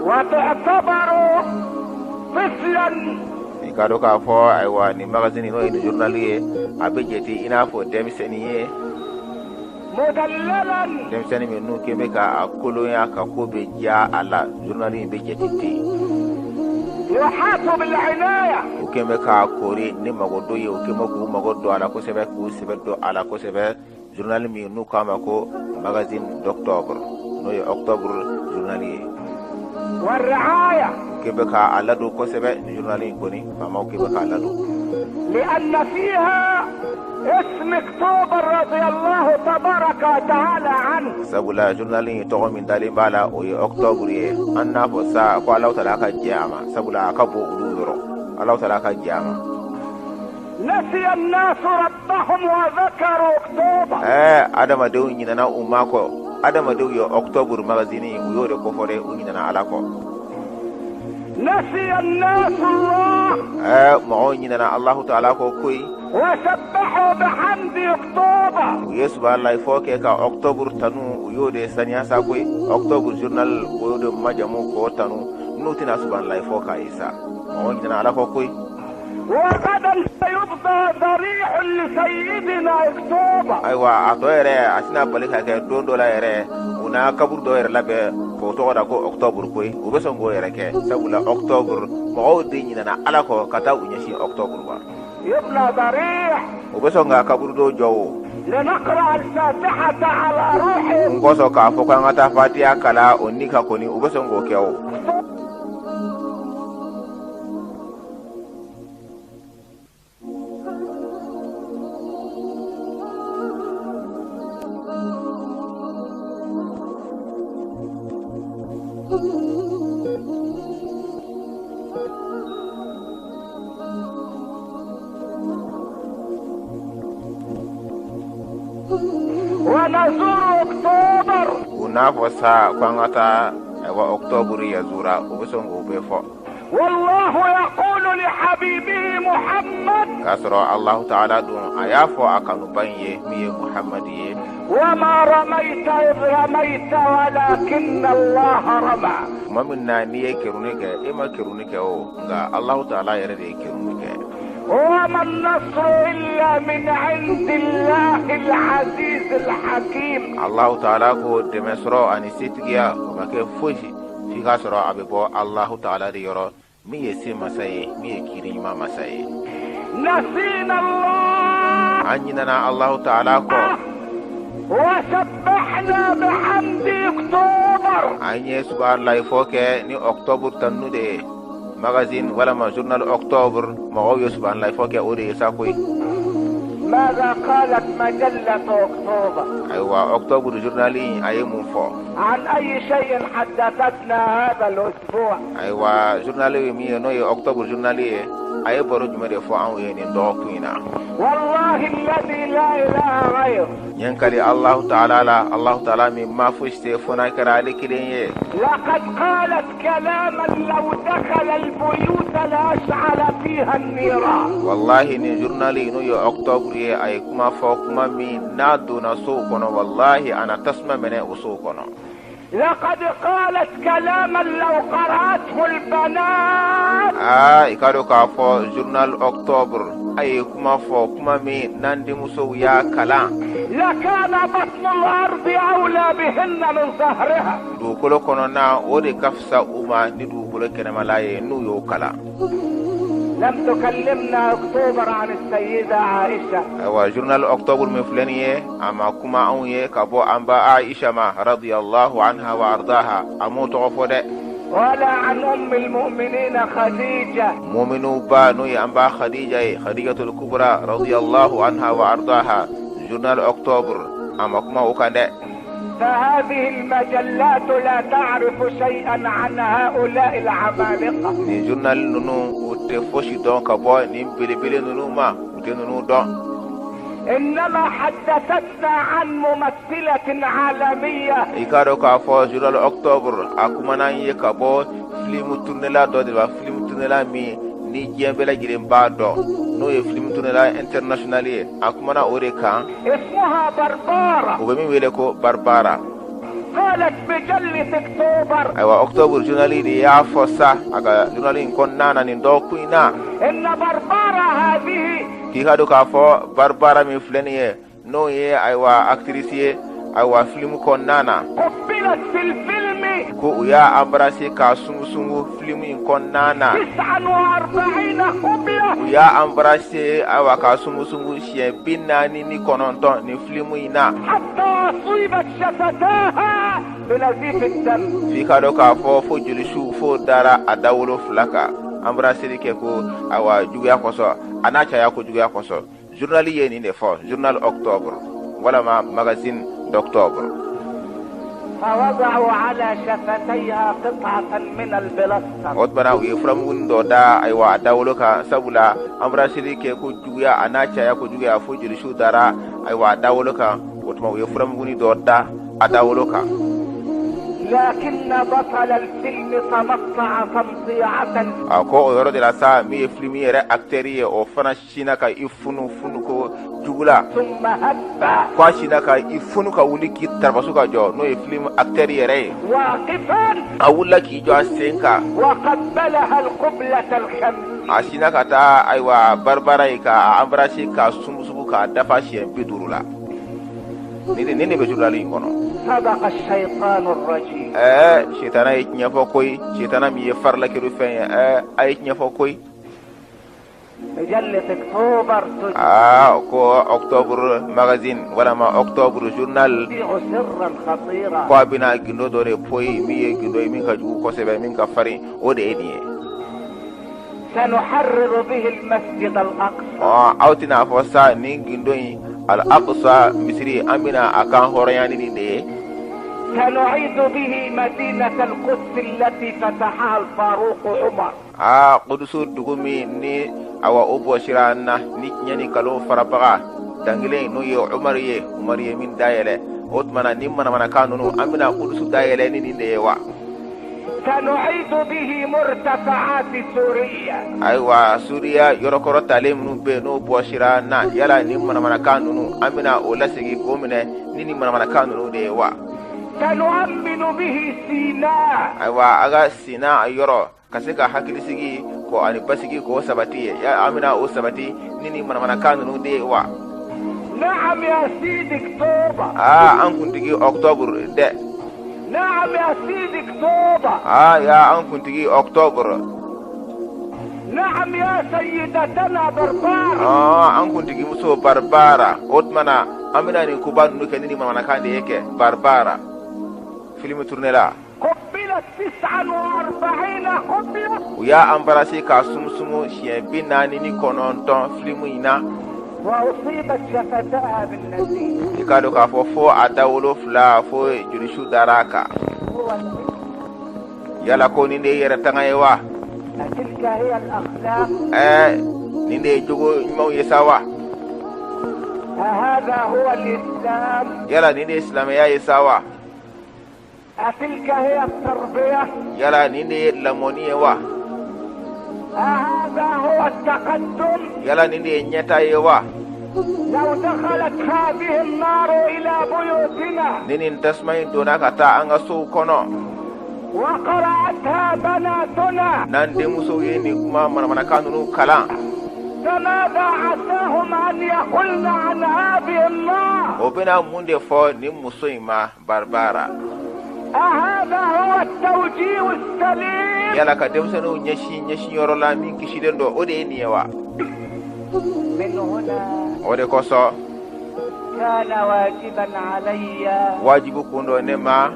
وتعتبر طفلا I ka dɔn k'a fɔ, ayiwa, nin magazine, n'o ye nin journal ye, a bɛ jate i n'a fɔ denmisɛnnin ye، مدللا. Denmisɛnnin minnu kɛ bɛ ka a kolonya, ka ko bɛ diya a la, journal in bɛ jate ten. يحاط بالعناية. O kɛ bɛ k'a kori ni mago don ye, o kɛ bɛ k'u mago don a la kosɛbɛ, k'u sɛbɛ don a la kosɛbɛ. Journal min n'u k'a ma ko Magazine d'Octobre, n'o ye octobre journal ye، والرعاية. O kɛ bɛ k'a ladon kosɛbɛ. Ni journal in kɔni, faamaw kɛ bɛ k'a ladon. لأن فيها اسم اكتوبر رضي الله تبارك وتعالى عنه. Sabula journal in tɔgɔ min dalen b'a la, o ye octobre ye. An n'a fɔ sa ko Alahu Taala ka jɛ a ma, sabula a ka bon olu yɔrɔ. Alahu Taala ka jɛ a ma. نسي الناس ربهم وذكروا اكتوبر. Adamadenw ɲinɛna u ma kɔ. Adamadenw ye octobre magazine, u y'o de kofɔ dɛ, u ɲinɛna Ala kɔ. نسي الناس الله Mɔgɔw ɲinɛna Alahu Taala kɔ koyi. وسبحوا بحمد اكتوبر. U ye subahanallahi fɔ kɛ ka octobre tanu, u y'o de saniya sa koyi. Octobre journal, u y'o de majamu k'o tanu, n'u tɛna subahanallahi fɔ k'a ye sa. Mɔgɔw ɲinɛna Ala kɔ koyi. وغدا سيبنى ضريح لسيدنا اكتوبر. Ayiwa, a tɔ yɛrɛ, a tɛna bali ka kɛ don dɔ la yɛrɛ, u n'a kaburu dɔ yɛrɛ labɛn k'o tɔgɔ da ko octobre koyi. U bɛ sɔn k'o yɛrɛ kɛ, sabula octobre, mɔgɔw de ɲinɛna Ala kɔ ka taa u ɲɛsin octobre ma. يبنى ضريح. U bɛ sɔn ka kaburu dɔ jɔ o. لنقرأ الفاتحة على روح N kɔsɔn k'a fɔ k'an ka taa fatiya kala o ni ka kɔni, u bɛ sɔn k'o kɛ o. ونزور اكتوبر. U n'a fɔ sa ko an ka taa, ayiwa, octobre yazura, u bɛ sɔn k'o bɛɛ fɔ. والله يقول لحبيبه محمد: K'a sɔrɔ Alahu Taala dun, a y'a fɔ a kanuba in ye, min ye Muhamadu ye: وما رميت إذ رميت ولكن الله رمى. Tuma min na n'i ye keruni kɛ, e ma keruni kɛ o, nka Alahu Taala yɛrɛ de ye keruni kɛ. وما النصر إلا من عند الله العزيز الحكيم. Alahu Taala ko dɛmɛ sɔrɔ ani setigiya, o ma kɛ fosi f'i k'a sɔrɔ a bɛ bɔ Alahu Taala de yɔrɔ, min ye se masa ye, min ye kiiri ɲuman masa ye. نسينا الله An ɲinɛna Alahu Taala kɔ. وسبحنا بحمد اكتوبر. An ye subahanallahi fɔ kɛ ni octobre tanu de ye. Magazine walama journal octobre, mɔgɔw ye subahanallahi fɔ kɛ o de ye sa koyi. ماذا قالت مجلة اكتوبر؟ Ayiwa, octobre journal in, a ye mun fɔ؟ عن اي شيء حدثتنا هذا الاسبوع؟ Ayiwa, journal ye min ye, n'o ye octobre journal ye, a ye baro jumɛn de fɔ anw ye nin dɔgɔkun in na؟ والله الذي لا إله غيره. N ye n kali Allahu taala la, Allahu taala min ma fosi tɛ fo n'a kɛra ale kelen ye. لقد قالت كلاما لو دخل البيوت لأشعل فيها النيران. Wallahi, nin journal n'o ye Octobre ye, a ye kuma fɔ, kuma min n'a donna sow kɔnɔ, wallahi, a na tasuma mɛnɛ o sow kɔnɔ. لقد قالت كلاما لو قرأته البنات Aa, i k'a dɔn k'a fɔ journal Octobre, a ye kuma fɔ, kuma min n'an denmusow y'a kalan, لكان بطن الأرض أولى بهن من ظهرها. Dugukolo kɔnɔna, o de ka fisa u ma ni dugukolo kɛnɛmala ye, n'u y'o kalan. لم تكلمنا أكتوبر عن السيدة عائشة. Ayiwa, journal Octobre min filɛ nin ye, a ma kuma anw ye ka bɔ an ba Aisha ma, radiyallahu anha wa ardaha, a m'o tɔgɔ fɔ dɛ. ولا عن أم المؤمنين خديجة. Muminu ba, n'o ye an ba Khadija ye, Khadijatul Kubra, radiyallahu anha wa ardaha, journal Octobre, a ma kuma o kan dɛ. فهذه المجلات لا تعرف شيئا عن هؤلاء العمالقة. Nin journal ninnu, u tɛ fosi dɔn ka bɔ nin belebele ninnu ma, u tɛ ninnu dɔn. إنما حدثتنا عن ممثلة عالمية I k'a dɔn k'a fɔ journal Octobre, a kumana an ye ka bɔ film tournela dɔ de la, film tournela min ni diɲɛ bɛɛ lajɛlen b'a dɔn, n'o ye film tournela international ye, a kumana o de kan. اسمها بربارة. U bɛ min wele ko Barbara. قالت مجلة اكتوبر Ayiwa, Octobre journal de y'a fɔ sa a ka journal in kɔnɔna na nin dɔgɔkun in na ان بربارة هذه k'i ka dɔn k'a fɔ Barbara min filɛ nin ye, n'o ye ayiwa actrice ye, ayiwa, film kɔnɔna na, قبلت في الفيلم ko u y'a embrasser k'a sungusungu film in kɔnɔna na. 49 قبلة. U y'a embrasser, ayiwa, k'a sungusungu siɲɛ 49 nin film in na. حتى أصيبت شفتاها بنزيف الدم. F'i ka dɔn k'a fɔ fo jolisiw fo dara a dawolo fila kan, embrasser kɛ ko ayiwa juguya kosɔn, a n'a caya ko juguya kosɔn. Journal ye nin de fɔ, journal Octobre walama magazine d'Octobre. فوضعوا على شفتيها قطعة من البلاستر. O tuma na, u ye furamuguni dɔ da, ayiwa, a dawolo kan, sabula embrasser kɛ ko juguya, a n'a caya ko juguya, fo jolisiw dara, ayiwa, a dawolo kan. O tuma, u ye furamuguni dɔ da a dawolo kan. لكن بطل الفيلم تمطع تمطيعة A ko o yɔrɔ de la sa, min ye film yɛrɛ acteur ye, o fana sinna ka i funu funu ko jugu la. ثم هب Ko a sinna ka i funu ka wuli k'i tarabaso ka jɔ, n'o ye film acteur yɛrɛ ye. واقفا A wulila k'i jɔ a sen kan. وقبلها القبلة الخمس. A sinna ka taa, ayiwa, Barbara ye, k'a embrasser, k'a sumusumu, k'a dafa siɲɛ 50 la. Nin de bɛ journal in kɔnɔ. صدق الشيطان الرجيم. Sitana ye tiɲɛ fɔ koyi, sitana min ye farilakɛri fɛn ye, a ye tiɲɛ fɔ koyi. مجلة اكتوبر Aa, ko Octobre magazine walama Octobre journal تذيع سرا خطيرا. ko a bɛna gindo dɔ de poyi, min ye gindo ye min ka jugu kosɛbɛ, min ka farin, o de ye nin ye. سنحرر به المسجد الأقصى. Ɔ, aw tɛna fɔ sa nin gindo in, Al Aqsa misiri, an bɛna a kan hɔrɔnya ni nin de ye. سنعيد به مدينة القدس التي فتحها الفاروق عمر. Aa, Kudusu dugu min ni awa o bɔsira an na ni tiɲɛ ni nkalon farabaga dankelen, n'o ye Umaru ye, Umaru ye min dayɛlɛ, o tuma na ni manamanakan ninnu, an bɛna Kudusu dayɛlɛ ni nin de ye wa? سنعيد به مرتفعات سوريا. Ayiwa, Suriya yɔrɔkɔrɔ talen minnu bɛ yen, n'o bɔsira an na, yala ni manamanakan ninnu, an bɛna o lasegin k'o minɛ ni nin manamanakan ninnu de ye wa? سنؤمن به سيناء. Ayiwa, a ka Sina a yɔrɔ ka se ka hakilisigi ko ani basigi k'o sabati ye, ya an bɛna o sabati ni nin manamanakan ninnu de ye wa? نعم يا سيدي اكتوبر. Aa, an kuntigi Octobre dɛ. نعم يا سيدي اكتوبر. Aa, ya an kuntigi Octobre. نعم يا سيدتنا بربارة. Aa, an kuntigi muso Barbara, o tuma na an bɛna nin koba ninnu kɛ ni nin manamanakan de ye kɛ, Barbara film tourné la. قبلت 49 قبلة. U y'a embrasser k'a sumusumu siɲɛ 49 film in na. وأصيبت شفتاها بالنزيف. I k'a dɔn k'a fɔ fo a dawolo fila, fo jolisu dara a kan. هو العلم. Yala ko nin de ye yɛrɛ tanga ye wa? أتلك هي الأخلاق؟ Nin de ye jogo ɲumanw ye sa wa? أهذا هو الإسلام؟ Yala nin de ye silamɛya ye sa wa? أتلك هي التربية؟ Yala nin de ye lamɔni ye wa? أهذا هو التقدم؟ Yala nin de ye ɲɛta ye wa? لو دخلت هذه النار إلى بيوتنا Ni nin tasuma in donna ka taa an ka sow kɔnɔ, وقرأتها بناتنا، n'an denmusow ye nin kuma manamanakan ninnu kalan، فماذا عساهم أن يقولن عن هذه النار؟ o bɛna mun de fɔ nin muso in ma, Baribara? أهذا هو التوجيه السليم؟ Yala ka denmisɛnninw ɲɛsin ɲɛsinyɔrɔ la min kisilen don, o de ye nin ye wa? من هنا O de kosɔn كان واجبا علي wajibu kun don ne ma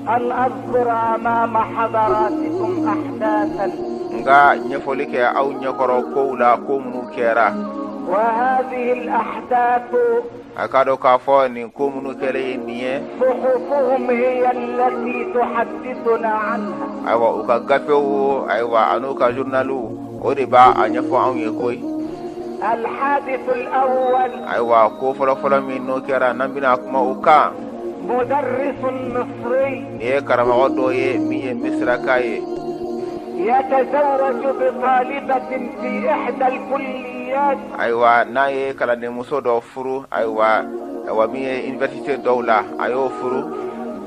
أن أذكر أمام حضراتكم أحداثا، n ka ɲɛfɔli kɛ aw ɲɛkɔrɔ kow la, ko minnu kɛra. وهذه الأحداث A k'a dɔn k'a fɔ nin ko minnu kɛlen ye nin ye، صحفهم هي التي تحدثنا عنها. ayiwa, u ka gafew, ayiwa, an'u ka journaliw, o de b'a a ɲɛfɔ anw ye koyi. الحادث الأول: Ayiwa, ko fɔlɔfɔlɔ min n'o kɛra, n'an bɛna kuma o kan، مدرس مصري nin ye karamɔgɔ dɔ ye min ye Misiraka ye، يتزوج بطالبة في إحدى الكليات، ayiwa, n'a ye kalandenmuso dɔ furu, ayiwa, min ye université dɔw la, a y'o furu.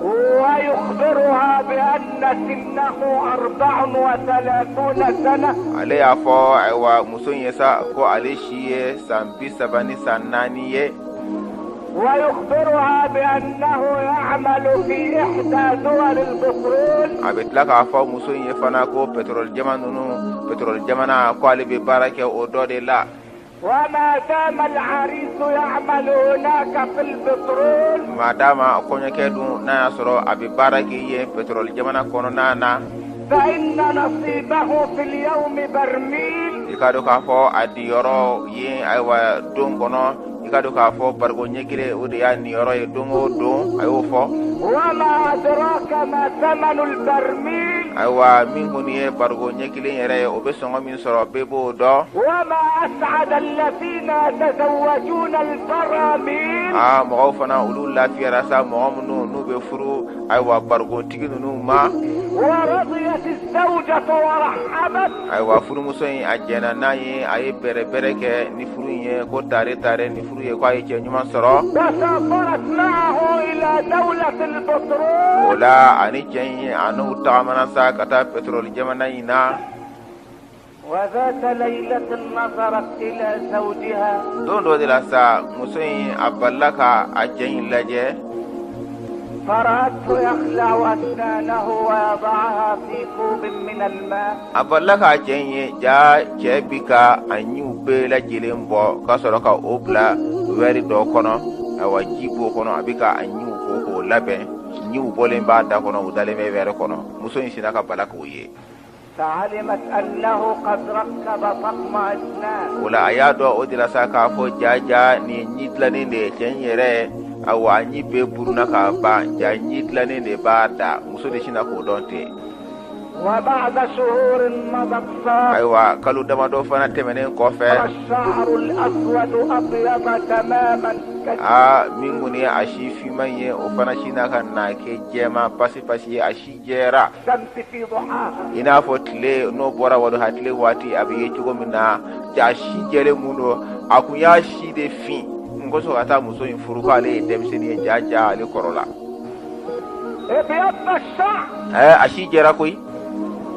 ويخبرها بأن سنه 34 سنة. Ale y'a fɔ, ayiwa, muso in ye sa ko ale si ye san 34 ye. ويخبرها بأنه يعمل في إحدى دول البترول. A bɛ tila k'a fɔ muso in ye fana ko pétrole jama ninnu, pétrole jamana, ko ale bɛ baara kɛ o dɔ de la. وما دام العريس يعمل هناك في البترول، Maadama kɔɲɔkɛ dun n'a y'a sɔrɔ a bɛ baara kɛ yen pétrole jamana kɔnɔna na، فإن نصيبه في اليوم برميل. i k'a dɔn k'a fɔ a diyɔrɔ yen, ayiwa, don kɔnɔ, i k'a dɔn k'a fɔ barigo ɲɛ kelen, o de y'a niyɔrɔ ye don o don, a y'o fɔ. وما أدراك ما ثمن البرميل؟ Ayiwa, min kɔni ye barigo ɲɛ kelen yɛrɛ ye, o bɛ sɔngɔ min sɔrɔ, bɛɛ b'o dɔn. وما أسعد الذين يتزوجون البراميل. Aa, mɔgɔw fana, olu lafiyara sa, mɔgɔ minnu n'u bɛ furu, ayiwa, barigotigi ninnu ma. ورضيت الزوجة ورحبت. Ayiwa, furumuso in, a jɛnna n'a ye, a ye bɛrɛ bɛrɛ kɛ ni furu in ye, ko tare tare ni furu ye, ko a ye cɛ ɲuman sɔrɔ. وسافرت معه إلى دولة O البترول. la, ani cɛ in, a n'u tagamana sa ka taa pétrole jamana in na. وذات ليلة نظرت إلى زوجها، Don dɔ de la sa, muso in, a balila ka a cɛ in lajɛ، فرأته يخلع أسنانه ويضعها في كوب من الماء. A balila k'a cɛ in ye, ja cɛ bi ka a ɲiw bɛɛ lajɛlen bɔ ka sɔrɔ ka o bila wɛri dɔ kɔnɔ. Ayiwa, ji b'o kɔnɔ, a bi ka a ɲiw ko k'o labɛn. Ɲiw bɔlen b'a da kɔnɔ, u dalen bɛ wɛrɛ kɔnɔ. Muso in sinna ka bala k'o ye. فعلمت أنه قد ركب طقم أسنان. O la, a y'a dɔn o de la sa k'a fɔ ja ja nin ye ɲi dilannen de ye. Cɛ in yɛrɛ, awa, a ɲi bɛɛ buruna k'a ban, ja ɲi dilannen de b'a da. Muso de sinna k'o dɔn ten. وبعد شهور مضت صار Ayiwa, kalo damadɔ fana tɛmɛnen kɔfɛ، الشعر الأسود أبيض تماما. Aa, min kɔni ye a si finman ye, o fana sinna ka na kɛ jɛman pasi pasi ye, a si jɛra كالشمس في ضحاها. i n'a fɔ tile n'o bɔra waduha tile waati, a bɛ ye cogo min na. Ja, si jɛlen mun don, a kun y'a si de fin n kosɔn ka taa muso in furu, k'ale ye denmisɛnnin ye, ja ja ale kɔrɔ la. ابيض الشعر. Ɛɛ, a si jɛra koyi.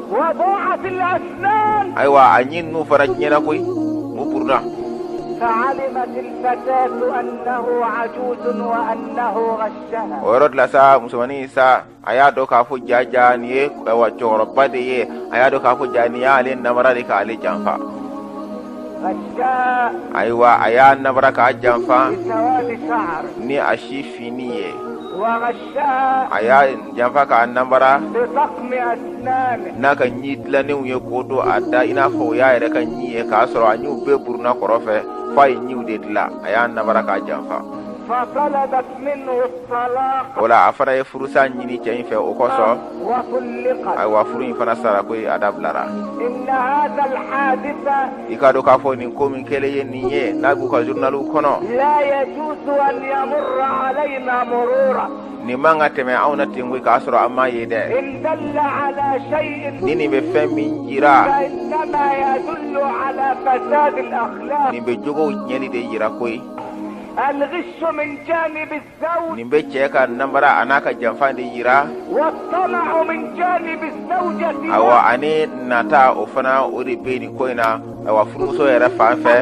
وضاعت الأسنان. Ayiwa, a ɲi ninnu fana tiɲɛna koyi, o buruna. فعلمت الفتاة أنه عجوز وأنه غشها. O yɔrɔ de la sa, musomanin sa, a y'a dɔn k'a fɔ ja ja nin ye, ayiwa, cɛkɔrɔba de ye. A y'a dɔn k'a fɔ ja nin y'ale namara de k'ale janfa. غشها Ayiwa, a y'a namara k'a janfa بسواد شعر. ni a si finni ye. وغشها A y'a janfa k'a namara بطقم أسنانه. n'a ka ɲi dilannenw ye, k'o don a da i n'a fɔ o y'a yɛrɛ ka ɲi ye, k'a sɔrɔ a ɲiw bɛɛ buruna kɔrɔfɛ, f'a ye ɲiw de dilan. A y'a namara k'a janfa. فطلبت منه الطلاق. O la a fana ye furusa ɲini cɛ in fɛ o kosɔn. وطلقت. Ayiwa, furu in fana sara koyi, a dabilara. إن هذا الحادث I k'a dɔn k'a fɔ nin ko min kɛlen ye nin ye, n'a b'u ka journaliw kɔnɔ, لا يجوز أن يمر علينا مرورا. nin man ka tɛmɛ anw na ten koyi k'a sɔrɔ an m'a ye dɛ. إن دل على شيء Ni nin bɛ fɛn min jira, فإنما يدل على فساد الأخلاق. nin bɛ jogow tiɲɛni de yira koyi. الغش من جانب الزوج Nin bɛ cɛ ka nanbara a n'a ka janfa de yira. والطمع من جانب الزوجة Awa, ani nata, o fana o de bɛ nin ko in na. Ayiwa, furumuso yɛrɛ fan fɛ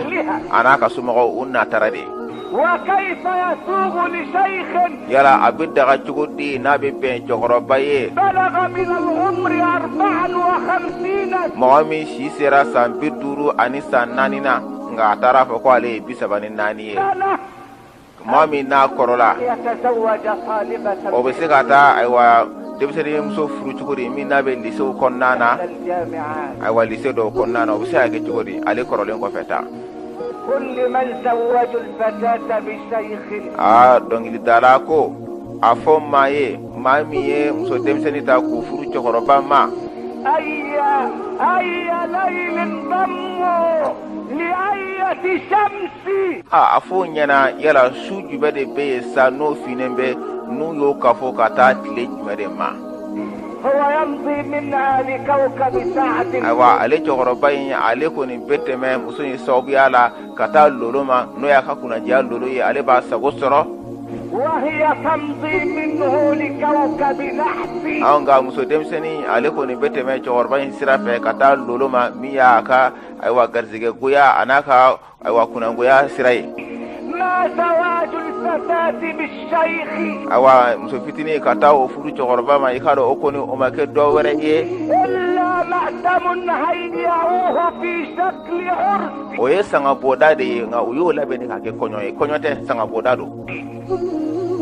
a n'a ka somɔgɔw, u natara de. وكيف يسوغ لشيخ Yala a bɛ daga cogo di n'a bɛ bɛn cɛkɔrɔba ye, بلغ من العمر 54 mɔgɔ min si sera san 54 na, nka a taara fɔ ko ale ye 34 ye, سنة mɔgɔ min n'a kɔrɔla, يتزوج طالبة o bɛ se ka taa, ayiwa, denmisɛnnin muso furu cogo di min n'a bɛ lisew kɔnɔna na? من الجامعات. Ayiwa, lise dɔw kɔnɔna na, o bɛ se ka kɛ cogo di ale kɔrɔlen kɔfɛ tan? كل من زوجوا الفتاة بشيخ Aa, dɔnkilidala ko a fɔ maa ye, maa min ye muso denmisɛnnin ta k'o furu cɛkɔrɔba ma, أي أي ليل ضموا لأية شمس a fɔ o ɲɛna, yala su jumɛn de bɛ yen sa n'o finnen bɛ, n'u y'o kafo ka taa tile jumɛn de ma? هو يمضي منها لكوكب سعد. Ayiwa, ale cɛkɔrɔba in, ale kɔni bɛ tɛmɛ muso in sababuya la ka taa lolo ma, n'o y'a ka kunnadiya lolo ye, ale b'a sago sɔrɔ. وهي تمضي منه لكوكب نحس. Anw ka muso denmisɛnnin, ale kɔni bɛ tɛmɛ cɛkɔrɔba in sira fɛ ka taa lolo ma, min y'a ka, ayiwa, garizigɛ goya a n'a ka, ayiwa, kunnangoya sira ye. ما زواج الفتاة بالشيخ Ayiwa, muso fitinin ka taa o furu cɛkɔrɔba ma, i k'a dɔn o kɔni o ma kɛ dɔ wɛrɛ ye, إلا مأتم هيئوه في شكل عرس. o ye sangabɔda de ye, nka u y'o labɛn de k'a kɛ kɔɲɔ ye. Kɔɲɔ tɛ, sangabɔda don.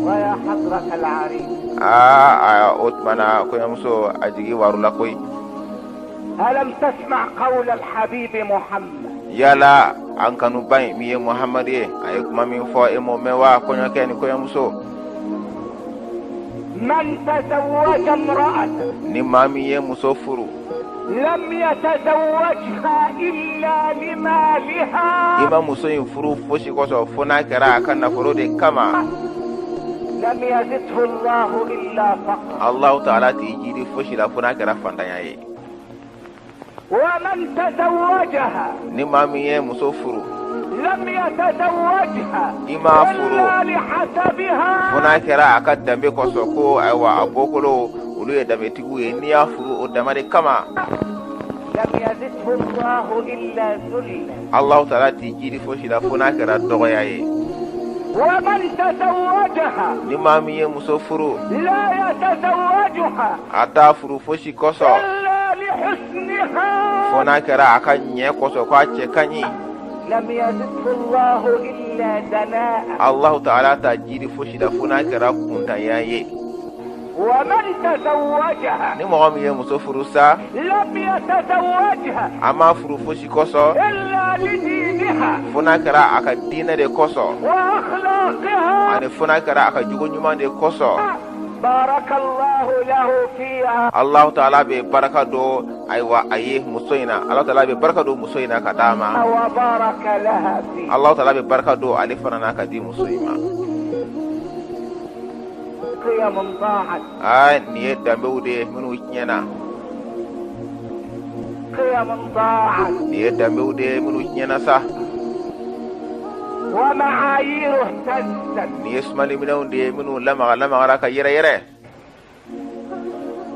ويا حضرة العريس، Aa, o tuma na kɔɲɔmuso a jigi warula koyi. ألم تسمع قول الحبيب محمد؟ Yala an kanuba in min ye Muhamadu ye, a ye kuma min fɔ, e m'o mɛn wa, kɔɲɔkɛ ni kɔɲɔmuso? من تزوج امرأة Ni maa min ye muso furu, لم يتزوجها إلا لمالها، i ma muso in furu fosi kosɔn fo n'a kɛra a ka nafolo de kama, لم يزده الله إلا فقرا. Alahu Taala t'i jidi fosi la fo n'a kɛra fantanya ye. ومن تزوجها Ni maa min ye muso furu, لم يتزوجها i m'a furu إلا لحسبها، fo n'a kɛra a ka danbe kosɔn, ko ayiwa, a bɔkolo olu ye danbetigiw ye, n'i y'a furu o dama de kama, لم يزده الله إلا ذلا. Alahu Taala t'i jidi fosi la fo n'a kɛra dɔgɔya ye. ومن تزوجها Ni maa min ye muso furu, لا يتزوجها a t'a furu fosi kosɔn إلا لحسنها، fo n'a kɛra a ka ɲɛ kosɔn, ko a cɛ ka ɲi, لم يزده الله إلا دناء. Alahu Taala t'a jidi fosi la fo n'a kɛra kuntanya ye. ومن تزوجها Ni mɔgɔ min ye muso furu sa, لم يتزوجها a m'a furu fosi kosɔn إلا لدينها fo n'a kɛra a ka diinɛ de kosɔn وأخلاقها، ani fo n'a kɛra a ka jogo ɲuman de kosɔn, بارك الله له فيها Alahu Taala bɛ baraka don, ayiwa, a ye muso in na. Alahu Taala bɛ baraka don muso in na ka d'a ma. وبارك لها فيه. Alahu Taala bɛ baraka don ale fana na ka di muso in ma. قيم ضاعت. Aa, nin ye danbew de ye minnu tiɲɛna. قيم ضاعت. Nin ye danbew de ye minnu tiɲɛna sa. ومعايير اهتزت. Nin ye sumaliminɛnw de ye minnu lamaga lamagara ka yɛrɛ yɛrɛ.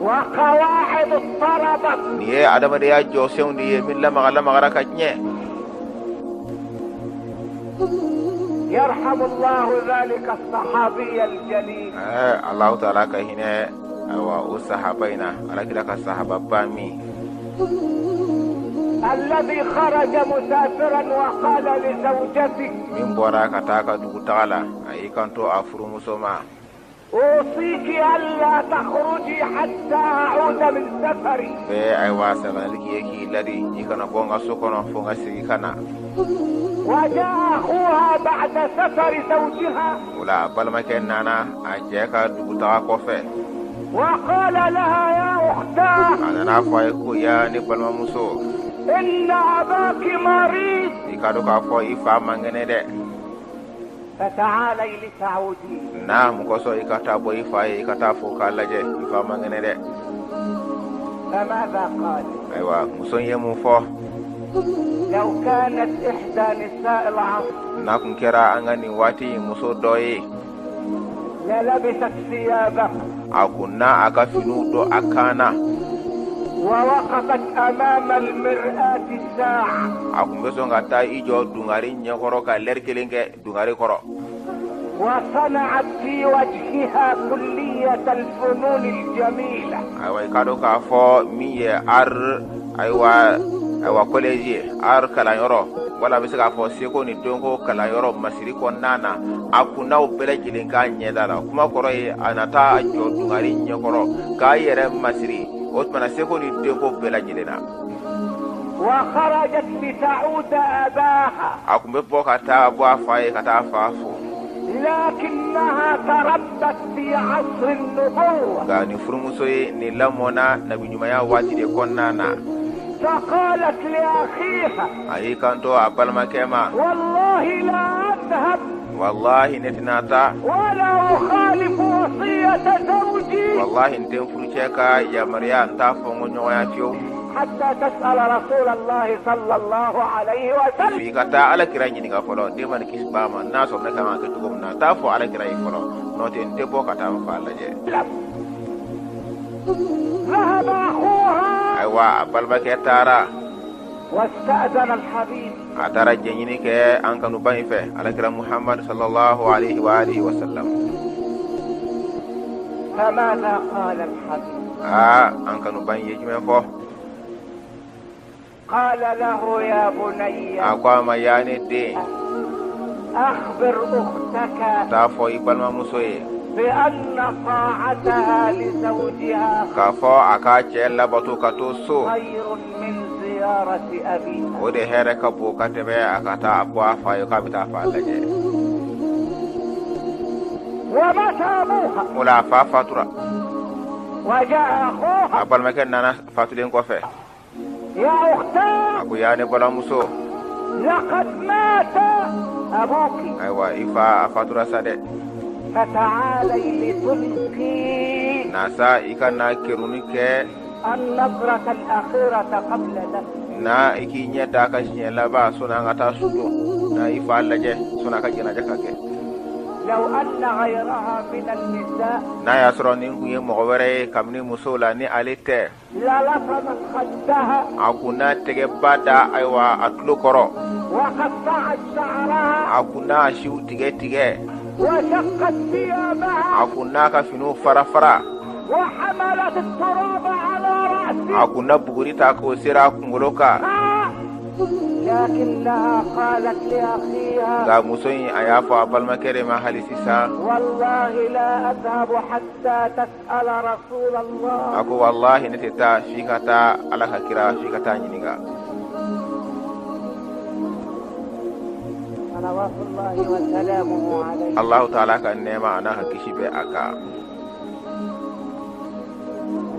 وقواعد اضطربت. Nin ye adamadenya jɔsenw de ye min lamaga lamagara ka tiɲɛ. يرحم الله ذلك الصحابي الجليل Alahu Taala ka hinɛ, ayiwa, o sahaba in na, alakira ka sahababa min الذي خرج مسافرا وقال لزوجته: min bɔra ka taa ka dugutaga la, a y'i kanto a furumuso ma: أوصيك ألا تخرجي حتى أعود من سفري. Bɛɛ, ayiwa, sagaliki ye k'i ladi, i kana bɔ n ka so kɔnɔ fo n ka segin ka na. وجاء أخوها بعد سفر زوجها. O la a balimakɛ nana a cɛ ka dugutaga kɔfɛ. وقال لها يا أختاه. A nana fɔ a ye ko ya ne balimamuso. إن أباك مريض. I ka dɔn k'a fɔ i fa man kɛnɛ dɛ. فتعالي لتعودي. Na mun kosɔn i ka taa bɔ i fa ye, i ka taa fo k'a lajɛ, i fa man kɛnɛ dɛ. فماذا قال؟ Ayiwa, muso in ye mun fɔ? لو كانت إحدى نساء العصر N'a kun kɛra an ka nin waati in muso dɔ ye, للبست ثيابه a kun na a ka finiw don a kan na، ووقفت أمام المرآة ساعة، a kun bɛ sɔn ka taa i jɔ dungari ɲɛkɔrɔ ka lɛri kelen kɛ dungari kɔrɔ، وصنعت في وجهها كلية الفنون الجميلة. Ayiwa, i k'a dɔn k'a fɔ min ye art, ayiwa, collège ye, art kalanyɔrɔ, wala a bɛ se k'a fɔ seko ni dɔnko kalanyɔrɔ masiri kɔnɔna na, a kun n'aw bɛɛ lajɛlen k'a ɲɛda la. Kuma kɔrɔ ye, a na taa a jɔ dungari ɲɛkɔrɔ k'a yɛrɛ masiri, o tuma na seko ni dɔnko bɛɛ lajɛlen na. وخرجت لتعود أباها. A kun bɛ bɔ ka taa bɔ a fa ye, ka taa fa fo. لكنها تربت في عصر النبوة. Nka nin furumuso ye nin lamɔna nabiɲumanya waati de kɔnɔna na. فقالت لأخيها: A y'i kanto a balimakɛ ma: والله لا أذهب Walahi, ne tɛna taa ولا أخالف وصية زوجي Walahi, n tɛ n furucɛ ka yamaruya, n t'a fɔ n ko ɲɔgɔnya fiyewu حتى تسأل رسول الله صلى الله عليه وسلم. F'i ka taa Ala kira ɲininka fɔlɔ, nɛɛma ni kisi b'a ma, n'a sɔrɔ ne kan ka kɛ cogo min na, taa fɔ Ala kira ye fɔlɔ, n'o tɛ n tɛ bɔ ka taa n fa lajɛ. ذهب أخوها Ayiwa, a balimakɛ taara واستأذن الحبيب. A taara jɛɲini kɛ an kanuba in fɛ, Alakira Muhammad sallallahu alaihi wa alihi wa sallam. فماذا قال الحبيب؟ Aa, an kanuba in ye jumɛn fɔ? قال له: يا بني، A ko a ma: yaa ne den، أخبر أختك taa fɔ i balimamuso ye بأن طاعتها لزوجها k'a fɔ a k'a cɛ labato ka to so خير من زيارة أبيها. O de hɛrɛ ka bon ka tɛmɛ a ka taa bɔ a fa ye k'a bɛ taa fa lajɛ. ومات أبوها. O la a fa fatura. وجاء أخوها. A balimakɛ nana fatulen kɔfɛ. يا أختاه، A ko: yaa ne balimamuso، لقد مات أبوك، ayiwa, i fa a fatura sa dɛ. فتعالي لتلقي Na sa i ka na keruni kɛ النظرة الأخيرة قبل دفن. Na i k'i ɲɛ da ka siɲɛ laban sɔnni an ka taa su don, na i fa lajɛ sɔnni a ka jɛnajɛ ka kɛ. لو أن غيرها من النساء N'a y'a sɔrɔ nin kun ye mɔgɔ wɛrɛ ye kabini musow la ni ale tɛ، للطمت خدها a kun n'a tɛgɛba da, ayiwa, a tulo kɔrɔ، وقطعت شعرها a kun n'a siw tigɛ tigɛ، وشقت ثيابها a kun n'a ka finiw fara fara، وحملت التراب على a رأسها. kun na buguri ta k'o sera a kunkolo kan. لكنها قالت لأخيها: Nka muso in a y'a fɔ a balimakɛ de ma hali sisan: والله لا أذهب حتى تسأل رسول الله. A ko: walahi, ne tɛ taa f'i ka taa Ala ka kira, f'i ka taa ɲininka. صلوات الله وسلامه عليه. Allahu taala ka nɛɛma a n'a ka kisi bɛ a kan.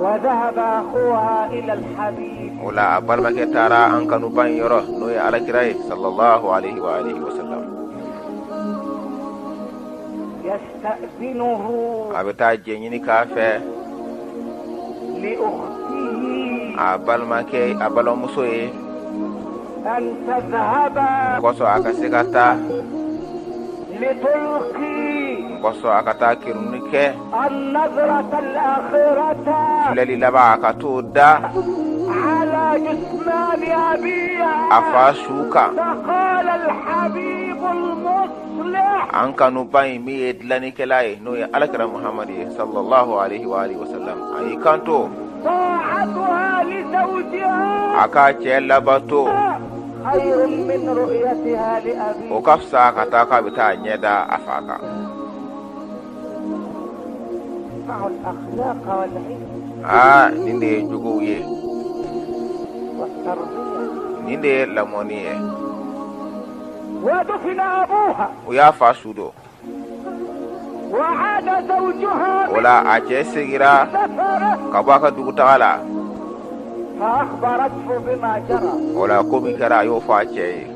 وذهب أخوها إلى الحبيب. O la a balimakɛ taara an kanuba in yɔrɔ, n'o ye Alakira ye sallallahu alaihi wa alihi wa sallam. يستأذنه A bɛ taa jɛɲini k'a fɛ لأخته a balimakɛ, a balimamuso ye أن تذهب kosɔn a ka se ka taa لتلقي kosɔn a ka taa keruni kɛ النظرة الأخيرة filɛli laban, a ka t'o da على جثمان أبيها. a fa su kan. فقال الحبيب المصلح: An kanuba in min ye dilannikɛla ye, n'o ye Alakira Muhamadu ye sallallahu alaihi wa alihi wa sallam, a y'i kanto: طاعتها لزوجها a k'a cɛ labato خير من رؤيتها لأبيها. o ka fisa ka taa k'a bɛ taa ɲɛ da a fa kan. اسمعوا الأخلاق والعلم Aa, nin de ye jogow ye والتربية. Nin de ye lamɔni ye. ودفن أبوها. U y'a fa su don. وعاد زوجها O la, a cɛ segira من سفره. ka bɔ a ka dugutaga la. فأخبرته بما جرى. O la, ko min kɛra, a y'o fɔ a cɛ ye.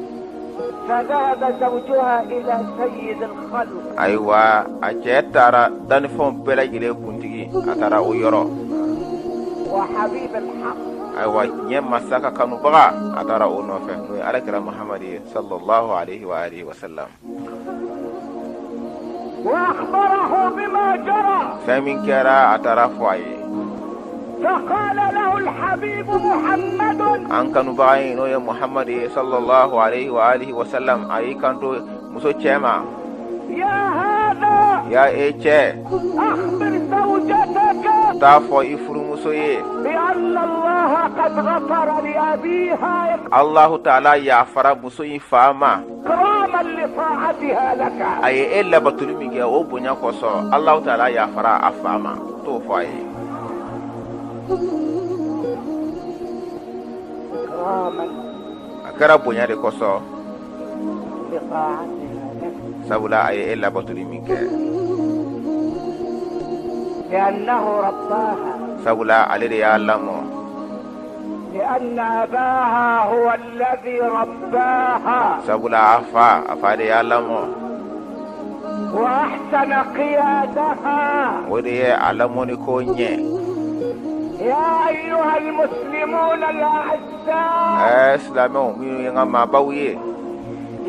فذهب زوجها إلى سيد الخلق. Ayiwa, a cɛ taara dannifɛnw bɛɛ lajɛlen kuntigi, a taara o yɔrɔ. وحبيب الحق. Ayiwa, tiɲɛ masa ka kanubaga, a taara o nɔfɛ, n'o ye Alakira Muhamadu ye, sallallahu alaihi wa alihi wa sallam. وأخبره بما جرى. Fɛn min kɛra, a taara fɔ a ye. فقال له الحبيب محمد: An kanubaga in, n'o ye Muhamadu ye, sallallahu alaihi wa alihi wa sallam, a y'i kanto muso cɛ ma: يا هذا، Ya e cɛ، أخبر زوجتك t'a fɔ i furumuso ye بأن الله قد غفر لأبيها Allahu Taala yafara muso in fa ma. إكراما لطاعتها لك. A ye e labatoli min kɛ, o bonya kosɔn, Allahu Taala yafara a fa ma. T'o fɔ a ye. إكراما A kɛra bonya de kosɔn، لطاعتها لك. sabula a ye e labatoli min kɛ. لأنه رباها. Sabula ale de y'a lamɔ. لأن أباها هو الذي رباها. Sabula a fa de y'a lamɔ. وأحسن قيادها. O de ye a lamɔni ko ɲɛ. يا أيها المسلمون الأعزاء، Silamɛw minnu ye n ka maabaw ye،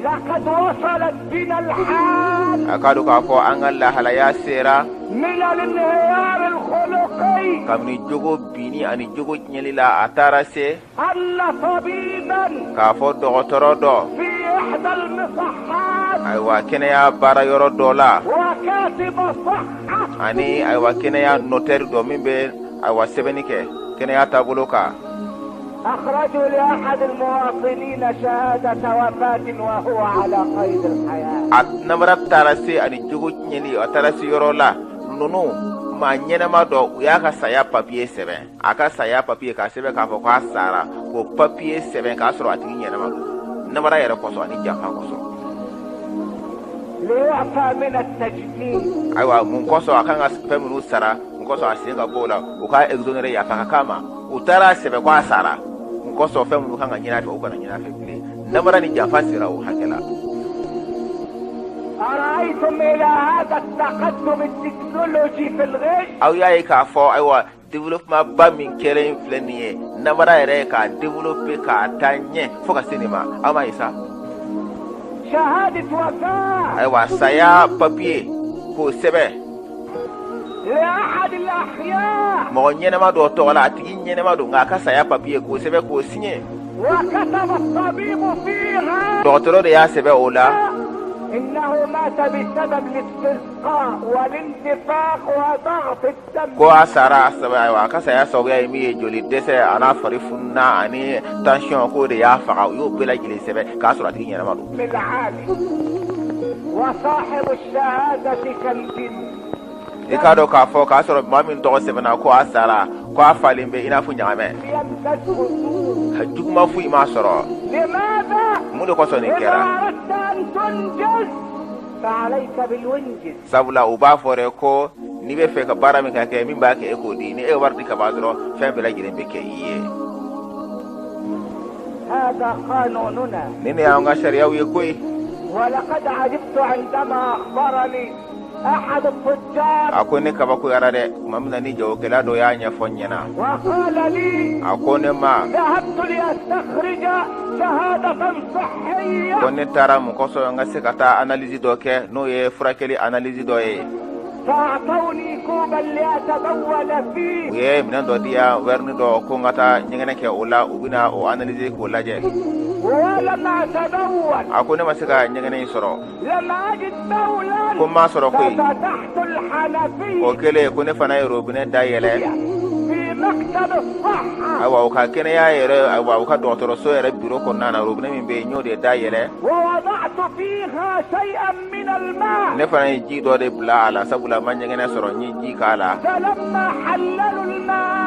لقد وصلت بنا الحال a k'a dɔn k'a fɔ an ka lahalaya sera من الانهيار الخلقي kabini jogo binni ani jogo tiɲɛli la, a taara se أن طبيبا k'a fɔ dɔgɔtɔrɔ dɔ، في إحدى المصحات ayiwa, kɛnɛya baara yɔrɔ dɔ la، وكاتب صحة ani ayiwa, kɛnɛya notɛri dɔ min bɛ ayiwa sɛbɛnni kɛ kɛnɛya taabolo kan، أخرجوا لأحد المواطنين شهادة وفاة وهو على قيد الحياة. A namara taara se ani jogo tiɲɛli, a taara se yɔrɔ la, ninnu maa ɲɛnɛma dɔ, u y'a ka saya papiye sɛbɛn, a ka saya papiye k'a sɛbɛn k'a fɔ k'a sara, k'o papiye sɛbɛn k'a sɔrɔ a tigi ɲɛnɛma don, namara yɛrɛ kosɔn ani janfa kosɔn. ليعفى من التجنيد. Ayiwa, mun kosɔn? A kan ka fɛn minnu sara, mun kosɔn a sen ka bɔ o la, u k'a exonérer, yafa ka k'a ma. U taara sɛbɛn ko a sara, mun kosɔn? Fɛn minnu kan ka ɲini a fɛ, u kana ɲini a fɛ bilen. Namara ni janfa sera o hakɛ la. أرأيتم إلى هذا التقدم التكنولوجي في الغش؟ Aw y'a ye k'a fɔ ayiwa, développement ba min kɛlen filɛ nin ye, namara yɛrɛ ye k'a développer k'a taa ɲɛ fo ka se nin ma, aw m'a ye sa. شهادة وفاة Ayiwa, saya papiye k'o sɛbɛn لأحد الأحياء. mɔgɔ ɲɛnɛma dɔ tɔgɔ la, a tigi ɲɛnɛma don, nka a ka saya papiye k'o sɛbɛn k'o signer. وكتب الطبيب فيها Dɔgɔtɔrɔ de y'a sɛbɛn o la إنه مات بسبب الاستسقاء والانتفاخ وضغط الدم. ko a sara saba, ayiwa, a ka saya sababuya ye min ye, joli dɛsɛ a n'a fari fununa ani tension, k'o de y'a faga. U y'o bɛɛ lajɛlen sɛbɛn k'a sɔrɔ a tigi ɲɛnɛma don. العالي وصاحب الشهادة كالجن. I k'a dɔn k'a fɔ k'a sɔrɔ maa min tɔgɔ sɛbɛnna ko a sara, ko a falen bɛ i n'a fɔ ɲagamɛ، يمسسه سوء. juguman foyi m'a sɔrɔ. لماذا؟ Mun de kosɔn nin إذا kɛra? أردت أن تنجز فعليك بالونجز. Sabula u b'a fɔ dɛ ko n'i bɛ fɛ ka baara min ka kɛ, min b'a kɛ, e k'o di. Ni e ye wari di ka ban dɔrɔn, fɛn bɛɛ lajɛlen bɛ kɛ i ye. هذا قانوننا. Nin de y'an ka sariyaw ye koyi. ولقد عجبت عندما أخبرني أحد التجار. A ko ne kabakoyara dɛ tuma min na ni jagokɛla dɔ y'a ɲɛfɔ n ɲɛna. وقال لي: A ko ne ma: ذهبت لأستخرج شهادة صحية. Ko ne taara mun kosɔn? N ka se ka taa analyse dɔ kɛ, n'o ye furakɛli analyse dɔ ye. فأعطوني كوبا لأتبول U فيه. ye minɛn dɔ di yan, wɛrini dɔ, ko n ka taa ɲɛgɛnɛ kɛ o la, u bɛna o analyse k'o lajɛ. ولم أتبول. A ko ne ma se ka ɲɛgɛnɛ in sɔrɔ. لم أجد بولا. Ko n m'a sɔrɔ koyi. ففتحت O الحنفية kɛlen, ko ne fana ye robinet dayɛlɛ في مكتب الصحة. Ayiwa, u ka kɛnɛya yɛrɛ, ayiwa, u ka dɔgɔtɔrɔso yɛrɛ biro kɔnɔna na, robinet min bɛ yen, n y'o de dayɛlɛ. ووضعت فيها شيئا من الماء. Ne fana ye ji dɔ de bila a la, sabula n ma ɲɛgɛnɛ sɔrɔ, n ye ji k'a la. فلما حللوا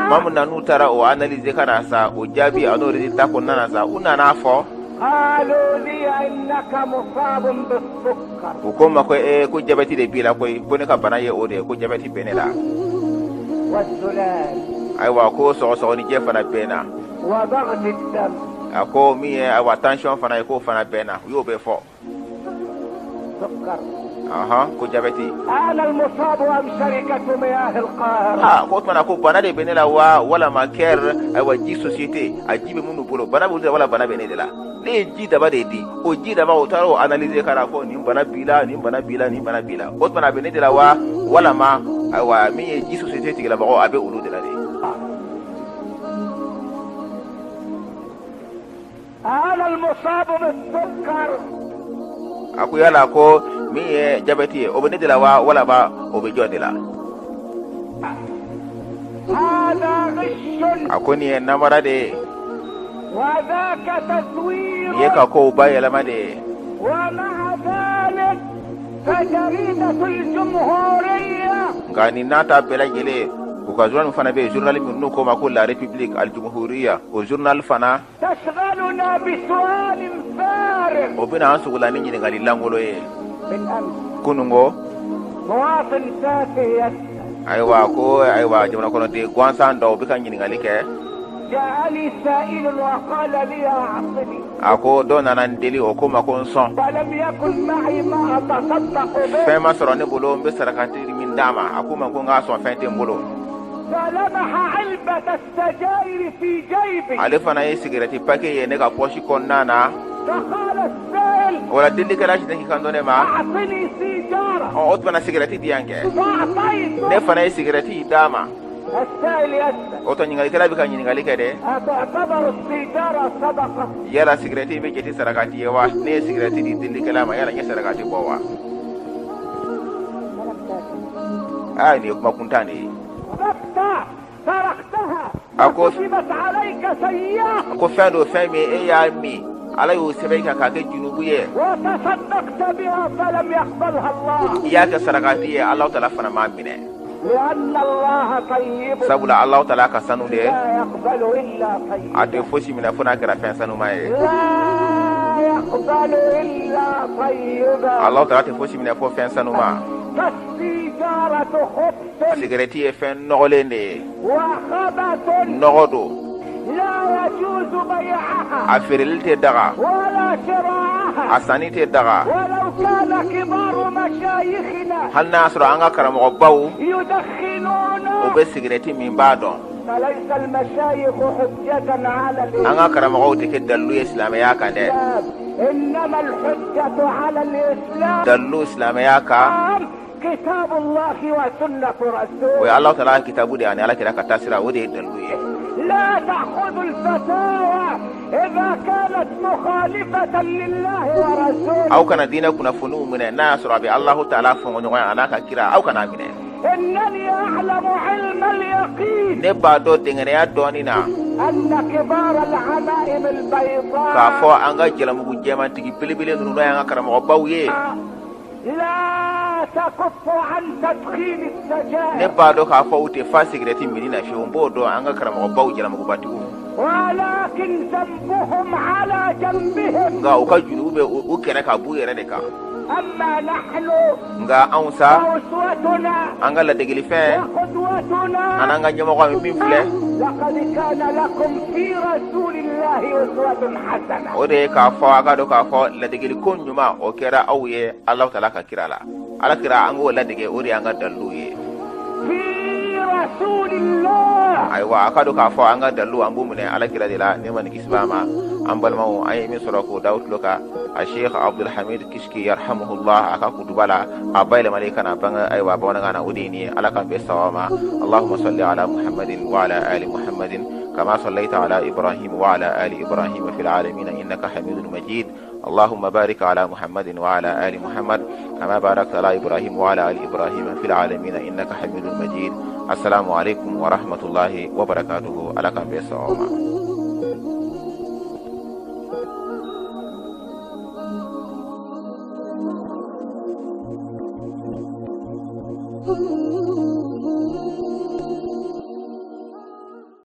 Tuma الماء min na n'u taara o analyse ka na sa, o jaabi a n'o résultat kɔnɔna na sa, u nana fɔ قالوا لي انك مصاب بالسكر. U ko n ma ko ee, ko jabɛti de b'i la koyi, ko ne ka bana ye o de ye, ko jabɛti bɛ ne la. والزلال. Ayiwa, ko sɔgɔsɔgɔnijɛ fana bɛ n na. وضغط الدم. A ko min ye, ayiwa, tension fana ye, k'o fana bɛ n na. U y'o bɛɛ fɔ. سكر. Ahan, ko jabɛti. انا المصاب ام شركة مياه القاهرة؟ Aa, ko tuma na ko bana de bɛ ne la wa, walama Caire, ayiwa, ji société a ji bɛ minnu bolo, bana b'olu de la wala bana bɛ ne de la? Ne ye ji daba de di, o ji daba, o taara o analyser ka na ko nin bana b'i la, nin bana b'i la, nin bana b'i la. O tuma na a bɛ ne de la wa, walama, ayiwa, min ye ji société tigilamɔgɔ, a bɛ olu de la de? انا المصاب بالسكر؟ A ko yala ko min ye jabɛti ye, o bɛ ne de la wa, walama o bɛ jɔn de la? هذا غش. A ko nin ye namara de ye. وذاك تزوير. Nin ye ka kow bayɛlɛma de ye. ومع ذلك فجريدة الجمهورية Nka nin n'a ta bɛɛ lajɛlen, u ka journal fana bɛ yen, journal min n'u k'o ma ko La République, Aljumhuriya, o journal fana تشغلنا بسؤال فارغ. o bɛna an sogola ni ɲininkali langolo ye. بالأمس Kunungo مواطن تافه يسأل. Ayiwa, ko ayiwa, jamana kɔnɔden gansan dɔw bɛ ka ɲininkali kɛ. جاءني سائل وقال لي أعطني. A ko dɔw nana n deli, o ko ma ko n sɔn. ولم يكن معي ما أتصدق به. Fɛn ma sɔrɔ ne bolo n bɛ sarakati min d'a ma. A ko ma ko n k'a sɔn, fɛn tɛ n bolo. فلمح علبة السجائر في جيبي. Ale fana ye sigɛrɛti paquet ye ne ka poche kɔnɔna na. فقال السائل: O la, delikɛla si k'i kanto ne ma: أعطني سيجارة. Ɔ, o tuma na sigɛrɛti di yan kɛ. فأعطيته. Ne fana ye sigɛrɛti d'a ma. السائل يسأل: O tɔ, ɲininkalikɛla bɛ ka ɲininkali kɛ dɛ. أتعتبر السيجارة صدقة؟ Yala sigɛrɛti bɛ jate sarakati ye wa? Ne ye sigɛrɛti di delikɛla ma, yala n ye sarakati bɔ wa? كلام تافه. Aa, nin ye kuma kuntan de ye. صدقت، سرقتها. أقول- وكتبت عليك سيئة. Ko fɛn do, fɛn min e y'a min, Ala y'o sɛbɛn i kan k'a kɛ junubu ye. وتصدقت بها فلم يقبلها الله. I y'a kɛ sarakati ye, Alahu Taala fana m'a minɛ. لأن الله طيب. Sabula Alahu Taala ka sanu de. لا يقبل إلا A tɛ طيبا. fosi minɛ fo n'a kɛra fɛn sanuma ye. لا يقبل إلا طيبا. Alahu Taala tɛ fosi minɛ fo fɛn sanuma. فالسيجارة خبث. Sigɛrɛti ye fɛn nɔgɔlen de ye. وخبث. Nɔgɔ don. لا يجوز بيعها. A feereli tɛ daga. ولا شراءها. A sanni tɛ daga. ولو كان كبار مشايخنا Hali n'a y'a sɔrɔ an ka karamɔgɔbaw يدخنون. o bɛ sigɛrɛti min b'a dɔn. فليس المشايخ حجة على An ka karamɔgɔw tɛ kɛ dalilu ye silamɛya kan dɛ. الإسلام، إنما الحجة على الإسلام Dalilu silamɛya kan, كتاب الله وسنة o رسوله. ye Alahu Taala ka kitabu de ye ani Ala kira ka taasira, o de ye dalilu ye. لا تأخذ الفتاوى إذا كانت مخالفة لله ورسوله. Aw kana diinɛ kunnafoniw minɛ n'a y'a sɔrɔ a bɛ Alahu Taala fɔnkɔɲɔgɔnya a n'a ka kira, aw kana minɛ. إنني أعلم علم اليقين Ne b'a dɔn dɛngɛnɛya dɔɔnin na أن كبار العمائم البيضاء k'a fɔ an ka jalamugu jɛmantigi belebele ninnu, n'o y'an ka karamɔgɔbaw ye, لا تكف عن تدخين ne السجائر. b'a dɔn k'a fɔ u tɛ fa sigɛrɛti minni na fiyewu. N b'o dɔn, an ka karamɔgɔbaw, jalamugubatigiw. ولكن ذنبهم على جنبهم. Nka u ka junubu bɛ u kɛrɛ ka b'u yɛrɛ de kan. أما نحن Nka anw sa, فأسوتنا an ka ladegelifɛn وقدوتنا an n'an ka ɲɛmɔgɔ min min filɛ, لقد كان لكم في رسول الله أسوة حسنة. o de ye k'a fɔ a ka dɔn k'a fɔ ladegeliko ɲuman, o kɛra aw ye Alahu Taala ka kira la. Ala kira, an k'o ladege, o de y'an ka dalilu ye. في رسول الله. Ayiwa, a ka dɔn k'a fɔ an ka dalilu, an b'o minɛ Ala kira de la, ne ma ni kisi b'a ma. An balimaw, an ye min sɔrɔ k'o da aw tulo kan, a Sheikh Abdulhamid Kishki yarhamuhullah a ka kutuba la, a bayɛlɛmalen ka na bange, ayiwa, bamanankan na, o de ye nin ye. Ala k'an bɛn sawaba ma. Allahumma salli ala Muhammadin wa ala ali Muhammadin kama sallaita ala Ibrahim wa ala ali Ibrahim fil alamin innaka Hamidun Majid. اللهم بارك على محمد وعلى آل محمد كما باركت على إبراهيم وعلى آل إبراهيم في العالمين إنك حميد مجيد. السلام عليكم ورحمة الله وبركاته. على كم بيسوما. Ooh.